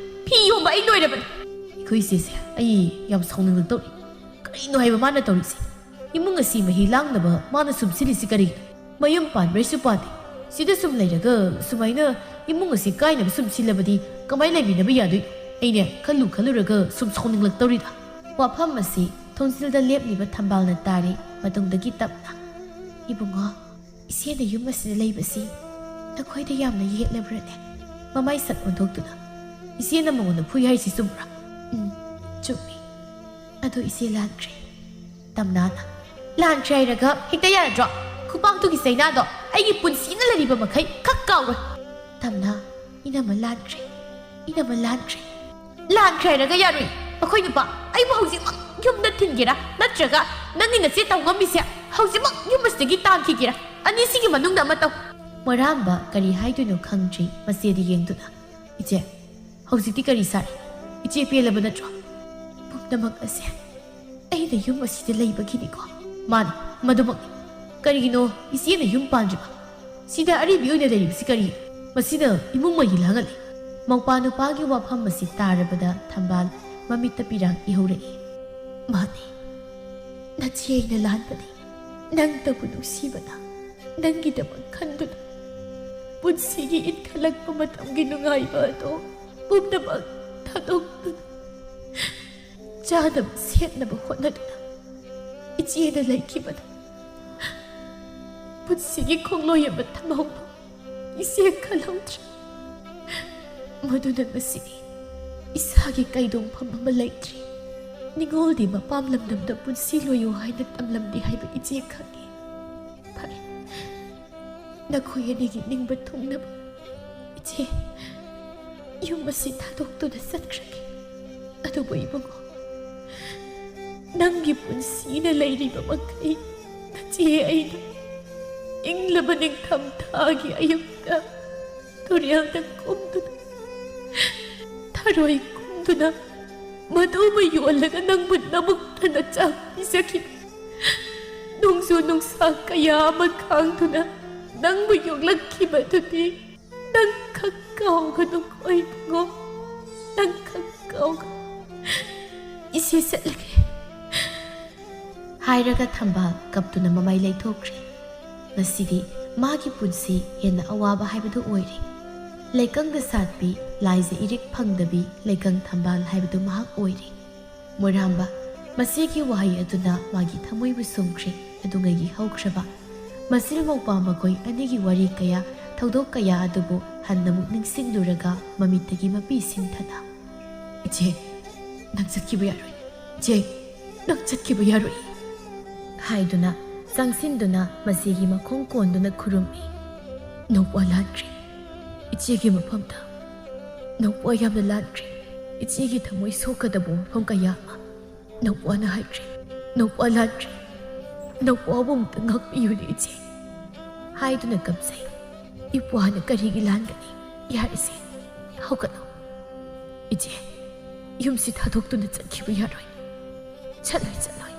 ꯐꯤ ꯌꯣꯝꯕ ꯑꯩ ꯂꯣꯏꯔꯕꯅꯤ꯫ ꯑꯩꯈꯣꯏ ꯏꯆꯦꯁꯦ, ꯑꯩ ꯌꯥꯝ ꯁꯥꯎꯅꯤꯡꯂꯛꯇꯧꯔꯤ꯫ ꯀꯔꯤꯅꯣ ꯍꯥꯏꯕ ꯃꯥꯅ ꯇꯧꯔꯤꯁꯦ? ꯏꯃꯨꯡ ꯑꯁꯤ ꯃꯍꯤ ꯂꯥꯡꯅꯕ ꯃꯥꯅ ꯁꯨꯝ ꯁꯤꯜꯂꯤꯁꯤ ꯀꯔꯤꯒꯤꯅꯣ? ꯃꯌꯨꯝ ꯄꯥꯟꯕ꯭ꯔꯩꯁꯨ ꯄꯥꯟꯗꯦ꯫ ꯁꯤꯗ ꯁꯨꯝ ꯂꯩꯔꯒ ꯁꯨꯃꯥꯏꯅ ꯏꯃꯨꯡ ꯑꯁꯤ ꯀꯥꯏꯅꯕ ꯁꯨꯝ ꯁꯤꯜꯂꯕꯗꯤ ꯀꯃꯥꯏꯅ ꯂꯩꯃꯤꯟꯅꯕ ꯌꯥꯗꯣꯏꯅꯣ? ꯑꯩꯅꯦ ꯈꯜꯂꯨ ꯈꯜꯂꯨꯔꯒ ꯁꯨꯝ ꯁꯥꯎꯅꯤꯡꯂꯛꯇꯧꯔꯤꯗ꯫ ꯋꯥꯐꯝ ꯑꯁꯤ ꯊꯣꯡꯖꯤꯜꯗ ꯂꯦꯞꯂꯤꯕ ꯊꯝꯕꯥꯜꯅ ꯇꯥꯔꯤ꯫ ꯃꯇꯨꯡꯗꯒꯤ ꯇꯞꯅ, "ꯏꯕꯨꯡꯉꯣ, ꯏꯆꯦꯅ ꯌꯨꯝ ꯑꯁꯤꯗ ꯂꯩꯕꯁꯤ ꯅꯈꯣꯏꯗ ꯌꯥꯝꯅ ꯌꯦꯠꯂꯕ꯭ꯔꯅꯦ?" ꯃꯃꯥꯏ ꯁꯠ ꯑꯣꯟꯊꯣꯛꯇꯨꯅ, "ꯏꯆꯦꯅ ꯃꯉꯣꯟꯗ ꯐꯨꯏ ꯍꯥꯏꯔꯤꯁꯤ ꯆꯨꯝꯕ꯭ꯔꯥ?" "ꯎꯝ, ꯆꯨꯝꯃꯤ꯫ ꯑꯗꯣ ꯏꯆꯦ ꯂꯥꯟꯈ꯭ꯔꯦ꯫" ꯇꯝꯅꯥꯅ, "ꯂꯥꯟꯈ꯭ꯔꯦ ꯍꯥꯏꯔꯒ ꯍꯦꯛꯇ ꯌꯥꯔꯗ꯭ꯔꯣ? ꯈꯨꯄꯥꯛꯇꯨꯒꯤ ꯆꯩꯅꯥꯗꯣ ꯑꯩꯒꯤ ꯄꯨꯟꯁꯤꯅ ꯂꯩꯔꯤꯕ ꯃꯈꯩ ꯈꯛ ꯀꯥꯎꯔꯣꯏ꯫" ꯇꯝꯅꯥ, "ꯏꯅꯝꯃ ꯂꯥꯟꯈ꯭ꯔꯦ, ꯏꯅꯝꯃ ꯂꯥꯟꯈ꯭ꯔꯦ꯫" "ꯂꯥꯟꯈ꯭ꯔꯦ ꯍꯥꯏꯔꯒ ꯌꯥꯔꯣꯏ꯫ ꯑꯩꯈꯣꯏ ꯅꯨꯄꯥ ꯑꯩꯕꯨ ꯍꯧꯖꯤꯛꯃꯛ ꯌꯨꯝꯗ ꯊꯤꯟꯒꯦꯔꯥ, ꯅꯠꯇ꯭ꯔꯒ ꯅꯪꯒꯤ ꯅꯆꯦ ꯇꯧ ꯉꯝꯃꯤꯁꯦ ꯍꯧꯖꯤꯛꯃꯛ ꯌꯨꯝ ꯑꯁꯤꯗꯒꯤ ꯇꯥꯟꯈꯤꯒꯦꯔꯥ? ꯑꯅꯤꯁꯤꯒꯤ ꯃꯅꯨꯡꯗ ꯑꯃ ꯇꯧ꯫" ꯃꯣꯏꯔꯥꯝꯕ ꯀꯔꯤ ꯍꯥꯏꯗꯣꯏꯅꯣ ꯈꯪꯗ꯭ꯔꯤ ꯃꯆꯦꯗ ꯌꯦꯡꯗꯨꯅ꯫ "ꯏꯆꯦ, ꯍꯧꯖꯤꯛꯇꯤ ꯀꯔꯤ ꯁꯥꯔꯤ? ꯏꯆꯦ ꯄꯦꯜꯂꯕ ꯅꯠꯇ꯭ꯔꯣ?" "ꯄꯨꯝꯅꯃꯛ ꯑꯁꯦ ꯑꯩꯅ ꯌꯨꯝ ꯑꯁꯤꯗ ꯂꯩꯕꯒꯤꯅꯤꯀꯣ?" "ꯃꯥꯅꯤ, ꯃꯗꯨꯃꯛꯅꯤ꯫ ꯀꯔꯤꯒꯤꯅꯣ ꯏꯆꯦꯅ ꯌꯨꯝ ꯄꯥꯟꯗ꯭ꯔꯤꯕ? ꯁꯤꯗ ꯑꯔꯤꯕꯤ ꯑꯣꯏꯅ ꯂꯩꯔꯤꯕꯁꯤ ꯀꯔꯤꯒꯤꯅꯣ? ꯃꯁꯤꯅ ꯏꯃꯨꯡ ꯃꯩ ꯂꯥꯡꯍꯜꯂꯤ꯫" ꯃꯧꯄꯥ ꯅꯨꯄꯥꯒꯤ ꯋꯥꯐꯝ ꯑꯁꯤ ꯇꯥꯔꯕꯗ ꯊꯝꯕꯥꯜ ꯃꯃꯤꯠꯇ ꯄꯤꯔꯥꯡ ꯏꯍꯧꯔꯛꯏ꯫ "ꯃꯥꯅꯤ, ꯅꯆꯦ ꯑꯩꯅ ꯂꯥꯟꯕꯅꯤ꯫ ꯅꯪꯇꯕꯨ ꯅꯨꯡꯁꯤꯕꯅ, ꯅꯪꯒꯤꯗꯃꯛ ꯈꯟꯗꯨꯅ, ꯄꯨꯟꯁꯤꯒꯤ ꯏꯟꯈꯠꯂꯛꯄ ꯃꯇꯝꯒꯤ ꯅꯨꯡꯉꯥꯏꯕ ꯑꯗꯣ ꯄꯨꯝꯅꯃꯛ ꯊꯥꯗꯣꯛꯇꯨꯅ, ꯆꯥꯅꯕ ꯁꯦꯠꯅꯕ ꯍꯣꯠꯅꯗꯨꯅ ꯏꯆꯦꯅ ꯂꯩꯈꯤꯕꯅ ꯄꯨꯟꯁꯤꯒꯤ ꯈꯣꯡꯂꯣꯏ ꯑꯃ ꯊꯝꯍꯧꯕ ꯏꯆꯦ ꯈꯜꯍꯧꯗ꯭ꯔꯦ꯫ ꯃꯗꯨꯅ ꯉꯁꯤꯗꯤ ꯏꯁꯥꯒꯤ ꯀꯩꯗꯣꯡꯐꯝ ꯑꯃ ꯂꯩꯇ꯭ꯔꯤ꯫ ꯅꯤꯡꯉꯣꯜꯗꯤ ꯃꯄꯥꯝ ꯂꯝꯗꯝꯗ ꯄꯨꯟꯁꯤ ꯂꯣꯏꯌꯨ ꯍꯥꯏꯅ ꯇꯝꯂꯝꯗꯦ ꯍꯥꯏꯕ ꯏꯆꯦ ꯈꯪꯏ꯫ ꯐꯔꯦ, ꯅꯈꯣꯏ ꯑꯅꯤꯒꯤ ꯅꯤꯡꯕ ꯊꯨꯡꯅꯕ ꯏꯆꯦ ꯌꯨꯝ ꯑꯁꯤ ꯊꯥꯗꯣꯛꯇꯨꯅ ꯆꯠꯈ꯭ꯔꯒꯦ꯫ ꯑꯗꯨꯕꯨ ꯏꯕꯨꯡꯉꯣ, ꯅꯪꯒꯤ ꯄꯨꯟꯁꯤꯅ ꯂꯩꯔꯤꯕ ꯃꯈꯩ ꯅꯆꯦ ꯑꯩꯅ ꯏꯪꯂꯕ ꯅꯤꯡꯊꯝ ꯊꯥꯒꯤ ꯑꯌꯨꯛꯇ ꯇꯨꯔꯦꯜꯗ ꯀꯨꯝꯗꯨꯅ, ꯊꯔꯣꯏ ꯀꯨꯝꯗꯨꯅ, ꯃꯗꯨꯃ ꯌꯣꯜꯂꯒ ꯅꯪꯕꯨ ꯅꯕꯨꯛꯇ ꯅꯆꯥꯛ ꯄꯤꯖꯈꯤꯕ, ꯅꯣꯡꯖꯨ ꯅꯨꯡꯁꯥ ꯀꯌꯥ ꯑꯃ ꯈꯥꯡꯗꯨꯅ ꯅꯪꯕꯨ ꯌꯣꯛꯂꯛꯈꯤꯕ ꯑꯗꯨꯗꯤ ꯅꯪ ꯈꯛ ꯀꯥꯎꯒꯅꯨꯀꯣ ꯏꯕꯨꯡꯉꯣ, ꯅꯪ ꯈꯛ ꯀꯥꯎꯒꯅꯨ꯫ ꯏꯆꯦ ꯆꯠꯂꯒꯦ꯫" ꯍꯥꯏꯔꯒ ꯊꯝꯕꯥꯜ ꯀꯞꯇꯨꯅ ꯃꯃꯥꯏ ꯂꯩꯊꯣꯛꯈ꯭ꯔꯦ꯫ ꯉꯁꯤꯗꯤ ꯃꯥꯒꯤ ꯄꯨꯟꯁꯤ ꯍꯦꯟꯅ ꯑꯋꯥꯕ ꯍꯥꯏꯕꯗꯨ ꯑꯣꯏꯔꯦ꯫ ꯂꯩꯀꯪꯗ ꯁꯥꯠꯄꯤ, ꯂꯥꯏꯖ ꯏꯔꯤꯛ ꯐꯪꯗꯕꯤ ꯂꯩꯀꯪ ꯊꯝꯕꯥꯜ ꯍꯥꯏꯕꯗꯨ ꯃꯍꯥꯛ ꯑꯣꯏꯔꯦ꯫ ꯃꯣꯏꯔꯥꯝꯕ, ꯃꯁꯤꯒꯤ ꯋꯥꯍꯩ ꯑꯗꯨꯅ ꯃꯥꯒꯤ ꯊꯃꯣꯏꯕꯨ ꯁꯨꯝꯈ꯭ꯔꯦ꯫ ꯑꯗꯨꯉꯩꯒꯤ ꯍꯧꯈ꯭ꯔꯕ ꯃꯆꯤꯜ ꯃꯧꯄ꯭ꯋꯥ ꯃꯈꯣꯏ ꯑꯅꯤꯒꯤ ꯋꯥꯔꯤ ꯀꯌꯥ, ꯊꯧꯗꯣꯛ ꯀꯌꯥ ꯑꯗꯨꯕꯨ ꯍꯟꯅ ꯑꯃꯨꯛ ꯅꯤꯡꯁꯤꯡꯂꯨꯔꯒ ꯃꯃꯤꯠꯇꯒꯤ ꯃꯄꯤ ꯁꯤꯟꯊꯅ, "ꯏꯆꯦ, ꯅꯪ ꯆꯠꯈꯤꯕ ꯌꯥꯔꯣꯏ꯫ ꯏꯆꯦ, ꯅꯪ ꯆꯠꯈꯤꯕ ꯌꯥꯔꯣꯏ" ꯍꯥꯏꯗꯨꯅ ꯆꯪꯁꯤꯟꯗꯨꯅ ꯃꯆꯦꯒꯤ ꯃꯈꯣꯡ ꯀꯣꯟꯗꯨꯅ ꯈꯨꯔꯨꯝꯃꯤ꯫ "ꯅꯧꯄ꯭ꯋꯥ ꯂꯥꯟꯈ꯭ꯔꯦ꯫ ꯏꯆꯦꯒꯤ ꯃꯐꯝꯗ ꯅꯧꯄ꯭ꯋꯥ ꯌꯥꯝꯅ ꯂꯥꯟꯈ꯭ꯔꯦ꯫ ꯏꯆꯦꯒꯤ ꯊꯃꯣꯏ ꯁꯣꯛꯀꯗꯕ ꯋꯥꯐꯝ ꯀꯌꯥ ꯑꯃ ꯅꯧꯄ꯭ꯋꯥꯅ ꯍꯥꯏꯈ꯭ꯔꯦ꯫ ꯅꯧꯄ꯭ꯋꯥ ꯂꯥꯟꯈ꯭ꯔꯦ꯫ ꯅꯧꯄ꯭ꯋꯥꯕꯨ ꯑꯃꯨꯛꯇ ꯉꯥꯛꯄꯤꯌꯨꯅꯦ, ꯏꯆꯦ" ꯍꯥꯏꯗꯨꯅ ꯀꯞꯆꯩ꯫ "ꯏꯄ꯭ꯋꯥꯅ ꯀꯔꯤꯒꯤ ꯂꯥꯟꯒꯅꯤ? ꯌꯥꯔꯦꯁꯦ, ꯍꯧꯒꯠꯂꯣ꯫ ꯏꯆꯦ, ꯌꯨꯝꯁꯤ ꯊꯥꯗꯣꯛꯇꯨꯅ ꯆꯠꯈꯤꯕ ꯌꯥꯔꯣꯏ꯫ ꯆꯠꯂꯣꯏ, ꯆꯠꯂꯣꯏ꯫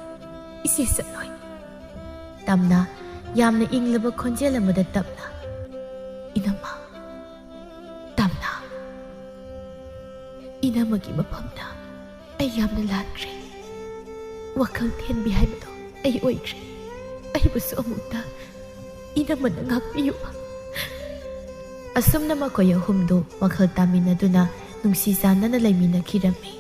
ꯏꯆꯦ ꯆꯠꯂꯣꯏ"꯫ ꯇꯝꯅ ꯌꯥꯝꯅ ꯏꯪꯂꯕ ꯈꯣꯟꯖꯦꯜ ꯑꯃꯗ ꯇꯞꯅ, "ꯏꯅꯝꯃ, ꯇꯝꯅ, ꯏꯅꯝꯃꯒꯤ ꯃꯐꯝꯗ ꯑꯩ ꯌꯥꯝꯅ ꯂꯥꯟꯈ꯭ꯔꯦ꯫ ꯋꯥꯈꯜ ꯊꯦꯟꯕꯤ ꯍꯥꯏꯕꯗꯣ ꯑꯩ ꯑꯣꯏꯈ꯭ꯔꯦ꯫ ꯑꯩꯕꯨꯁꯨ ꯑꯃꯨꯛꯇ ꯏꯅꯝꯃꯅ ꯉꯥꯛꯄꯤꯌꯨ"꯫ ꯑꯁꯨꯝꯅ ꯃꯈꯣꯏ ꯑꯍꯨꯝꯗꯨ ꯋꯥꯈꯜ ꯇꯥꯃꯤꯟꯅꯗꯨꯅ ꯅꯨꯡꯁꯤ ꯆꯥꯟꯅꯅ ꯂꯩꯃꯤꯟꯅꯈꯤꯔꯝꯃꯤ꯫